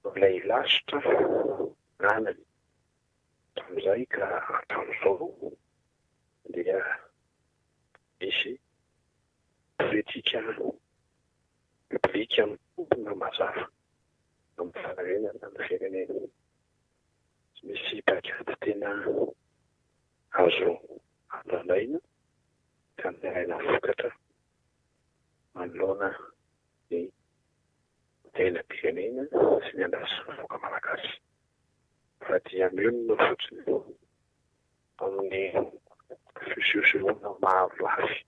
no ilay lasitra ananany hatramin'izay ka hatramin'izao dia misy politika publika mitombina mazava amin'ny fanarenana ny firenena. Tsy misy paikady tena azo andraindraina ka miraina vokatra manoloana ny fiainam-pirenena sy ny andrasan'ny vahoaka malagasy fa dia mionona fotsiny amin'ny fisehosehoana maro lafy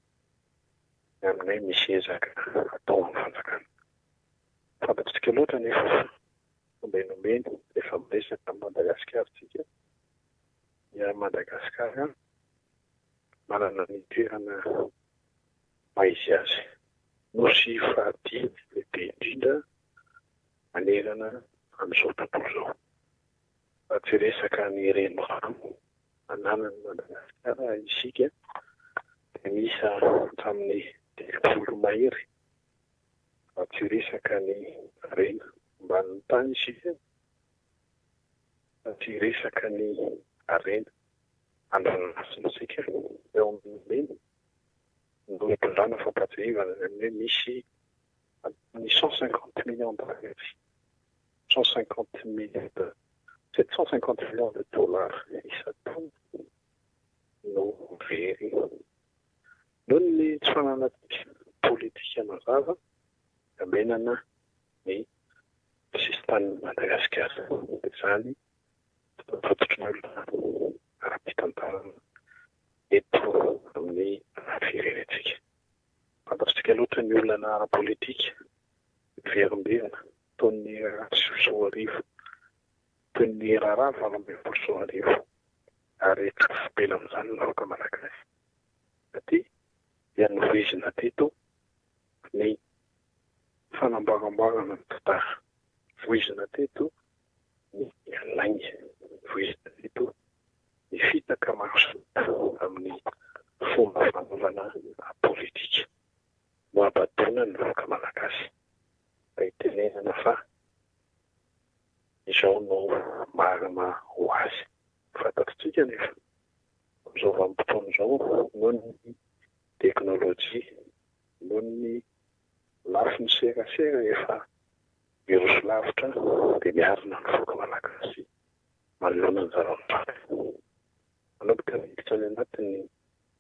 ny amin'ny hoe misy ezaka atao amin'ny fanjakana. Fantatrtsika loatra anefa fa Omeny omeny rehefa miresaka amin'i Madagasikara isika dia Madagasikara manana ny toerana. Raha tsy hiresaka ny renirano ananan'i Madagasikara isika dia miisa hatramin'ny 30 mahery. Raha tsy hiresaka ny harena ambanin'ny tany isika, raha tsy hiresaka ny harena an-dranomasina isika eo amin'ny mena no hitondrana fampahatsiahivana ny amin'ny hoe misy hatramin'ny 150 millions d'ariary, 150 millions de, 750 millions de dollars isan-taona no very noho ny tsy fananantsika politika mazava hiambenana ny sisin-tanin'i Madagasikara. Izany fototry ny olana ara-pitantanana eto amin'ny firenentsika. Fantatsika loatra ny olana ara-politika miverimberina toy ny raharaha 2009, toy ny raharaha 2018 ary tsy afa-bela amin'izany ny vahoaka malagasy satria dia novoizina teto ny fanamboaramboarana ny tantara, voizina teto ny lainga, voizina teto ny fitaka maro samihafa amin'ny fomba fanaovana politika. Nohabadoina ny vahoaka malagasy mba hitenenana fa izao no marina ho azy. Fantatritsika anefa amin'izao vanim-potoana izao noho ny teknolojia, noho ny lafiny serasera efa miroso lavitra dia miarina ny vahoaka malagasy manoloana ny zava-mitranga. Manomboka miditra any anatin'ny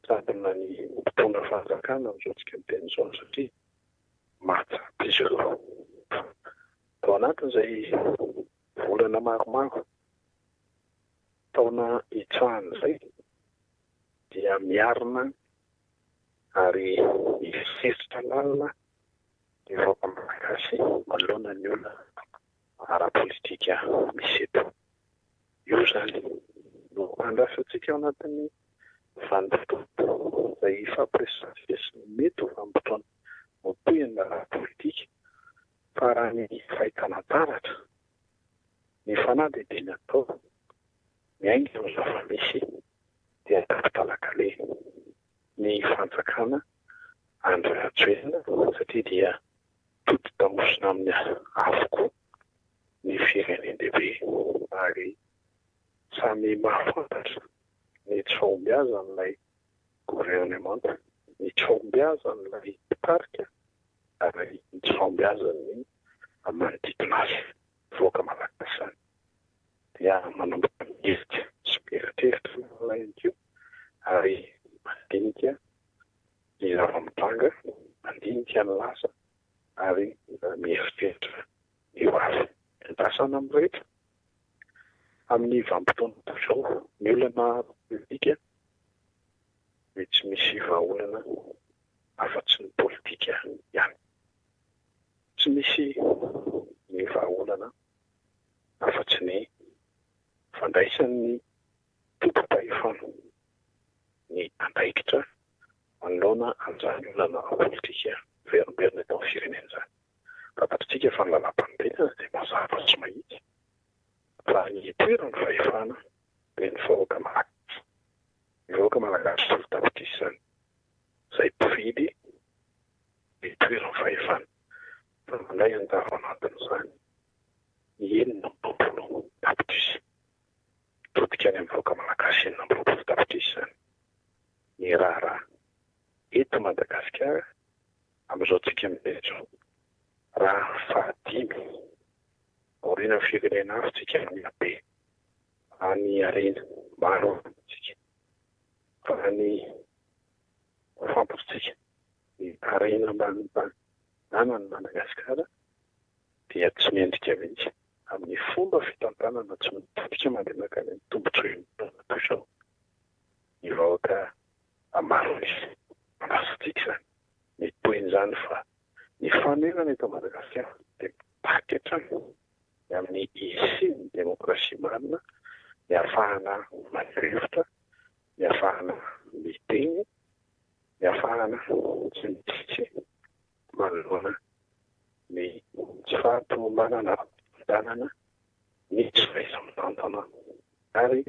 jadona ny mpitondra fanjakana amin'izao tsika miteny izao satria mahatsapa izy ireo fa tao anatin'izay volana maromaro, taona itsahana izay dia miarina ary mieritreritra lalina ny vahoaka malagasy manoloana ny olana ara-politika misy eto. Io izany no andrasantsika ao anatin'ny vanim-potoana izay hifampiresahantsika sy ny mety ho vanim-potoana mitohy ny ara-politika fa raha ny fahitana taratra, ny fanadihadiana atao miainga amin'ny zava-misy dia tapitalakaleha ny fanjakana Andry Rajoelina satria dia todi-damosina aminy avokoa ny firenen-dehibe ary samy mahafantatra ny tsy fahombiazan'ilay governemanta, ny tsy fahombiazan'ilay mpitarika ary ny tsy fahombiazan'ny manodidina azy, vahoaka malagasy izany dia manomboka mihevitra sy mieritreritra lalina ihany koa ary mandinika ny zava-mitranga, mandinika ny lasa ary mieritreritra ny ho avy. Andrasana amin'ny rehetra amin'ny vanim-potoana toy izao ny olana ara-politika dia tsy misy vahaolana afa-tsy ny politika ihany. Tsy misy ny vahaolana afa-tsy ny fandraisan'ny tompom-pahefana ny andraikitra manoloana an'izany olana ara-politika miverimberina eto amin'ny firenena izany. Fantatritsika fa ny lalàmpanorenana dia mazava sy mahitsy fa ny itoeran'ny fahefana dia ny vahoaka malagasy. Ny vahoaka malagasy folo tapitrisa izany izay mpifidy no itoeran'ny fahefana fa mandray anjara ao anatin'izany ny 26 tapitrisa. Mitodika any amin'ny vahoaka malagasy 26 tapitrisa izany ny raharaha eto Madagasikara amin'izao tsika miteny izao. Raha fahadimy aorianan'ny firenena hafa tsika amin'ny habe, raha ny harena maro ananantsika, raha ny fantatsika ny harena ambanin'ny tany ananan'i Madagasikara dia tsy mendrika mihitsy amin'ny fomba fitantanana tsy mitodika mandeha mankany amin'ny tombontsoa iombonana toy izao ny vahoaka maro an'isa. Andrasantsika izany ny tohin'izany fa ny fanoherana eto Madagasikara dia mitaky hatrany ny amin'ny hisian'ny demokrasia marina, ny hahafahana maneho hevitra, ny hahafahana miteny, ny hahafahana tsy mitsitsy manoloana ny tsy fahatomombanana ara-pitantanana, ny tsy fahaiza-mitantana. Ary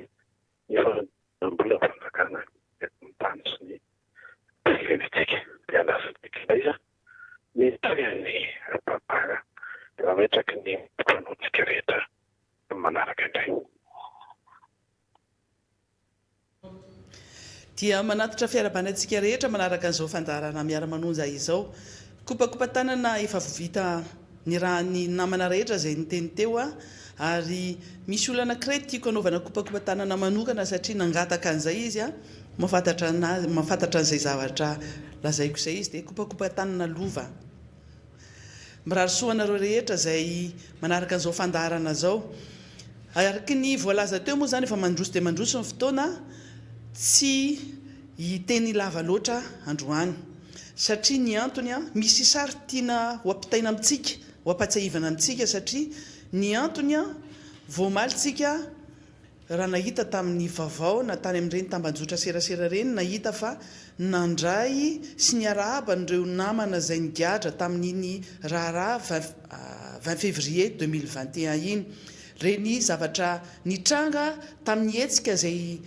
ny fanadinam-bola fanjakana eto amin'ny tany sy ny firenentsika. Dia andrasantsika indray ny tohin'ny tantara dia mametraky ny mpanohitsika rehetra amin'ny manaraka indray. Dia manatitra fiarahabana antsika rehetra manaraka an'izao fandaharana Miara-manonja izao. Kopakopa-tanana efa vita nirahan'ny namana rehetra izay niteny teo aho ary misy olona anankiray tiako hanaovana kopakopa-tanana manokana satria nangataka an'izay izy, mahafantatra an'azy, mahafantatra an'izay zavatra lazaiko izay izy dia kopakopa-tanana lova. Mirary soa anareo rehetra izay manaraka an'izao fandaharana izao. Araka ny voalaza teo moa izany efa mandroso dia mandroso ny fotoana, tsy hiteny lava loatra androany. Satria ny antony, misy sary tiana ho ampitaina amintsika, ho ampatsiahivana amintsika satria ny antony, vao omaly tsika Raha nahita tamin'ny vaovao na tany amin'ireny tambanjotra serasera ireny nahita fa nandray sy niarahaba an'ireo namana izay nigadra tamin'iny raharaha 20 février 2021 iny. Ireny zavatra nitranga tamin'ny hetsika izay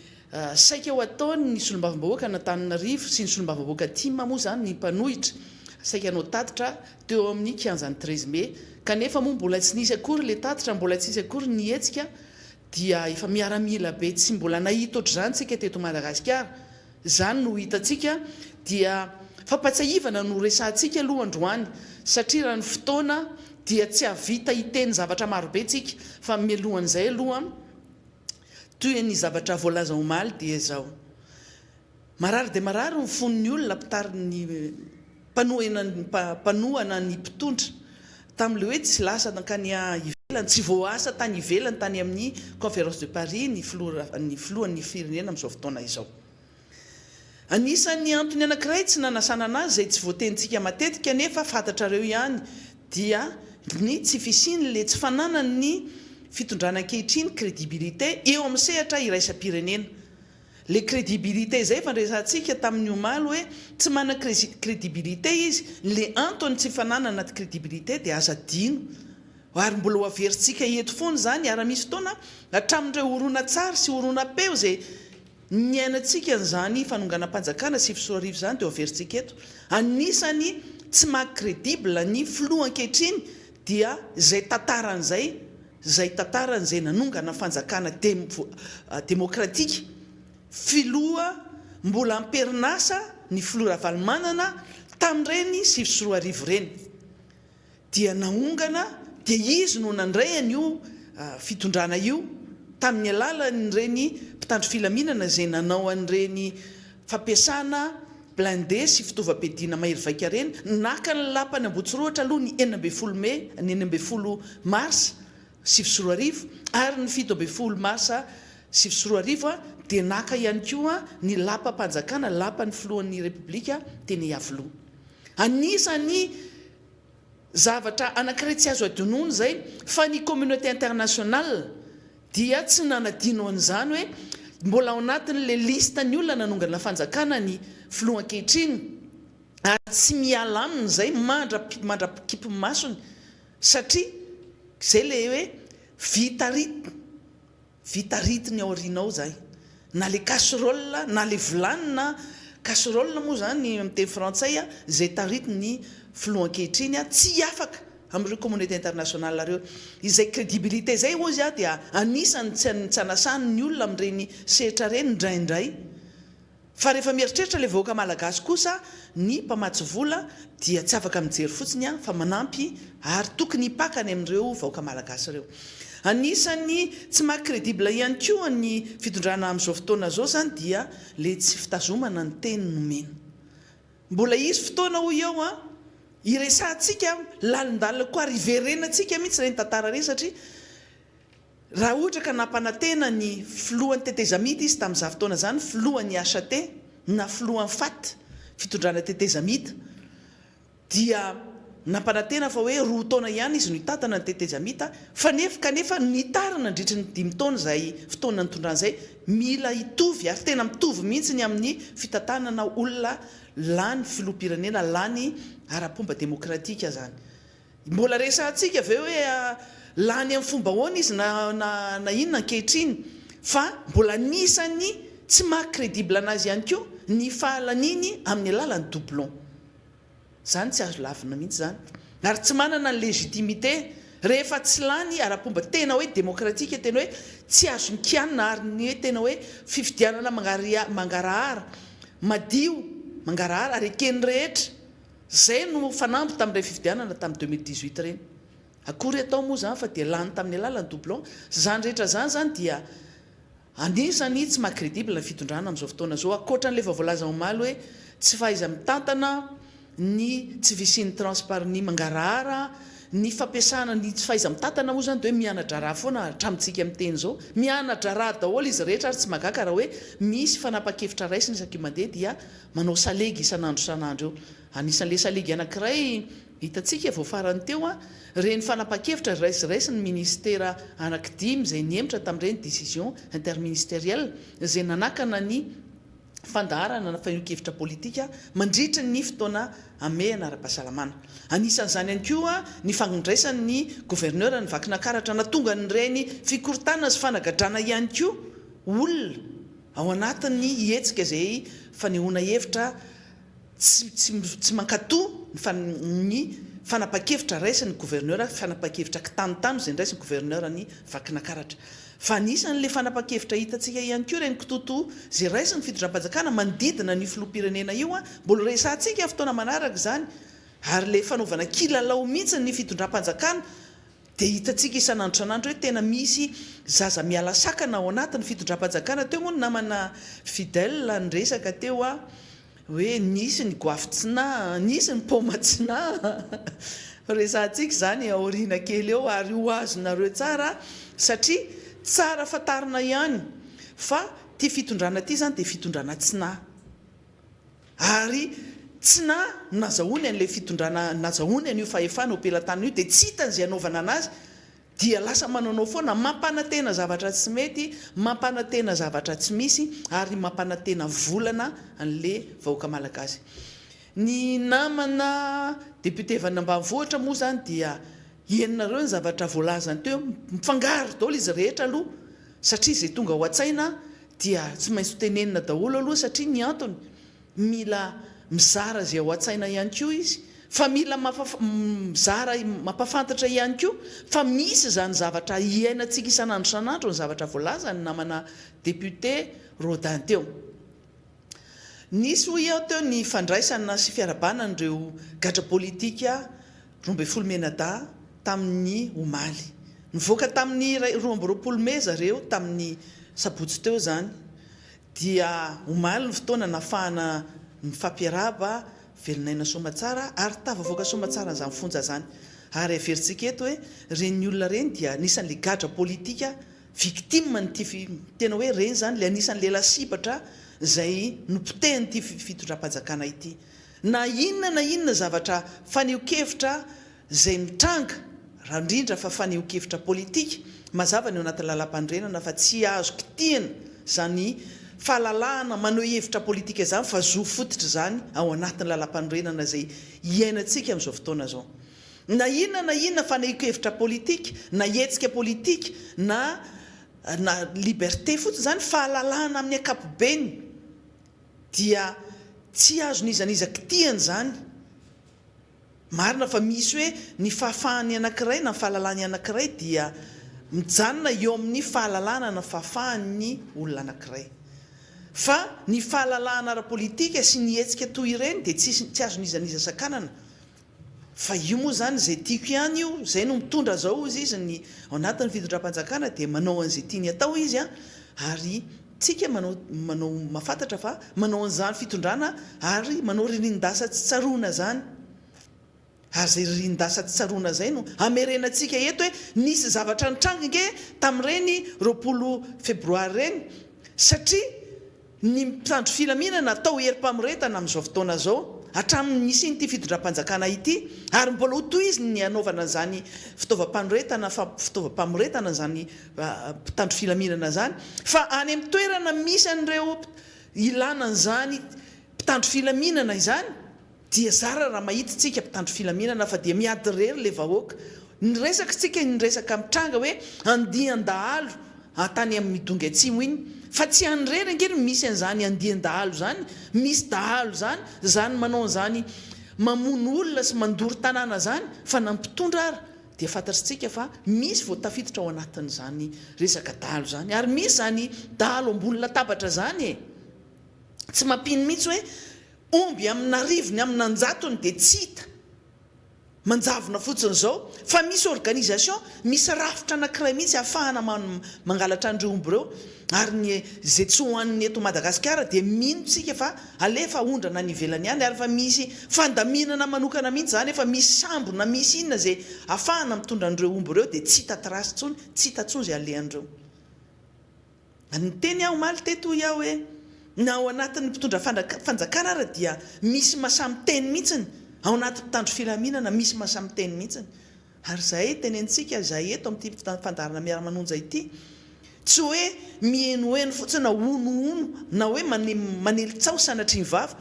saika ho ataon'ny solombavambahoakan'Antananarivo sy ny solombavambahoaka tim moa izany ny mpanohitra saika hanao tatitra teo amin'ny kianjan'ny 13 mai kanefa moa mbola tsy nisy akory ilay tatitra, mbola tsy nisy akory ny hetsika dia efa miaramila be tsy mbola nahita ohatr'izany tsika teto Madagasikara, izany no hitantsika dia fampatsiahivana no resahantsika aloha androany satria raha ny fotoana dia tsy hahavita hiteny zavatra marobe tsika fa mialohan'izay aloha toy ny zavatra voalaza omaly dia izao. Marary dia marary ny fon'ny olona mpitarin'ny mpanohana mpanohana ny mpitondra tamin'ilay hoe tsy lasa nankany ivelany, tsy voaasa tany ivelany tany amin'ny conférence de Paris ny filoha ny filohan'ny firenena amin'izao fotoana izao. Anisan'ny antony anankiray tsy nanasana anazy izay tsy voatenintsika matetika nefa fantatrareo ihany dia ny tsy fisian'ilay tsy fananan'ny fitondrana ankehitriny crédibilité eo amin'ny sehatra iraisam-pirenena. Le crédibilité zay efa niresahantsika tamin'ny omaly hoe tsy manana crédibilité izy, le antony tsy fananana crédibilité dia aza adino ary mbola ho averintsika eto foana izany ary misy fotoana hatramin'ireo horonantsary sy horonam-peo izay niainantsika an'izany fanonganam-panjakana 2009 izany dia ho averintsika eto. Anisany tsy maha crédible ny filoha ankehitriny dia izay tantarany izay izay tantarany izay nanongana fanjakana demokratika, filoha mbola am-perinasa ny filoha Ravalomanana tamin'ireny 2009 ireny dia naongana dia izy no nandray an'io fitondrana io tamin'ny alalan'ireny mpitandro filaminana izay nanao an'ireny fampiasana blindé sy fitaovam-piadiana mahery vaika ireny, naka ny lapan'i Ambohitsirohitra aloha ny 16 mey, ny 16 marsa 2009 ary ny 17 marsa 2009 dia naka ihany koa ny lapam-panjakana, lapan'ny filohan'ny Repoblika teny Iavoloha. Anisan'ny zavatra anankiray tsy azo adinoina izay fa ny communauté internationale dia tsy nanadino an'izany hoe mbola ao anatin'ilay liste ny olona nanongana fanjakana ny filoha ankehitriny ary tsy miala aminy izay mandra-pikipy ny masony satria izay ilay hoe vita rythme Vita rity ny aoriana ao zay. Na le casserole na le vilany na casserole moa zany amin'ny teny frantsay izay taritin'ny filoha ankehitriny tsy afaka amin'ireo communauté internationale ireo. Izay crédibilité izay hozy aho dia anisan'ny tsy anasany ny olona amin'ireny sehatra ireny indraindray. Fa rehefa mieritreritra ilay vahoaka malagasy kosa ny mpamatsy vola dia tsy afaka mijery fotsiny fa manampy ary tokony hipaka any amin'ireo vahoaka malagasy ireo. Anisan'ny tsy maha crédible ihany koa ny fitondrana amin'izao fotoana izao izany dia ilay tsy fitazomana ny teny nomena. Mbola hisy fotoana hoy aho an, hiresahantsika lalindalina kokoa ary hiverenantsika mihitsy ireny tantara ireny satria Raha ohatra ka nampanantena ny filohan'ny tetezamita izy tamin'izany fotoana izany, filohan'ny HAT na filohan'ny fat, fitondrana tetezamita, dia nampanantena fa hoe roa taona ihany izy no hitantana ny tetezamita, fa nefa kanefa nitarina nandritry ny dimy taona izay fotoana nitondrany izay, mila hitovy ary tena mitovy mihitsy ny amin'ny fitantanana olona lany filoham-pirenena lany ara-pomba demokratika izany. Mbola resahantsika ve hoe lany amin'ny fomba ahoana izy na na inona ankehitriny? Fa mbola anisan'ny tsy maha crédible anazy ihany koa ny fahalaniany amin'ny alalan'ny doublon. Izany tsy azo lavina mihitsy izany. Ary tsy manana ny légitimité rehefa tsy lany ara-pomba tena hoe démocratique, tena hoe tsy azo kianina ary ny hoe tena hoe fifidianana mangarahara, madio, mangarahara ary eken'ny rehetra. Izay no fanamby tamin'ireny fifidianana tamin'ny 2018 ireny. Akory atao moa izany fa dia lany tamin'ny alalan'ny doublon. Izany rehetra izany izany dia anisan'ny tsy maha crédible ny fitondrana amin'izao fotoana izao. Ankoatra an'ilay efa voalaza omaly hoe tsy fahaiza-mitantana, ny tsy fisian'ny transpar ny mangarahara, ny fampiasana ny tsy fahaiza-mitantana moa izany dia hoe miana-draharaha foana hatramintsika miteny izao. Miana-draharaha daholo izy rehetra ary tsy mahagaga raha hoe misy fanapahan-kevitra raisina isaky ny mandeha dia manao salegy isan'andro isan'andro eo. Anisan'ilay salegy anankiray hitantsika vao farany teo, ireny fanapahan-kevitra raisiraisin'ny minisitera anankidimy izay nihemotra tamin'ireny décision interministérielle izay nanakana ny fandaharana na fanehoan-kevitra politika mandritra ny fotoana hamehana ara-pahasalamana. Anisan'izany ihany koa ny fandraisan'ny governoran'ny Vakinankaratra nahatonga an'ireny fikorontanana sy fanagadrana ihany koa olona ao anatin'ny hetsika izay fanehoana hevitra tsy tsy tsy mankatò ny fan ny fanapahan-kevitra raisin'ny gouverneur, fanapahan-kevitra kitanotano izay niraisin'ny gouverneur ny Vakinakaratra. Fa anisan'ilay fanapahan-kevitra hitantsika ihany koa ireny kitoatoa izay raisin'ny fitondram-panjakana manodidina an'io filoham-pirenena io an, mbola resahantsika fotoana manaraka izany, ary ilay fanaovana kilalao mihitsy ny fitondram-panjakana dia hitantsika isan'andro isan'andro hoe tena misy zaza miala sakana ao anatin'ny fitondram-panjakana, teo moa ny namana Fidèle niresaka teo an, hoe nisy ny goavy tsy naha, nisy ny paoma tsy naha, resahantsika izany aoriana kely eo ary ho azonareo tsara satria tsara fantarina ihany fa ity fitondrana ity izany dia fitondrana tsy naha. Ary tsy na nazahoany an'ilay fitondrana, nazahoany an'io fahefana eo am-pelatanana io dia tsy hitany izay hanaovana an'azy dia lasa manaonao foana, mampanantena zavatra tsy mety, mampanantena zavatra tsy misy ary mampanantena volana an'ilay vahoaka malagasy. Ny namana député avy any ambanivohitra moa izany dia henonareo ny zavatra voalazany teo, mifangaro daholo izy rehetra aloha satria izay tonga ao an-tsaina dia tsy maintsy ho tenenina daholo aloha satria ny antony mila mizara izay ao an-tsaina ihany koa izy fa mila mizara mampafantatra ihany koa fa misy izany zavatra iainantsika isan'andro isan'andro ny zavatra voalazan'ny namana député Rodin teo. Nisy hoy aho teo ny fandraisana sy fiarahabana an'ireo gadra politika 12 mianadahy tamin'ny omaly. Nivoaka tamin'ny 22 mey zareo tamin'ny sabotsy teo izany dia omaly ny fotoana nahafahana nifampiarahaba velon'aina soamatsara ary tafavoaka soamatsara an'izany fonja izany. Ary averintsika eto hoe ireny olona ireny dia anisan'ilay gadra politika victime an'ity tena hoe ireny izany ilay anisan'ilay lasibatra izay nopotehin'ity fitondram-panjakana ity. Na inona na inona zavatra fanehoan-kevitra izay mitranga, raha indrindra fa fanehoan-kevitra politika, mazava ny ao anatin'ny lalàmpanorenana fa tsy azo kitihina izany fahalalahana maneho hevitra politika izany fa zo fototra izany ao anatin'ny lalàmpanorenana izay iainantsika amin'izao fotoana izao. Na inona na inona fanehoan-kevitra politika, na hetsika politika, na na liberté fotsiny izany, fahalalahana amin'ny ankapobeny, dia tsy azon'iza n'iza kitihana izany. Marina fa misy hoe ny fahafahan'ny anankiray na ny fahalalan'ny anankiray dia mijanona eo amin'ny fahalalana na fahafahan'ny olona anankiray. Fa ny fahalalahana ara-politika sy ny hetsika toy ireny dia tsisy tsy azon'iza n'iza sakanana. Fa io moa izany izay tiako ihany io, izay no mitondra zao hozy izy ny ao anatin'ny fitondram-panjakana dia manao an'izay tiany atao izy an, ary tsika manao manao mahafantatra fa manao an'izany fitondrana ary manao ririnin-dasa tsy tsaroana izany, ary izay ririnin-dasa tsy tsaroana izay no hamerenantsika eto hoe nisy zavatra nitranga ange tamin'ireny 20 febroary ireny satria Ny mpitandro filaminana atao herim-pamoretana amin'izao fotoana izao, hatramin'ny nisian'ity fitondram-panjakana ity, ary mbola ho tohiziny ny hanaovana an'izany fitaovam-panoretana fitaovam-pamoretana izany mpitandro filaminana izany, fa any amin'ny toerana misy an'ireo ilana an'izany mpitandro filaminana izany, Dia zara raha mahita tsika mpitandro filaminana fa dia miady irery le vahoaka. Ny resaka tsika ny resaka mitranga hoe andian-dahalo. tany amin'ny Midongy Atsimo iny. Fa tsy any irery ange no misy an'izany andian-dahalo izany, misy dahalo izany, izany manao an'izany mamono olona sy mandoro tanàna izany, fa na ny mpitondra ara dia fantatritsika fa misy vao tafiditra ao anatin'izany resaka dahalo izany. Ary misy izany dahalo ambony latabatra izany e! Tsy mampino mihitsy hoe omby amin'arivony amin'anjatony dia tsy hita. Manjavona fotsiny izao fa misy organisation, misy rafitra anankiray mihitsy ahafahana mangalatra an'ireo omby ireo ary ny izay tsy hohanin'ny eto Madagasikara dia mino tsika fa alefa aondrana any ivelany any ary efa misy fandaminana manokana mihitsy izany, efa misy sambo na misy inona izay ahafahana mitondra an'ireo omby ireo dia tsy hita trace intsony, tsy hita intsony izay alehan'ireo. Niteny aho omaly teto hoy aho hoe na ao anatin'ny mpitondra fanjakana ara dia misy masahy miteny mihitsiny, ao anaty mpitandro filaminana misy masahy miteny mihitsiny. Ary izay tenenintsika izay eto amin'ity fandaharana miara-manonja ity, tsy hoe mihenoheno fotsiny na honohono na hoe manely tsaho sanatria ny vava,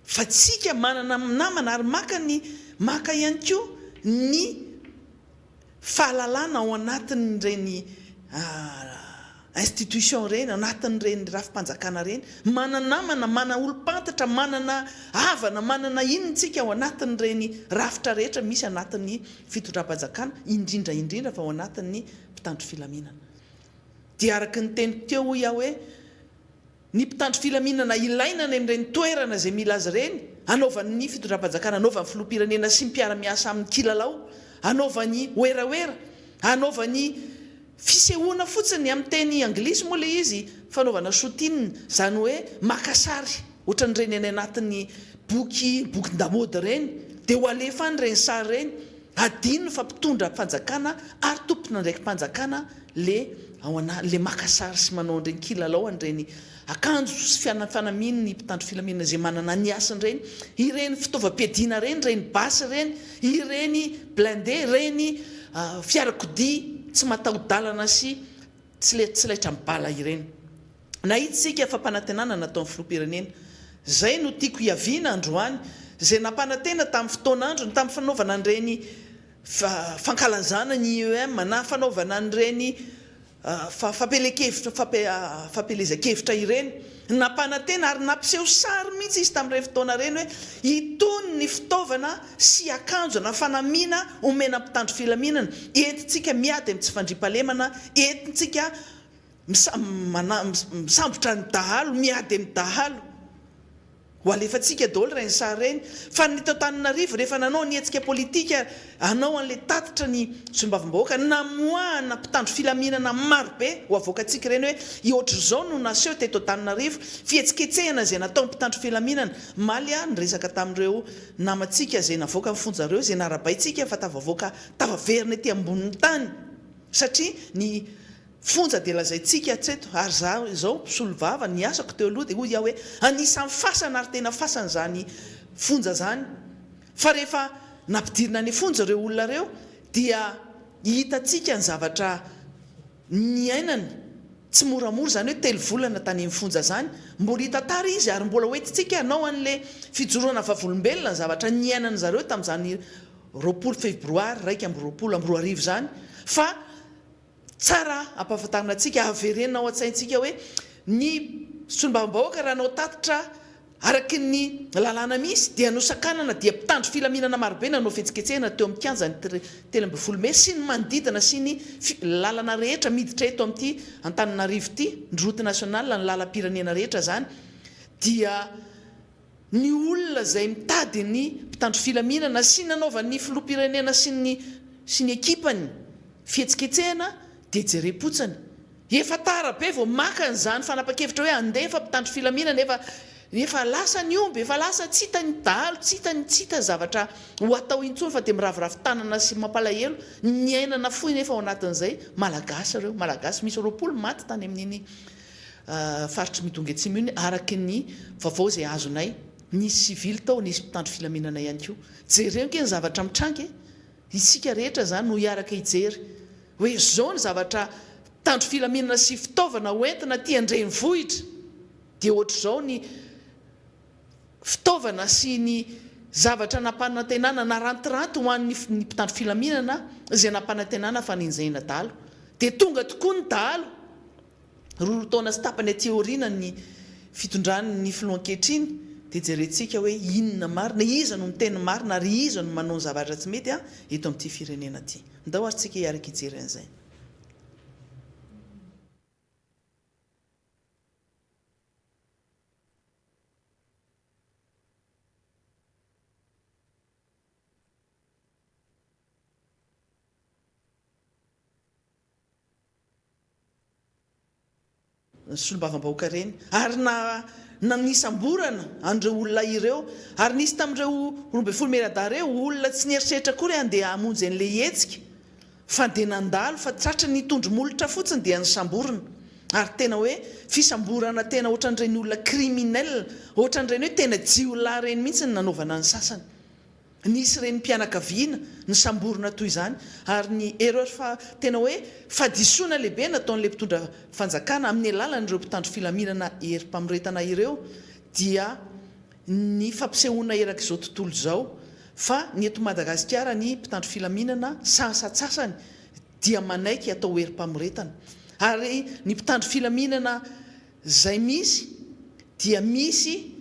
Fa tsika manana namana ary maka ny maka ihany koa ny fahalalana ao anatin'ireny institution ireny, anatin'ireny rafi-panjakana ireny. Mana-namana, mana olom-pantatra, manana havana, manana inona tsika ao anatin'ireny rafitra rehetra misy anatin'ny fitondram-panjakana, indrindra indrindra fa ao anatin'ny mpitandro filaminana. Dia araka ny teniko teo hoy aho hoe, Ny mpitandro filaminana ilaina any amin'ireny toerana izay mila azy ireny, anaovan'ny fitondram-panjakana, anaovan'ny filoham-pirenena sy ny mpiara-miasa aminy kilalao, anaovany werawera, anaovany fisehoana fotsiny, amin'ny teny anglisy moa ilay izy, fanaovana shooting, izany hoe maka sary ohatran'ireny any anatin'ny boky, bokin-damaody ireny, dia ho alefa any ireny sary ireny, Adino fa mpitondra fanjakana ary tompon'andraiki-panjakana le ao ana le maka sary sy manao an'ireny kilalao an'ireny akanjo sy fiana fanamiany ny mpitandro filaminana izay manana ny hasiny ireny, ireny fitaovam-piadiana ireny, ireny basy ireny, ireny blindé, ireny fiarakodia tsy mataho-dalana sy tsy le tsy laitra amin'ny bala ireny. Nahita isika fampanantenana nataon'ny filoham-pirenena. Izay no tiako hiaviana androany, izay nampanantena tamin'ny fotoan'androny, tamin'ny fanaovana an'ireny fankalazana ny IEM na fanaovana an'ireny fampielekevitra fampielezan-kevitra ireny. Nampanantena ary nampiseho sary mihitsy izy tamin'ireny fotoana ireny hoe itony ny fitaovana sy akanjo na fanamiana omena mpitandro filaminana, entintsika miady amin'ny tsy fandriampahalemana, entintsika Misambotra ny dahalo, miady amin'ny dahalo. Ho alefantsika daholo ireny sary ireny. Fa ny teto Antananarivo rehefa nanao ny hetsika politika hanao an'ilay tatitra ny solombavambahoaka, namoahana mpitandro filaminana marobe ho avoakantsika ireny hoe ohatr'izao no naseho teto Antananarivo, fihetsiketsehana izay nataon'ny mpitandro filaminana. Omaly aho niresaka tamin'ireo namantsika izay navoaka ny fonja ireo, izay narahabaintsika fa tafavoaka, tafaverina ety ambonin'ny tany satria ny Fonja dia lazaintsika hatreto ary za izao mpisolovava ny asako teo aloha dia hoy aho hoe anisan'ny fasana ary tena fasana izany fonja izany fa rehefa nampidirina any fonja ireo olona ireo dia hitantsika ny zavatra niainany tsy moramora izany hoe telovolana tany amin'ny fonja izany mbola hitantara izy ary mbola hoentintsika hanao an'le fijoroana vavolombelona ny zavatra niainan'izareo tamin'izany 20 febroary 2021 izany fa Tsara ampahafantarina antsika, averena ao an-tsaintsika hoe ny solombavambahoaka raha hanao tatitra araky ny lalàna misy dia nosakanana dia mpitandro filaminana marobe nanao fihetsiketsehana teo amin'ny kianjan'ny 13 mey sy ny manodidina sy ny lalana rehetra miditra eto amin'ity Antananarivo ity, ny route nationale, ny lalam-pirenena rehetra izany dia Ny olona izay mitady ny mpitandro filaminana sy nanaovan'ny filoham-pirenena sy ny sy ny ekipany fihetsiketsehana dia jerem-potsiny. Efa tara be vao maka an'izany fanapan-kevitra hoe handefa mpitandro filaminana efa efa lasa ny omby, efa lasa tsy hita ny dahalo, tsy hita ny tsy hita ny zavatra ho atao intsony fa dia miraviravy tanana sy mampalahelo ny aina nafoy nefa ao anatin'izay Malagasy ireo. Malagasy misy 20 maty tany amin'iny faritr'i Midongy Atsimo iny araka ny vaovao izay azonay. Nisy sivily tao, nisy mpitandro filaminana ihany koa. Jereo ange ny zavatra mitranga e! Isika rehetra izany no hiaraka hijery hoe izao ny zavatra mpitandro filaminana sy fitaovana hoentina aty an-drenivohitra dia ohatr'izao ny fitaovana sy ny zavatra nampanantenana narantiranty ho an'ny mpitandro filaminana izay nampanantenana fa nenjehina dahalo. Dia tonga tokoa ny dahalo, roa taona sy tapany aty aoriana ny fitondran'ny filoha ankehitriny, dia jerentsika hoe inona marina, iza no miteny marina ary iza no manao ny zavatra tsy mety eto amin'ity firenena ity. Ndao ary tsika hiaraka hijery an'izay. Solombavambahoaka ireny ary na na nisamborana an'ireo olona ireo ary nisy tamin'ireo 12 mianadahy ireo olona tsy nieritreritra akory handeha hamonjy an'ilay hetsika fa dia nandalo fa tratry ny tondro molotra fotsiny dia nisamborina ary tena hoe fisamborana tena ohatran'ireny olona criminel ohatran'ireny hoe tena jiolahy ireny mihitsy ny nanaovana ny sasany. Nisy renim-pianakaviana nisamborina toy izany ary ny erreur fa tena hoe fahadisoana lehibe nataon'ilay mpitondra fanjakana amin'ny alalan'ireo mpitandro filaminana herim-pamoretana ireo dia ny fampisehoana erak'izao tontolo izao fa ny eto Madagasikara ny mpitandro filaminana sasatsasany dia manaiky atao herim-pamoretana ary ny mpitandro filaminana izay misy dia misy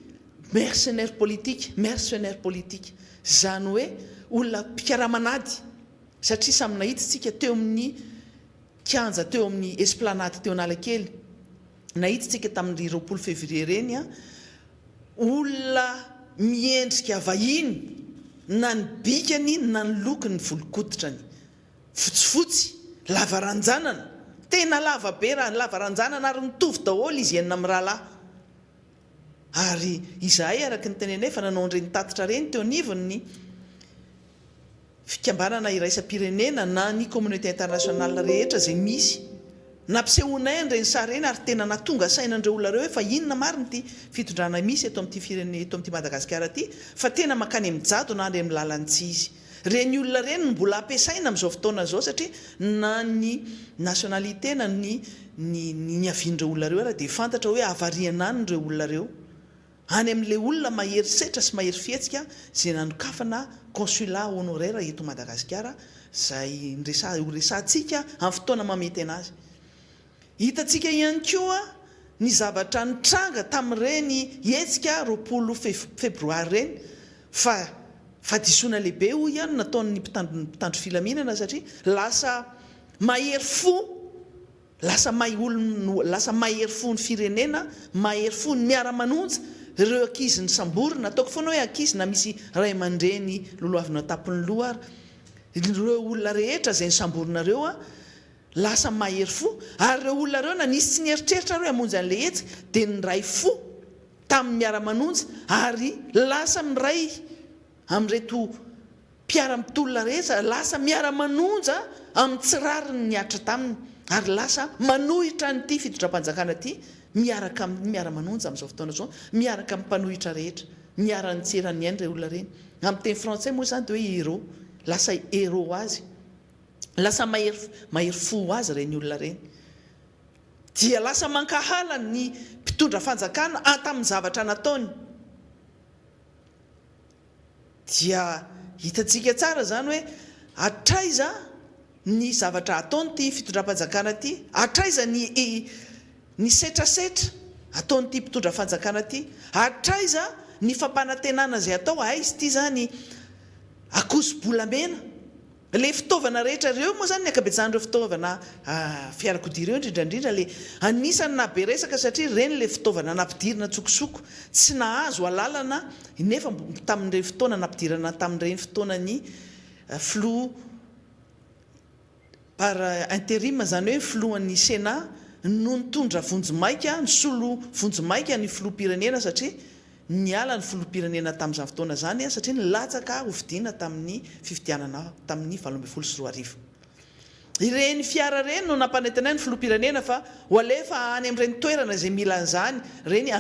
mercenaire politique, mercenaire politique, izany hoe olona mpikaraman'ady satria samy nahita isika teo amin'ny kianja teo amin'ny esplanade teo Analakely, nahita isika tamin'ny 20 février ireny olona miendrika vahiny na ny bikany na ny lokony volon-koditrany. Fotsifotsy, lava ranjanana, tena lava be raha ny lava ranjanana ary mitovy daholo izy enina mirahalahy. Ary izahay araka ny tenenay efa nanao an'ireny tatitra ireny teo anivon'ny fikambanana iraisam-pirenena na ny communauté internationale rehetra izay misy. Nampisehoanay an'ireny sary ireny ary tena nahatonga saina an'ireo olona ireo hoe fa inona marina ity fitondrana misy eto amin'ity firenena eto amin'ity Madagasikara ity fa tena mankany amin'ny jadona any amin'ny lalan'ny tsy izy. Ireny olona ireny no mbola ampiasaina amin'izao fotoana izao satria na ny nationalité na ny ny niavian'ireo olona ireo ara dia fantatra hoe havariana any ireo olona ireo. Any amin'ilay olona mahery setra sy mahery fihetsika izay nanokafana consulat honoraire eto Madagasikara izay horesahantsika amin'ny fotoana mahamety anazy. Hitantsika ihany koa ny zavatra nitranga tamin'ireny hetsika 20 febroary ireny fa fahadisoana lehibe hoy aho no nataon'ny mpitandro filaminana satria lasa mahery fo, lasa lasa mahery fo ny firenena, mahery fo ny miara-manonja ireo ankizy nosamborina, ataoko foana hoe ankizy na misy ray aman-dreny lolohavina an-tampon'ny loha ary ireo olona rehetra izay nosamborina ireo Lasa mahery fo ary ireo olona ireo na nisy tsy nieritreritra ary hoe hamonjy an'ilay hetsika dia niray fo tamin'ny miara-manonja ary lasa miray amin'ireto mpiara-mitolona rehetra, lasa miara-manonja amin'ny tsy rariny nihatra taminy ary lasa manohitra an'ity fitondram-panjakana ity miaraka amin'ny miara-manonja amin'izao fotoana izao, miaraka amin'ny mpanohitra rehetra, niara-nitsera ny ainy ireo olona ireny. Amin'ny teny frantsay moa izany dia hoe héros, lasa héros ho azy. Lasa mahery mahery fo ho azy ireny olona ireny. Dia lasa mankahala ny mpitondra fanjakana tamin'ny zavatra nataony. Dia hitantsika tsara izany hoe hatraiza ny zavatra ataon'ity fitondram-panjakana ity, hatraiza ny ny setrasetra ataon'ity mpitondra fanjakana ity, hatraiza ny fampanantenana izay atao, aiza ity izany akoso-bolamena. Ilay fitaovana rehetra ireo moa izany ny ankabetsahan'ireo fitaovana fiarakodia ireo indrindra indrindra ilay anisan'ny nahabe resaka satria ireny ilay fitaovana nampidirina an-tsokosoko tsy nahazo alalana nefa tamin'ireny fotoana nampidirana tamin'ireny fotoanan'ny filoha par interim izany hoe filohan'ny Sénat no nitondra vonjimaika nisolo vonjimaika ny filoham-pirenena satria Niala ny filoham-pirenena tamin'izany fotoana izany satria nilatsaka hofidiana tamin'ny fifidianana tamin'ny 2018. Ireny fiara ireny no nampanantenain'ny filoham-pirenena fa ho alefa any amin'ireny toerana izay mila an'izany, ireny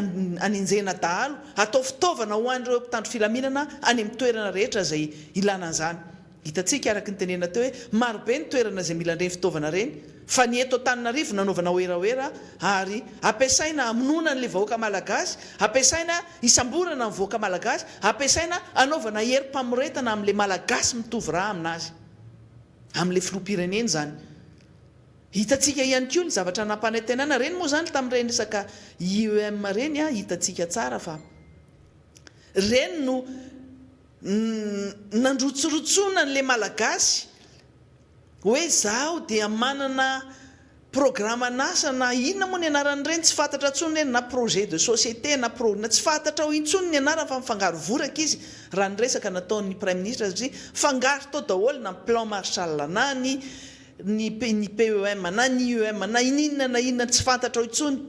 hanenjehina dahalo, hatao fitaovana ho an'ireo mpitandro filaminana any amin'ny toerana rehetra izay ilana an'izany. Hitantsika araka ny tenenina teo hoe marobe ny toerana izay mila an'ireny fitaovana ireny fa ny eto Antananarivo nanaovana werawera ary ampiasaina hamonoana an'ilay vahoaka malagasy, ampiasaina hisamborana ny vahoaka malagasy, ampiasaina hanaovana herim-pamoretana amin'ilay malagasy mitovy rà aminazy, amin'ilay filoham-pirenena izany. Hitantsika ihany koa ny zavatra nampanantenana, ireny moa izany tamin'ireny resaka IEM ireny, hitantsika tsara fa ireny no nandrotsirotsoana an'ilay Malagasy hoe izaho dia manana programan'asa na inona moa ny anaran'ireny tsy fantatra intsony ireny na projet de société na pro na tsy fantatra ao intsony ny anarany fa mifangaro voraka izy raha ny resaka nataon'ny praiminisitra satria fangaro tao daholo na ny plan Marshall na ny ny ny PEM na ny IEM na inona na inona tsy fantatra ao intsony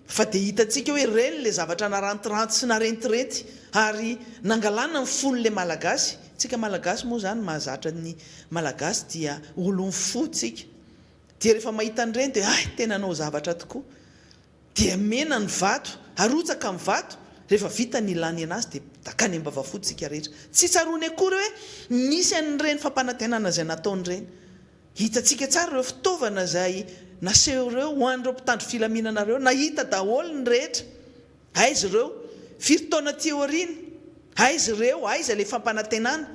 fa dia hitantsika hoe ireny ilay zavatra narantiranty sy narentirenty ary nangalana ny fon'ilay Malagasy, tsika Malagasy moa izany mahazatra ny Malagasy dia olon'ny fo tsika dia rehefa mahita an'ireny dia hay tena hanao zavatra tokoa Dia mena ny vato, arotsaka ny vato, rehefa vita ny ilany anazy dia dakany am-bavafotsy isika rehetra. Tsy tsaroany akory hoe nisy an'ireny fampanantenana izay nataony ireny. Hitantsika tsara ireo fitaovana izay naseho ireo ho an'ireo mpitandro filaminana ireo, nahita daholo ny rehetra. Aiza ireo? Firy taona aty aoriana? Aiza ireo? Aiza ilay fampanantenana?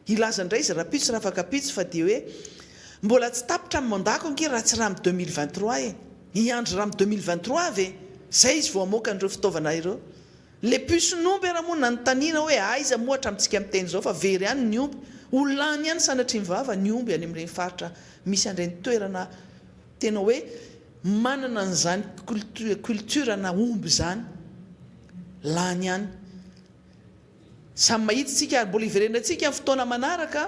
Hilaza indray izy rapitso rafakapitso fa dia hoe mbola tsy tapitra ny mandat-ko ange raha tsy ramy 2023 e! Hiandry ramy 2023 ve? Zay izy vao hamoaka an'ireo fitaovana ireo. Le puce n'omby ara moa nanontaniana hoe aiza moa hatramintsika miteny izao fa very any ny omby, ho lany any sanatria ny vava ny omby any amin'ireny faritra misy an'ireny toerana tena hoe manana an'izany culture na omby izany. Lany any. Samy mahita isika ary mbola hiverenantsika amin'ny fotoana manaraka,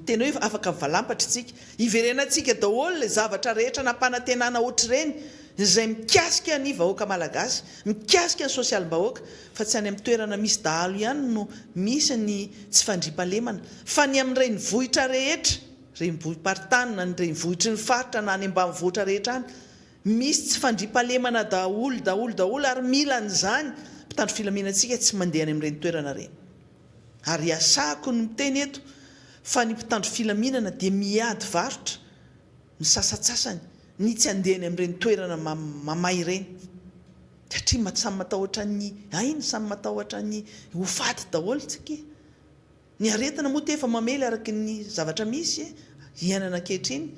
tena hoe afaka mivalampatra isika. Hiverenantsika daholo ilay zavatra rehetra nampanantenana ohatr'ireny izay mikasika ny vahoaka malagasy, mikasika ny sosialim-bahoaka fa tsy any amin'ny toerana misy dahalo ihany no misy ny tsy fandriampahalemana fa ny amin'ny renivohitra rehetra, renivohi-paritany na ny renivohitry ny faritra na any ambanivohitra rehetra any. Misy tsy fandriampahalemana daholo daholo daholo ary mila an'izany mpitandro filaminantsika tsy mandeha any amin'ireny toerana ireny. Ary iasako ny miteny eto fa ny mpitandro filaminana dia miady varotra ny sasatsasany ny tsy handeha any amin'ireny toerana mamay ireny satria samy matahotra ny ainy, samy matahotra ny ho faty daholo tsika. Ny aretina moa efa mamely araka ny zavatra misy iainana ankehitriny.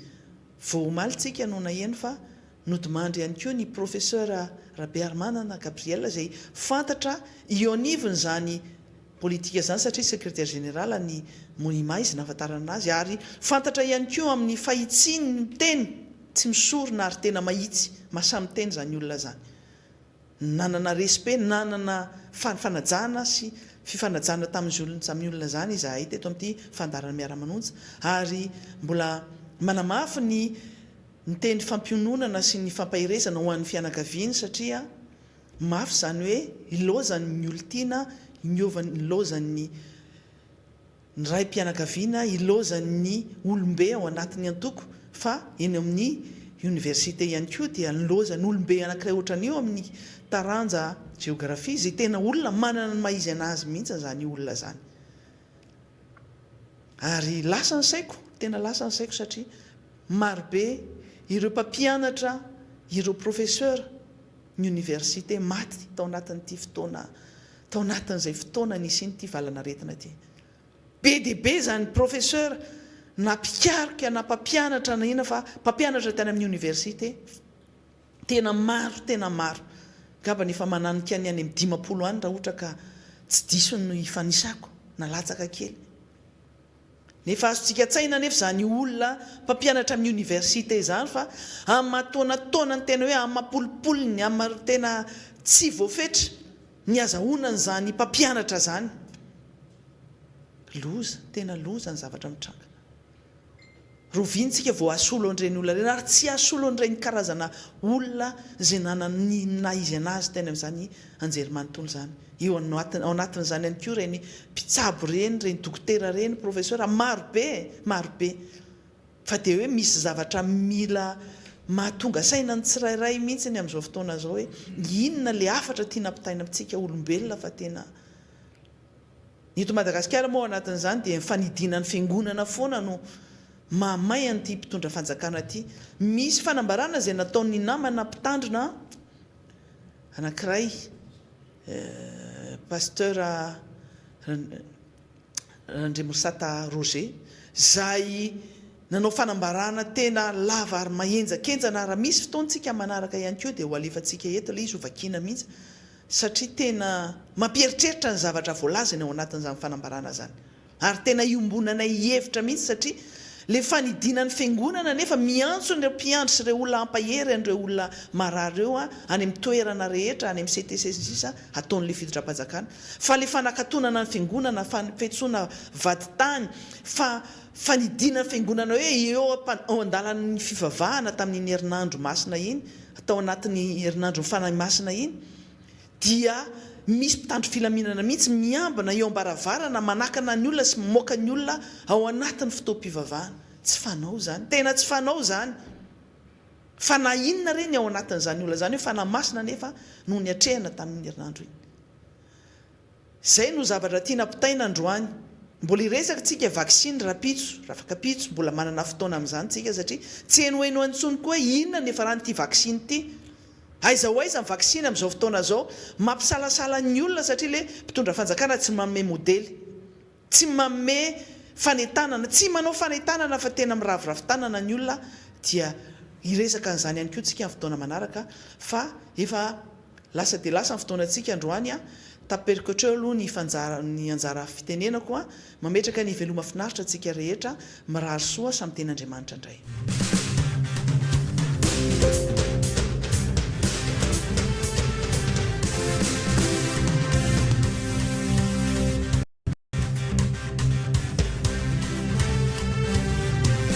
Vao omaly tsika no naheno fa nodimandry ihany koa ny Professeur Rabearimanana Gabriel izay fantatra eo anivon'izany politika izany satria Secrétaire Général ny Monima izy nahafantarana azy ary fantatra ihany koa amin'ny fahitsiany miteny tsy misorona ary tena mahitsy mahasahy miteny izany olona izany. Nanana respect, nanana fanajana sy fifanajana tamin'izy olona samy olona izany izahay teto amin'ity fandaharana Miara-manonja ary mbola manamafy ny ny teny fampiononana sy ny fampaherezana ho an'ny fianakaviany satria mafy izany hoe ilaozan'ny olon-tiana, ilaozan'ny ny raim-pianakaviana ilaozan'ny olom-be ao anatin'ny antoko fa eny amin'ny oniversite ihany koa dia nilaozan'ny olom-be anankiray ohatran'io amin'ny taranja jeografia izay tena olona manana ny maha izy an'azy mihitsy izany olona izany. Ary lasa ny saiko, tena lasa ny saiko satria marobe ireo mpampianatra, ireo professeur ny oniversite maty tao anatin'ity fotoana tao anatin'izay fotoana nisian'ity valan'aretina ity. Be dia be izany professeur na mpikaroka na mpampianatra na inona fa mpampianatra tany amin'ny université. Tena maro, tena maro. Angambany efa mananika ny any amin'ny 50 any raha ohatra ka tsy diso ny fanisako na latsaka kely. Nefa azontsika an-tsaina anefa izany olona mpampianatra amin'ny oniversite izany fa amin'ny maha taonataona ny tena hoe amin'ny maha polipoliny, amin'ny maha tena tsy voafetra ny azahoana an'izany mpampianatra izany. Loza, tena loza ny zavatra mitranga. Roviana tsika vao hasolo an'ireny olona ireny ary tsy hasolo an'ireny karazana olona izay nanana ny naha izy anazy teny amin'izany anjerimanontolo izany. Eo ao anatin'izany ihany koa ireny mpitsabo ireny, ireny dokotera ireny, professeur, maro be e, maro be. Fa dia hoe misy zavatra mila mahatonga saina ny tsirairay mihitsy ny amin'izao fotoana izao hoe inona ilay hafatra tiana ampitaina amintsika olombelona fa tena Ny eto Madagasikara moa ao anatin'izany dia ny fanidiana ny fiangonana foana no mahamay an'ity mpitondra fanjakana ity. Misy fanambarana izay nataon'ny namana mpitandrina anankiray, Pasteur Randriamosata Roger, izay. Nanao fanambarana tena lava ary mahenjakenjana raha misy fotoana tsika manaraka ihany koa dia ho alefantsika eto ilay izy ho vakiana mihitsy satria tena mampieritreritra ny zavatra voalazany ao anatin'izany fanambarana izany ary tena iombonanay hevitra mihitsy satria ilay fanidiana ny fiangonana nefa miantso an'ireo mpiandry sy ireo olona hampahery an'ireo olona marary ireo any amin'ny toerana rehetra any amin'ny CTC sy ny sisa ataon'ilay fitondram-panjakana fa ilay fanakatonana ny fiangonana fiantsoana vadintany fa Fanidiana ny fiangonana hoe eo eo an-dalan'ny fivavahana tamin'iny herinandro masina iny, tao anatin'ny herinandron'ny Fanahy Masina iny, dia misy mpitandro filaminana mihitsy miambina eo am-baravarana manakana ny olona sy mamoaka ny olona ao anatin'ny fotoam-pivavahana. Tsy fanao izany. Tena tsy fanao izany. Fanahy inona re ny ao anatin'izany olona izany hoe Fanahy Masina anefa no niatrehana tamin'iny herinandro iny. Zay no zavatra tiana ampitaina androany. Mbola hiresaka tsika vaksiny rapitso, rafakapitso, mbola manana fotoana amin'izany tsika satria tsy henoheno intsony koa hoe inona ny niafaran'ity vaksiny ity. Aiza ho aiza ny vaksiny amin'izao fotoana izao? Mampisalasala ny olona satria le mpitondra fanjakana tsy manome modely. Tsy manome fanentanana, tsy manao fanentanana fa tena miraviravy tanana ny olona dia hiresaka an'izany ihany koa tsika amin'ny fotoana manaraka fa efa lasa dia lasa ny fotoanantsika androany an, taperiko hatreo aloha ny fanjara ny anjara fitenenako an, mametraka ny veloma finaritra antsika rehetra, mirary soa samy tian'Andriamanitra indray.